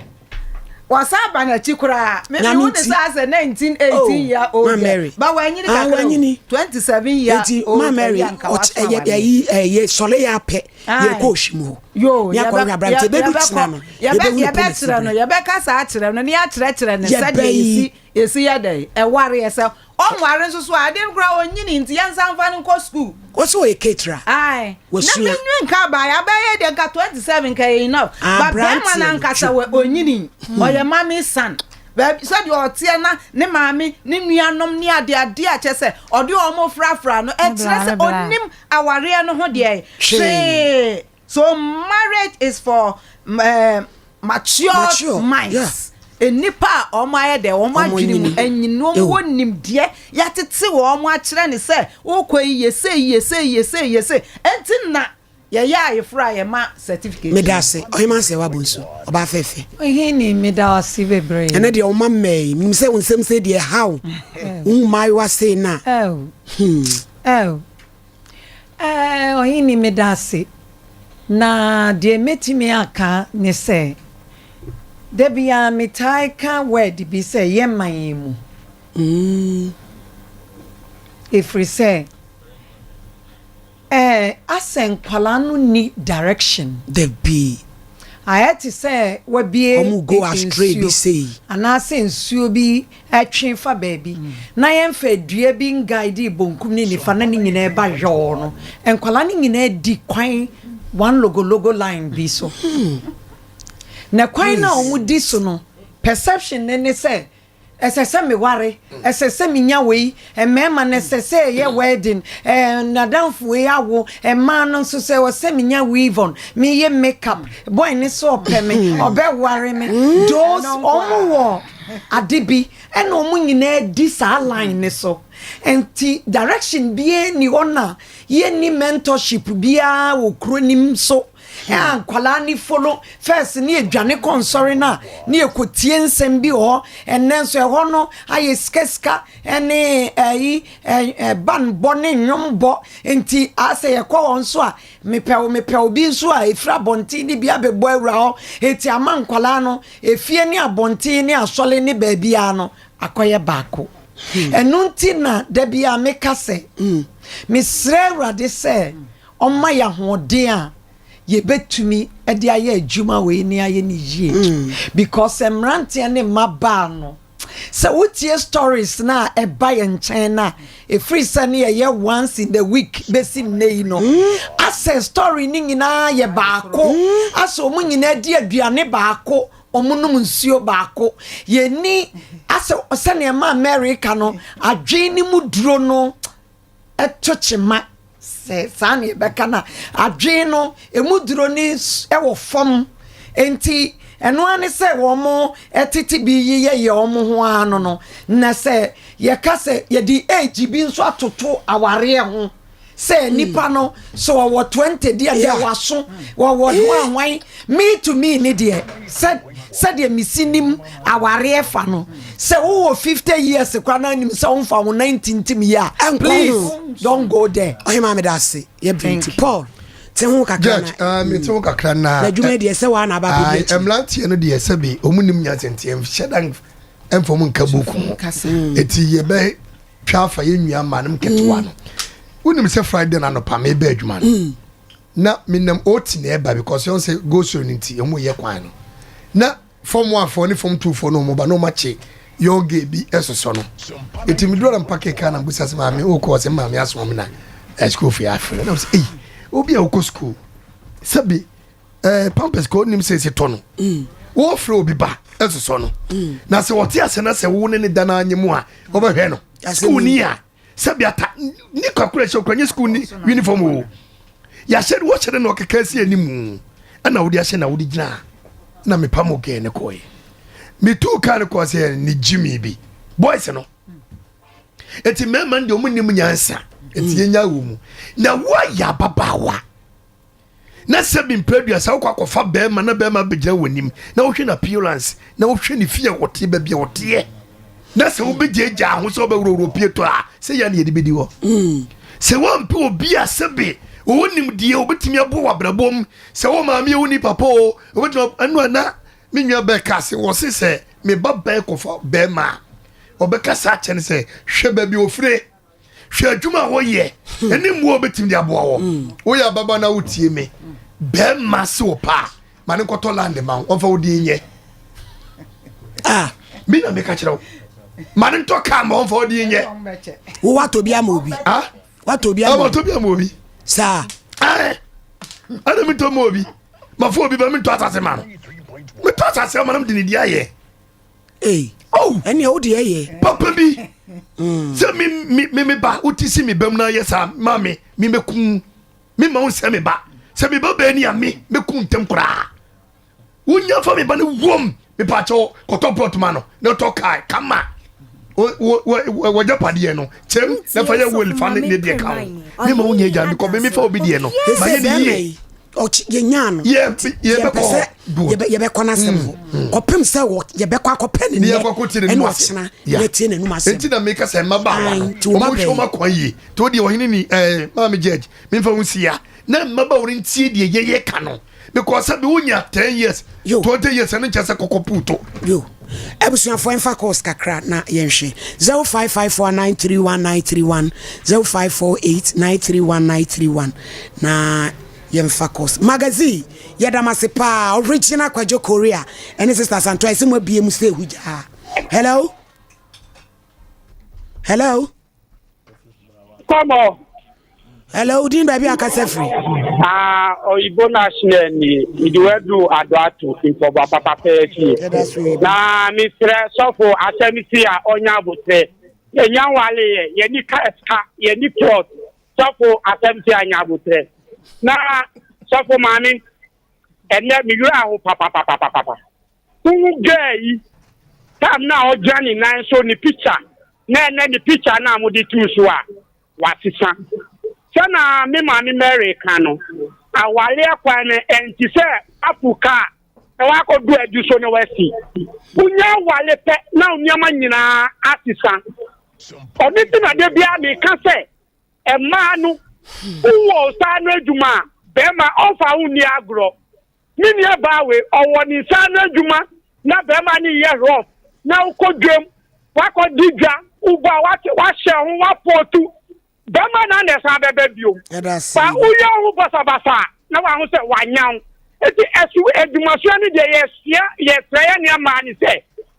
Wasan aba n'akyi koraa. Me me hu ne saa sɛ 19 18 year old girl. Ba wanyini ah, kakra o. 27 year old. Ma Mary ɔyɛ ɛyi ɛyɛ sɔle yɛ apɛ yɛ kɔ ohwi mu hɔ. Yo yɛ kɔ abrante bɛdu kyina no. Yɛbɛ yɛbɛ kyerɛ no yɛbɛ kasa akyerɛ no ne akyerɛkyerɛ ne sɛ deɛ yɛsi yɛsi yɛ dɛ ɛware yɛ sɛ Ɔnware nso so a, ade no koraa ɔnyini nti yɛnsan mfa no nkɔ sukuu. Ɔsɛ ɔyɛ ketra. Ae. Wasua. Na menwe nka abaayɛ abɛyɛ deɛ nka 27 nka yɛ enough. Ba bɛrima no ankasa wɔ ɔnyini. Ɔyɛ mami son. Baabi sɛdeɛ ɔteɛ na ne maame ne nuanom ne adeadeɛ a kyerɛ sɛ ɔde wɔn frafra no, ɛkyerɛ sɛ ɔnnim awareɛ no ho deɛ hwee. So marriage is for uh, matured Mature, minds. Nnipa a wɔn ayɛ dɛ wɔn adwene mu anyini wɔn wɔ nimdeɛ yɛatete wɔn akyerɛ ne sɛ wokɔ yi yɛ sei yɛ sei yɛ sei yɛ sei ɛnti na Yɛyɛ ayeforo a yɛma certificate. Meda ase ɔhema nsɛ wabɔ nsu ɔbaa fɛfɛ. Ohene meda wo ase bebree. Ɛnɛ deɛ ɔma mmɛɛ yi menim sɛ wo nsɛm sei deɛ ɛha wo wohu mmaayewa sei no a. Oh. Hmm. Oh. Eh, ɔhene meda ase. Na deɛ mɛtumi aka ne sɛ da biara metaa ka word bi sɛ yɛ man yi mu. Mm. Ɛfiri sɛ Eh asɛ nkwadaa no nni direction. Dabi. Ayɛ te sɛ wabue Ɔmo go astray bi nsuo sei. anaasɛ nsuo bi twe fa baabi na yɛmfa dua bi nguide bonkum ne nifa na ne nyinaa ba yɔɔ no, nkwadaa no nyinaa di kwan one logologo line bi so. Na kwan no a wɔdi so no, perception no ne sɛ Ɛsɛ sɛ meware, ɛsɛ sɛ menya wei, mmarima no ɛsɛ sɛ yɛyɛ wedding, ɛɛ n'adamfo wei awo, mmaa no nso sɛ ɛwɔ sɛ menya weave on, meyɛ makeup, boy no sɛ ɔpɛ me, ɔbɛware me. Those wɔn wɔ ade bi ɛna wɔn nyinaa di saa line no so. Nti direction biara nni hɔ na yɛnni mentorship biara wɔ kuro no mu so. A nkwadaa no follow first ne yɛdwane kɔ nsɔre no a ne yɛkɔtie nsɛm bi wɔ hɔ ɛnnɛ nso ɛhɔ no ayɛ sikasika ne ɛyi banbɔ ne nnwombɔ nti asɛ yɛkɔ hɔ nso a mepɛ wo mepɛ wo bi nso a ɛfiri abɔnten ne bi abɛbɔ awura hɔ ɛti ama nkwadaa no efie ne abɔnten ne asɔre ne baabiara no akɔyɛ baako ɛno nti na da bi a meka sɛ mesrɛ awurade sɛ Ɔma yɛn ahoɔden a yɛbɛtumi de ayɛ adwuma wei ne ayɛ no yie because mmeranteɛ ne mmabaa no sɛ wotie stories no a ɛba yɛn nkyɛn no a ɛfiri sɛ ne yɛyɛ once in the week bɛsi nnɛ yi no asɛ story no nyinaa yɛ baako asɛ wɔn nyinaa di aduane baako wɔn nom nsuo baako yɛni asɛ sɛnea maa Mary ka no adwene no mu duro no to kyema, sɛ saa na yɛbɛka no a, adwene no, ɛmu duro no wɔ fam. Nti ɛno ara ne sɛ wɔn tete bi yeyɛyɛ wɔn ho ara no no. Na sɛ yɛka sɛ yɛde age bi nso atoto awareɛ ho sɛ hmm. nipa no sɛ ɔwɔ 20 deɛ deɛ waso wɔwɔ ho ahwan me to me ne deɛ sɛ sɛdeɛ mesi nim awareɛ fa no sɛ wowɔ 50 years koraa na nim sɛ womfa wo nan ntintim yie a please don't go there. Ɔhema meda ase yɛ bere nti Paul te ho kakra na. Judge uh, me te ho kakra na. Na adwuma deɛ sɛ waa na aba abɛdi akyi. Mmeranteɛ no deɛ sɛbi wɔn nim nyansa nti ɛnhyɛ da ɛnfa wɔn nka buku ho eti yɛbɛ twa afa yɛn nua mmaa no nketewa no wonim sɛ Friday na anɔpa mebɛ adwuma no. Mm. Na menam oti na ɛba because yɛn sɛ go slow no nti wɔn yɛ kwan no na form one foɔ ne form two foɔ na wɔn ba na wɔn akye young gay bi ɛsosɔ no eti mi duro na mpa keka na mbusa sɛ maame okɔ ɔsɛ maame asoma mi na ɛ school fee afrɛ na ɔsɛ eyi obi a okɔ school sɛbi ɛɛ pampers kɔ onim sɛ esi tɔ no mm. wɔfrɛ obi ba ɛsosɔ no mm. na sɛ ɔte ase na sɛ wo ne ne da na anye mu a wɔbɛhwɛ no school ni a. sɛbi ata ne kakora hyɛ okura nye sukuu ni uniform o yɛahyɛ no wɔhyɛ no na ɔkeka si anim ɛna wode ahyɛ na wode gyina na mepa mo gɛɛ ne kɔɛ metuu kaa no kɔɔ sɛ ne gyimi bi boys no eti mmarima no deɛ ɔmo nim nyansa eti yɛnya wɔ mu na woayɛ ababaawa na sɛbi mpɛ aduasa wokɔ akɔfa bɛrima na bɛrima bɛgyina w'anim na wohwɛ no appearance na wohwɛ ne fie a wɔte baabi a wɔteɛ na sɛ wobɛgyaagyaa ho sɛ wobɛworɔworɔ pie tɔ a sɛ yɛ ne yɛde bɛdi hɔ mm. sɛ woampɛ obi a sɛbe ɔwɔ nimdeɛ wobɛtumi aboa w'abrabɔ mu sɛ wo maame wo ni papa o wobɛtumi ɛno ana me nua bɛka se wɔ se sɛ me ba bɛɛ kɔfa bɛrima a ɔbɛka saa kyɛ no sɛ hwɛ baabi ofire hwɛ adwuma a wɔyɛ ɛne mmoa a wɔbɛtumi de aboa wɔ hmm. woyɛ ababa na wotie me bɛrima se wo paa ma ne nkɔtɔ land ma wo ɔmfa wo din nyɛ ah me na meka kyerɛ wo ma ne ntɔ kaa ma ɔmfa wo din nyɛ wo watɔ bi ama obi ah watɔ bi ama obi ama obi saa ɛna mentɔ ma obi mafo obi ba mentɔ asase ma no metɔ asase ama no mede ne di ayɛ Ei. Oh! Ɛnneɛ wo deɛ yɛ. Papa bi. Sɛ me me me me ba wote si me bam na yɛ saa ma me me mɛkum me ma wo nsɛ me ba sɛ me ba bɛɛ ni a me mɛkum ntɛm koraa wonya fa me ba no wom mepaakyɛw kɔtɔ plot ma no na ɔtɔ kaa kama wɔgya padeɛ no kyɛm na fa yɛ wel fa ne deɛ ka ho me ma wonya agya mekɔ me mefa obi deɛ no ma yɛ ne yie yɛnyaa no yɛpɛ sɛ yɛbɛkɔ no asɛm hɔ mm. kɔpem sɛ yɛbɛkɔ akɔpɛ ne nnɛ ɛne ɔkyena na atie n'anum asɛm nti na meka sɛ mmabaawa no ɔmohwɛ ɔma kwan yie nti wodeɛ ɔhene ni eh, maame judge memfa wo nsia na mmabaawa no ntie deɛ yɛyɛ ka no because sɛ bi wonya 10 years 20 years ɛno nkyɛ sɛ kɔkɔ puuto yo abusuafoɔ ɛmfa course kakra na yɛnhwɛ 0554931931 0548931931 na yɛmfa course magazine yɛda mo ase paa original Kwadwo Korea ɛne sister Santoa ɛsɛ mo abie mu sɛ ehugyaa hello hello Kɔmɔ. Hello, din baabi akasa firi. Ah, Oyibo national ni mede wadu ado ato mpɔboa papa pɛɛ fie. Na mesrɛ sɔfo asɛm si a ɔnya abotrɛ. Yɛnya wale yɛ, yɛni ka yɛni plot. Sɔfo asɛm si a nya abotrɛ. Na sɔfo maame, ɛnɛ me werɛ aho papapapapapa. Wohu girl yi, time na ɔgyina ne nan so ne picture, na ɛnɛ ne picture na mode tuu so a, wasesa. Sɛna me maame Mary ka no, awareɛ kwan no ɛnte sɛ afu kaa na wakɔdu adu so na wasi. Wonya aware pɛ na wo nneɛma nyinaa asesa. Ɔno nti na da biara meka sɛ mmaa no wowɔ nsa ano adwuma a bɛrima ɔmfa wo nni agorɔ. Me nua baa wei ɔwɔ ne nsa ano adwuma na bɛrima no yɛ rough na wokɔ dwam wakɔdi dwa wobɔ a wahyɛ ho wapɔtu bɛrima na na ɛsan bɛbɛ biom ba woyɛ ho basabasa na waho sɛ wanya wo eti ɛso adwumasua no deɛ yɛsua yɛsrɛ yɛ nua mmaa ne sɛ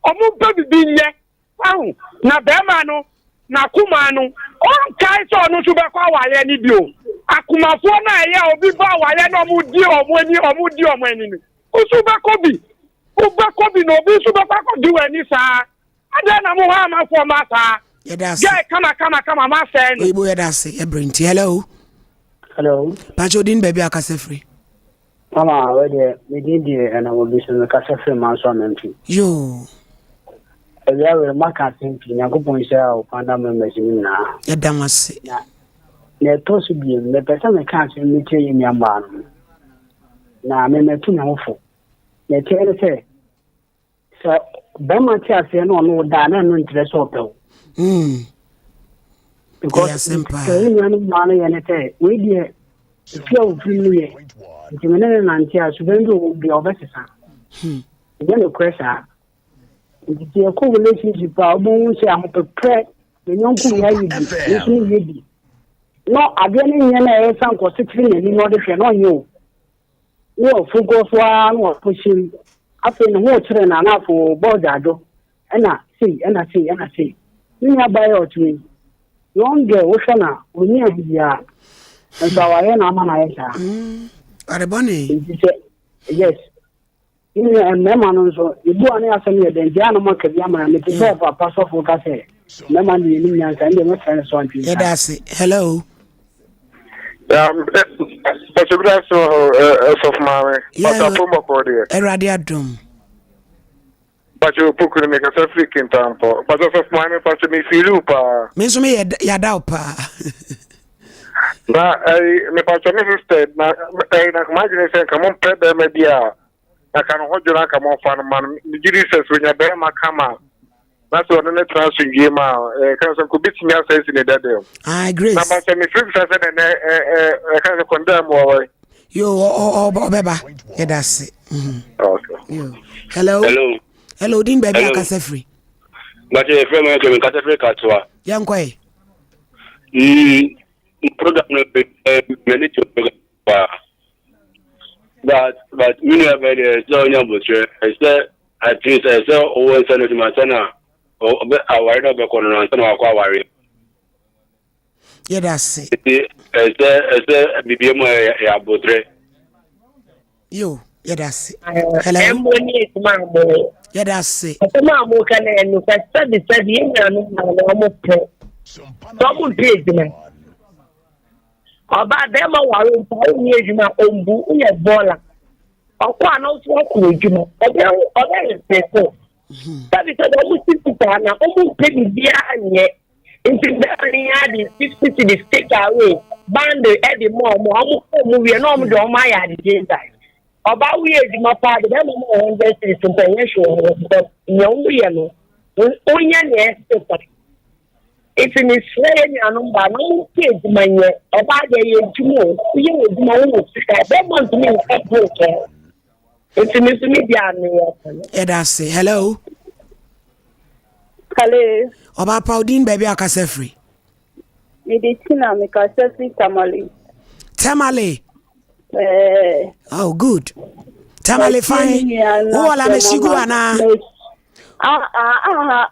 ɔmo mpɛ bibi nyɛ Wahu? Na barima no, n'akoma no, ɔnkae sɛ ɔno nso bɛkɔ awareɛ no bio. Akomafoɔ no a ɛyɛ a obi ba awareɛ na wɔdi wɔn ani, wɔdi wɔn ani no, wo nso wobɛkɔ bi. Wobɛkɔ bi na obi nso bɛkɔ akɔdi w'ani saa. Adɛn na mo hɔ amafoɔ ma saa? Yɛda ase. Gɛɛ kama kama kama ma sɛɛ no. Oyibo yɛda ase. Ɛbere nti. Hello. Hello. Pakyɛ odin baabi akasa firi. Mama, wei deɛ, me din deɛ ɛnam obi so, mekasa firi Manso Amantwi. Yoo. Awia wei, moaka asɛm pii, Nyankopɔn nhyira wo Panda members no nyinaa. Yɛda mo ase. Na, na ɛtɔ so biem, mepɛ sɛ meka asɛm bi kyerɛ yɛn nua mmaa no. Na mematu me ho fo. Na ɛteɛ ne sɛ, Sɛ bɛrima te aseɛ na ɔne wo da a, na ɛno nkyerɛ sɛ ɔpɛ wo. Hmm. Because sɛ wo nua no mmaa no yɛ ne sɛ wei deɛ efi a ofiri mu yɛ nti me ne ne nante a suban bi wɔ mu bi a ɔbɛsesa. Hmm. Ɛnyɛ nokorɛ saa. Nti sɛ yɛkɔ relationship a wobɛhu sɛ ahopeprɛ me yɔnko wei ayɛ bi me nso meyɛ bi. Na adeɛ no nyɛ na ɛyɛ sɛ nkɔsekyere n'ani na ɔde hwɛ na ɔnyɛ o. Ne ɔfo kɔ so ara na ɔkɔhyɛ mu. Afei ne ho rekyere no a, na afei ɔbɔ gyaadwo. Ɛna sei, ɛna sei, ɛna sei. Me nua baa yi a ɔte hɔ yi, young girl, wohwɛ no a, ɔnni ahe biara. Nso awareɛ na ama no ayɛ saa. Ade bɔne. Nti sɛ, yes. Me nua, mmarima no nso, ebu a ne asɛm yɛ dɛ, nti a na moaka bi ama no. Mete sɛ papa sɔfo ka sɛ, mmarima deɛ yɛnim nyansa, ɛndeɛ mɛfrɛ no so antwe nsa. Yɛda ase. Hello. Pàṣẹ bi ase wɔ hɔ sɔfo maame. Pàṣẹ apom bɔkɔ deɛ. Awurade adom. Pàṣẹ opoku no mekasa firi Kintampo. Pàṣẹ sɔfo maame pàṣẹ mi fiili wo paa. Me nso me yɛ yada wo paa. Na ɛyi me pàṣẹ me sister na ɛyi na kama adwene sɛ nka mo mpɛ bɛrima bi a na ka ne ho dwo na nka mo nfa no ma no. Megye di sɛ sɛ onya bɛrima kama na sɛ ɔne ne tena asomdwie mu a ɛka sɛ nka obɛtumi asa asi ne dada mu. Ah, Grace. Na ba sɛ mefiri bisa sɛ nɛnɛ ɛka sɛ kɔndaa mu wɔwɔ. Yo, ɔbɛba. Yɛda ase. Mhm. Okay. Yo. Hello. Hello. Hello, din baabi Hello. akasa firi. Bàtɛ yɛ fẹ́ mi ɛjọ mi kasa firi Katoa. Yɛnkɔ ɛ. Program no ɛ mɛni tí o program paa. But but mi nua bɛ deɛ sɛ ɔnya abotire ɛsɛ at least ɛsɛ ɔwɔ nsa no adwuma ansa na ɔbɛ aware na ɔbɛkɔ no ansa na wakɔ aware. Yɛda ase. Nti ɛsɛ ɛsɛ bibia mu ɛyɛ ɛyɛ abotire. Yo, yɛda ase. Hello. Ɛmbo ne adwuma a moyɛ. Yɛda ase. Asɛm a moka no ɛyɛ nokware. Sɛbesɛbe, yɛn nuanom mmaa no, wɔpɛ. Sɛ wɔmpɛ adwuma. Ɔbaa bɛrima ware mpo a wonni adwuma a ɔmbu, woyɛ bɔɔla. Ɔkɔ a na wo nso woakɔ adwuma. Ɔbɛ ɔbɛ respect wo. Sɛbesɛbe, wɔn si fitaa na wɔmpɛ biribiara nyɛ. Nti bɛrima no yɛ ade 50 cedis take away bundle ɛde ma wɔn a wɔkɔ wɔn wie na wɔn de wɔn ayɛ ade same time. Ɔbaa woyɛ adwuma paa de bɛrima ma wɔn 100 cedis mpo ɛnyɛ hwee wɔ hɔ because nea woyɛ no wonyɛ nea ɛsɛ fa. Nti mesrɛ yɛ nuanom baa na wɔn mpɛ adwuma nyɛ. Ɔbaa deɛ yɛ adwuma o woyɛ wɔ adwuma wowɔ sika bɛrima ntumi nka broke. Nti me nso me deɛ a meyɛ. Yɛda ase. Hello. Hello. Ɔbaa pa odin baabi a ɔkasa firi. Mede Tina mekasa firi Tamale. Tamale. Eh. Oh good. Tamale fine. Wowɔ lamesigu anaa? Ah ah ah.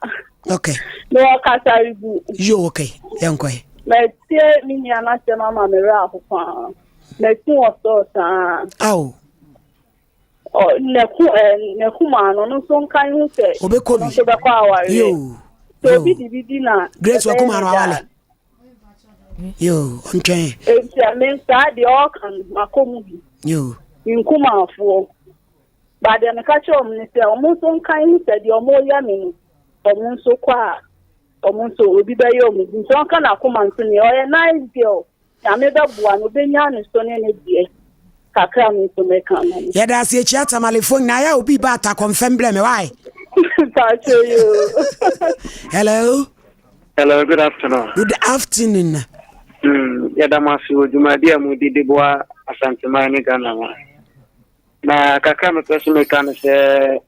Okay. Mewɔ Kasarigu. Yo okay. Yɛnkɔ yi. Matie me nua n'asɛm ama me werɛ aho paa. Matu wɔ sɔɔ saa. Awo. Ɔ nɛko ɛ nɛkumaa no ɔno nso nka ho sɛ ɔbɛkɔ bi ɔno nso bɛkɔ awareɛ. Yoo. Sɛ obi de bi di na Grace ɛbɛyɛ wakumaa ne no daa. awale. Yoo ɔntwɛn. Eti a me saa deɛ ɔɔka no makɔ mu bi. Yoo. Me nkumaafoɔ. Ba deɛ meka kyerɛ wɔn ne sɛ wɔn nso nka ho sɛ deɛ wɔyɛ me no wɔn nso kɔ a wɔn nso obi bɛyɛ wɔn bi nti ɔnka n'akoma nto nea ɔyɛ nice girl. Nyame bɛboa no obenya ne so ne ne deɛ kakra me nso mɛka no no. Yɛda ase ekyia Tamalefoɔ nyinaa yɛ obi ba atakɔ mfɛm brɛ me why. Pacho yo. Hello. Hello, good afternoon. Good afternoon. Yɛda mo ase wɔ dwumadi a mudi de boa Asanteman ne Ghana ma. Na kakra mepɛ so meka no sɛ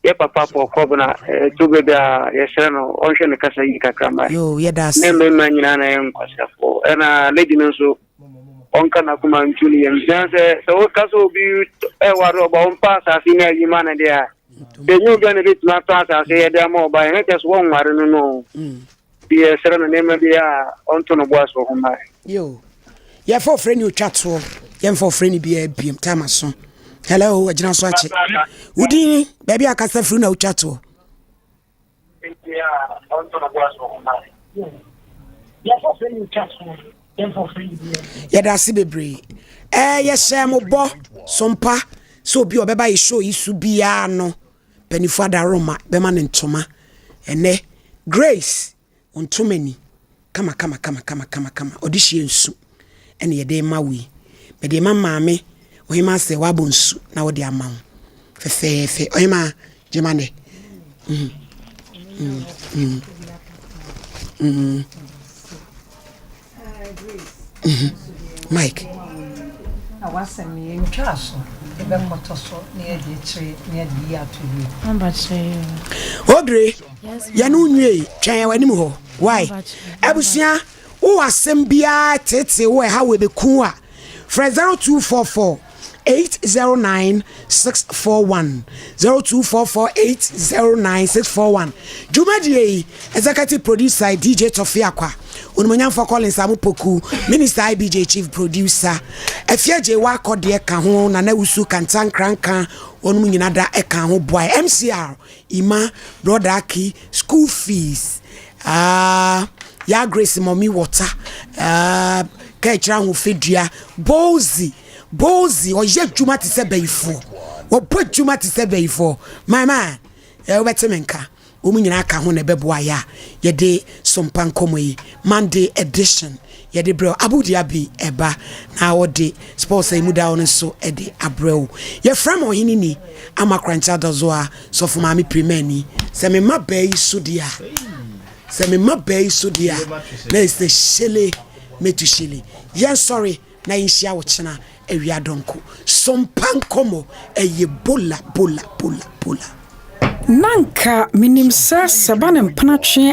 Yɛ papa Paul Kɔbena, ɛto bɛ bi a yɛsrɛ no ɔnhwɛ ne kasa yie kakra mma Yoo, yɛda ase. Ne mmarima nyinaa na ɛyɛ nkwaseafoɔ. Ɛna lady no nso ɔnka n'akoma ntu ne yam. Siane sɛ sɛ woka sɛ obi ɛware ɔba ɔmpa asase ne ayi ma no deɛ a, sɛ ɛnyɛ obi a na ɛbɛtumi atɔ asase yɛde ama ɔba yɛn kyɛ so wɔnware no no. Bi yɛsrɛ no nneɛma bi a ɔnto no bo ase wɔ ho mma. Yoo. Yɛfa ɔfrɛ ni otwa toɔ. Yɛmfa ɔfrɛ ni biara biom. Time aso. Hello, agyina so akye. Wodin baabi a kasa firi na wotwa toɔ. Yɛda ase bebree. Ɛɛ yɛhyɛ mo bɔ sompa sɛ obi a ɔbɛba yɛ show yi so biara no Mpanyinfoɔ adaworoma bɛma no ntoma ɛnɛ Grace ntoma ni kama kama kama kama kama kama ɔde hyɛ nsu ɛna yɛde ma wo yi mede ma maame ɔhema sɛ wabɔ nsu na wɔde ama wo fɛfɛɛfɛ ɔhema gyema nɛ mm mm mm mm Mike. Na w'asɛm no yɛntwaa so, yɛbɛkɔtɔ so na yɛde akyire na yɛde yi ato wie. Odre, yɛne wo nwie twɛn w'anim hɔ. Why? Abusua, wowɔ asɛm biara tete wo ɛha wo ɛbɛku a, frɛ 0244 809 641 0244 809 641 Dwumadie yi Executive Producer DJ Toffee Akwa Onimonyamfoɔ Collins Amopoku Minister IBJ Chief Producer Afia Gyewa Akɔdeɛ ka ho Nana Wusu Kantankranka wɔnom nyina da ɛka ho boae MCR Ima Brother Aki School fees ah, Ya Grace Mommy Water ah, Kɛkyerɛ Ahofadua Bozi Bozi ɔyɛ adwuma te sɛ bayifoɔ wɔbɔ adwuma te sɛ bayifoɔ my man eh, wobɛte me nka wɔn nyinaa ka ho na ɛbɛboa yɛ a yɛde sompa nkɔmmɔ yi Monday edition yɛde brɛ Abu Dhabi ɛba na wɔde sports a emu da hɔ no nso de abrɛ wo yɛfrɛ ma ɔhene ni ama korankyɛ adɔzo a sɔfo maame pirimani sɛ mema bɛɛ yi so deɛ a sɛ mema bɛɛ yi so deɛ a na ɛsɛ hyele mɛtu hyele yɛnsɔre na yɛnhyia wo kyena awia dɔnko. Sompa nkɔmmɔ, ɛyɛ bola bola bola bola. Nanka menim sɛ sɛ ɛba no mpena tweɛ.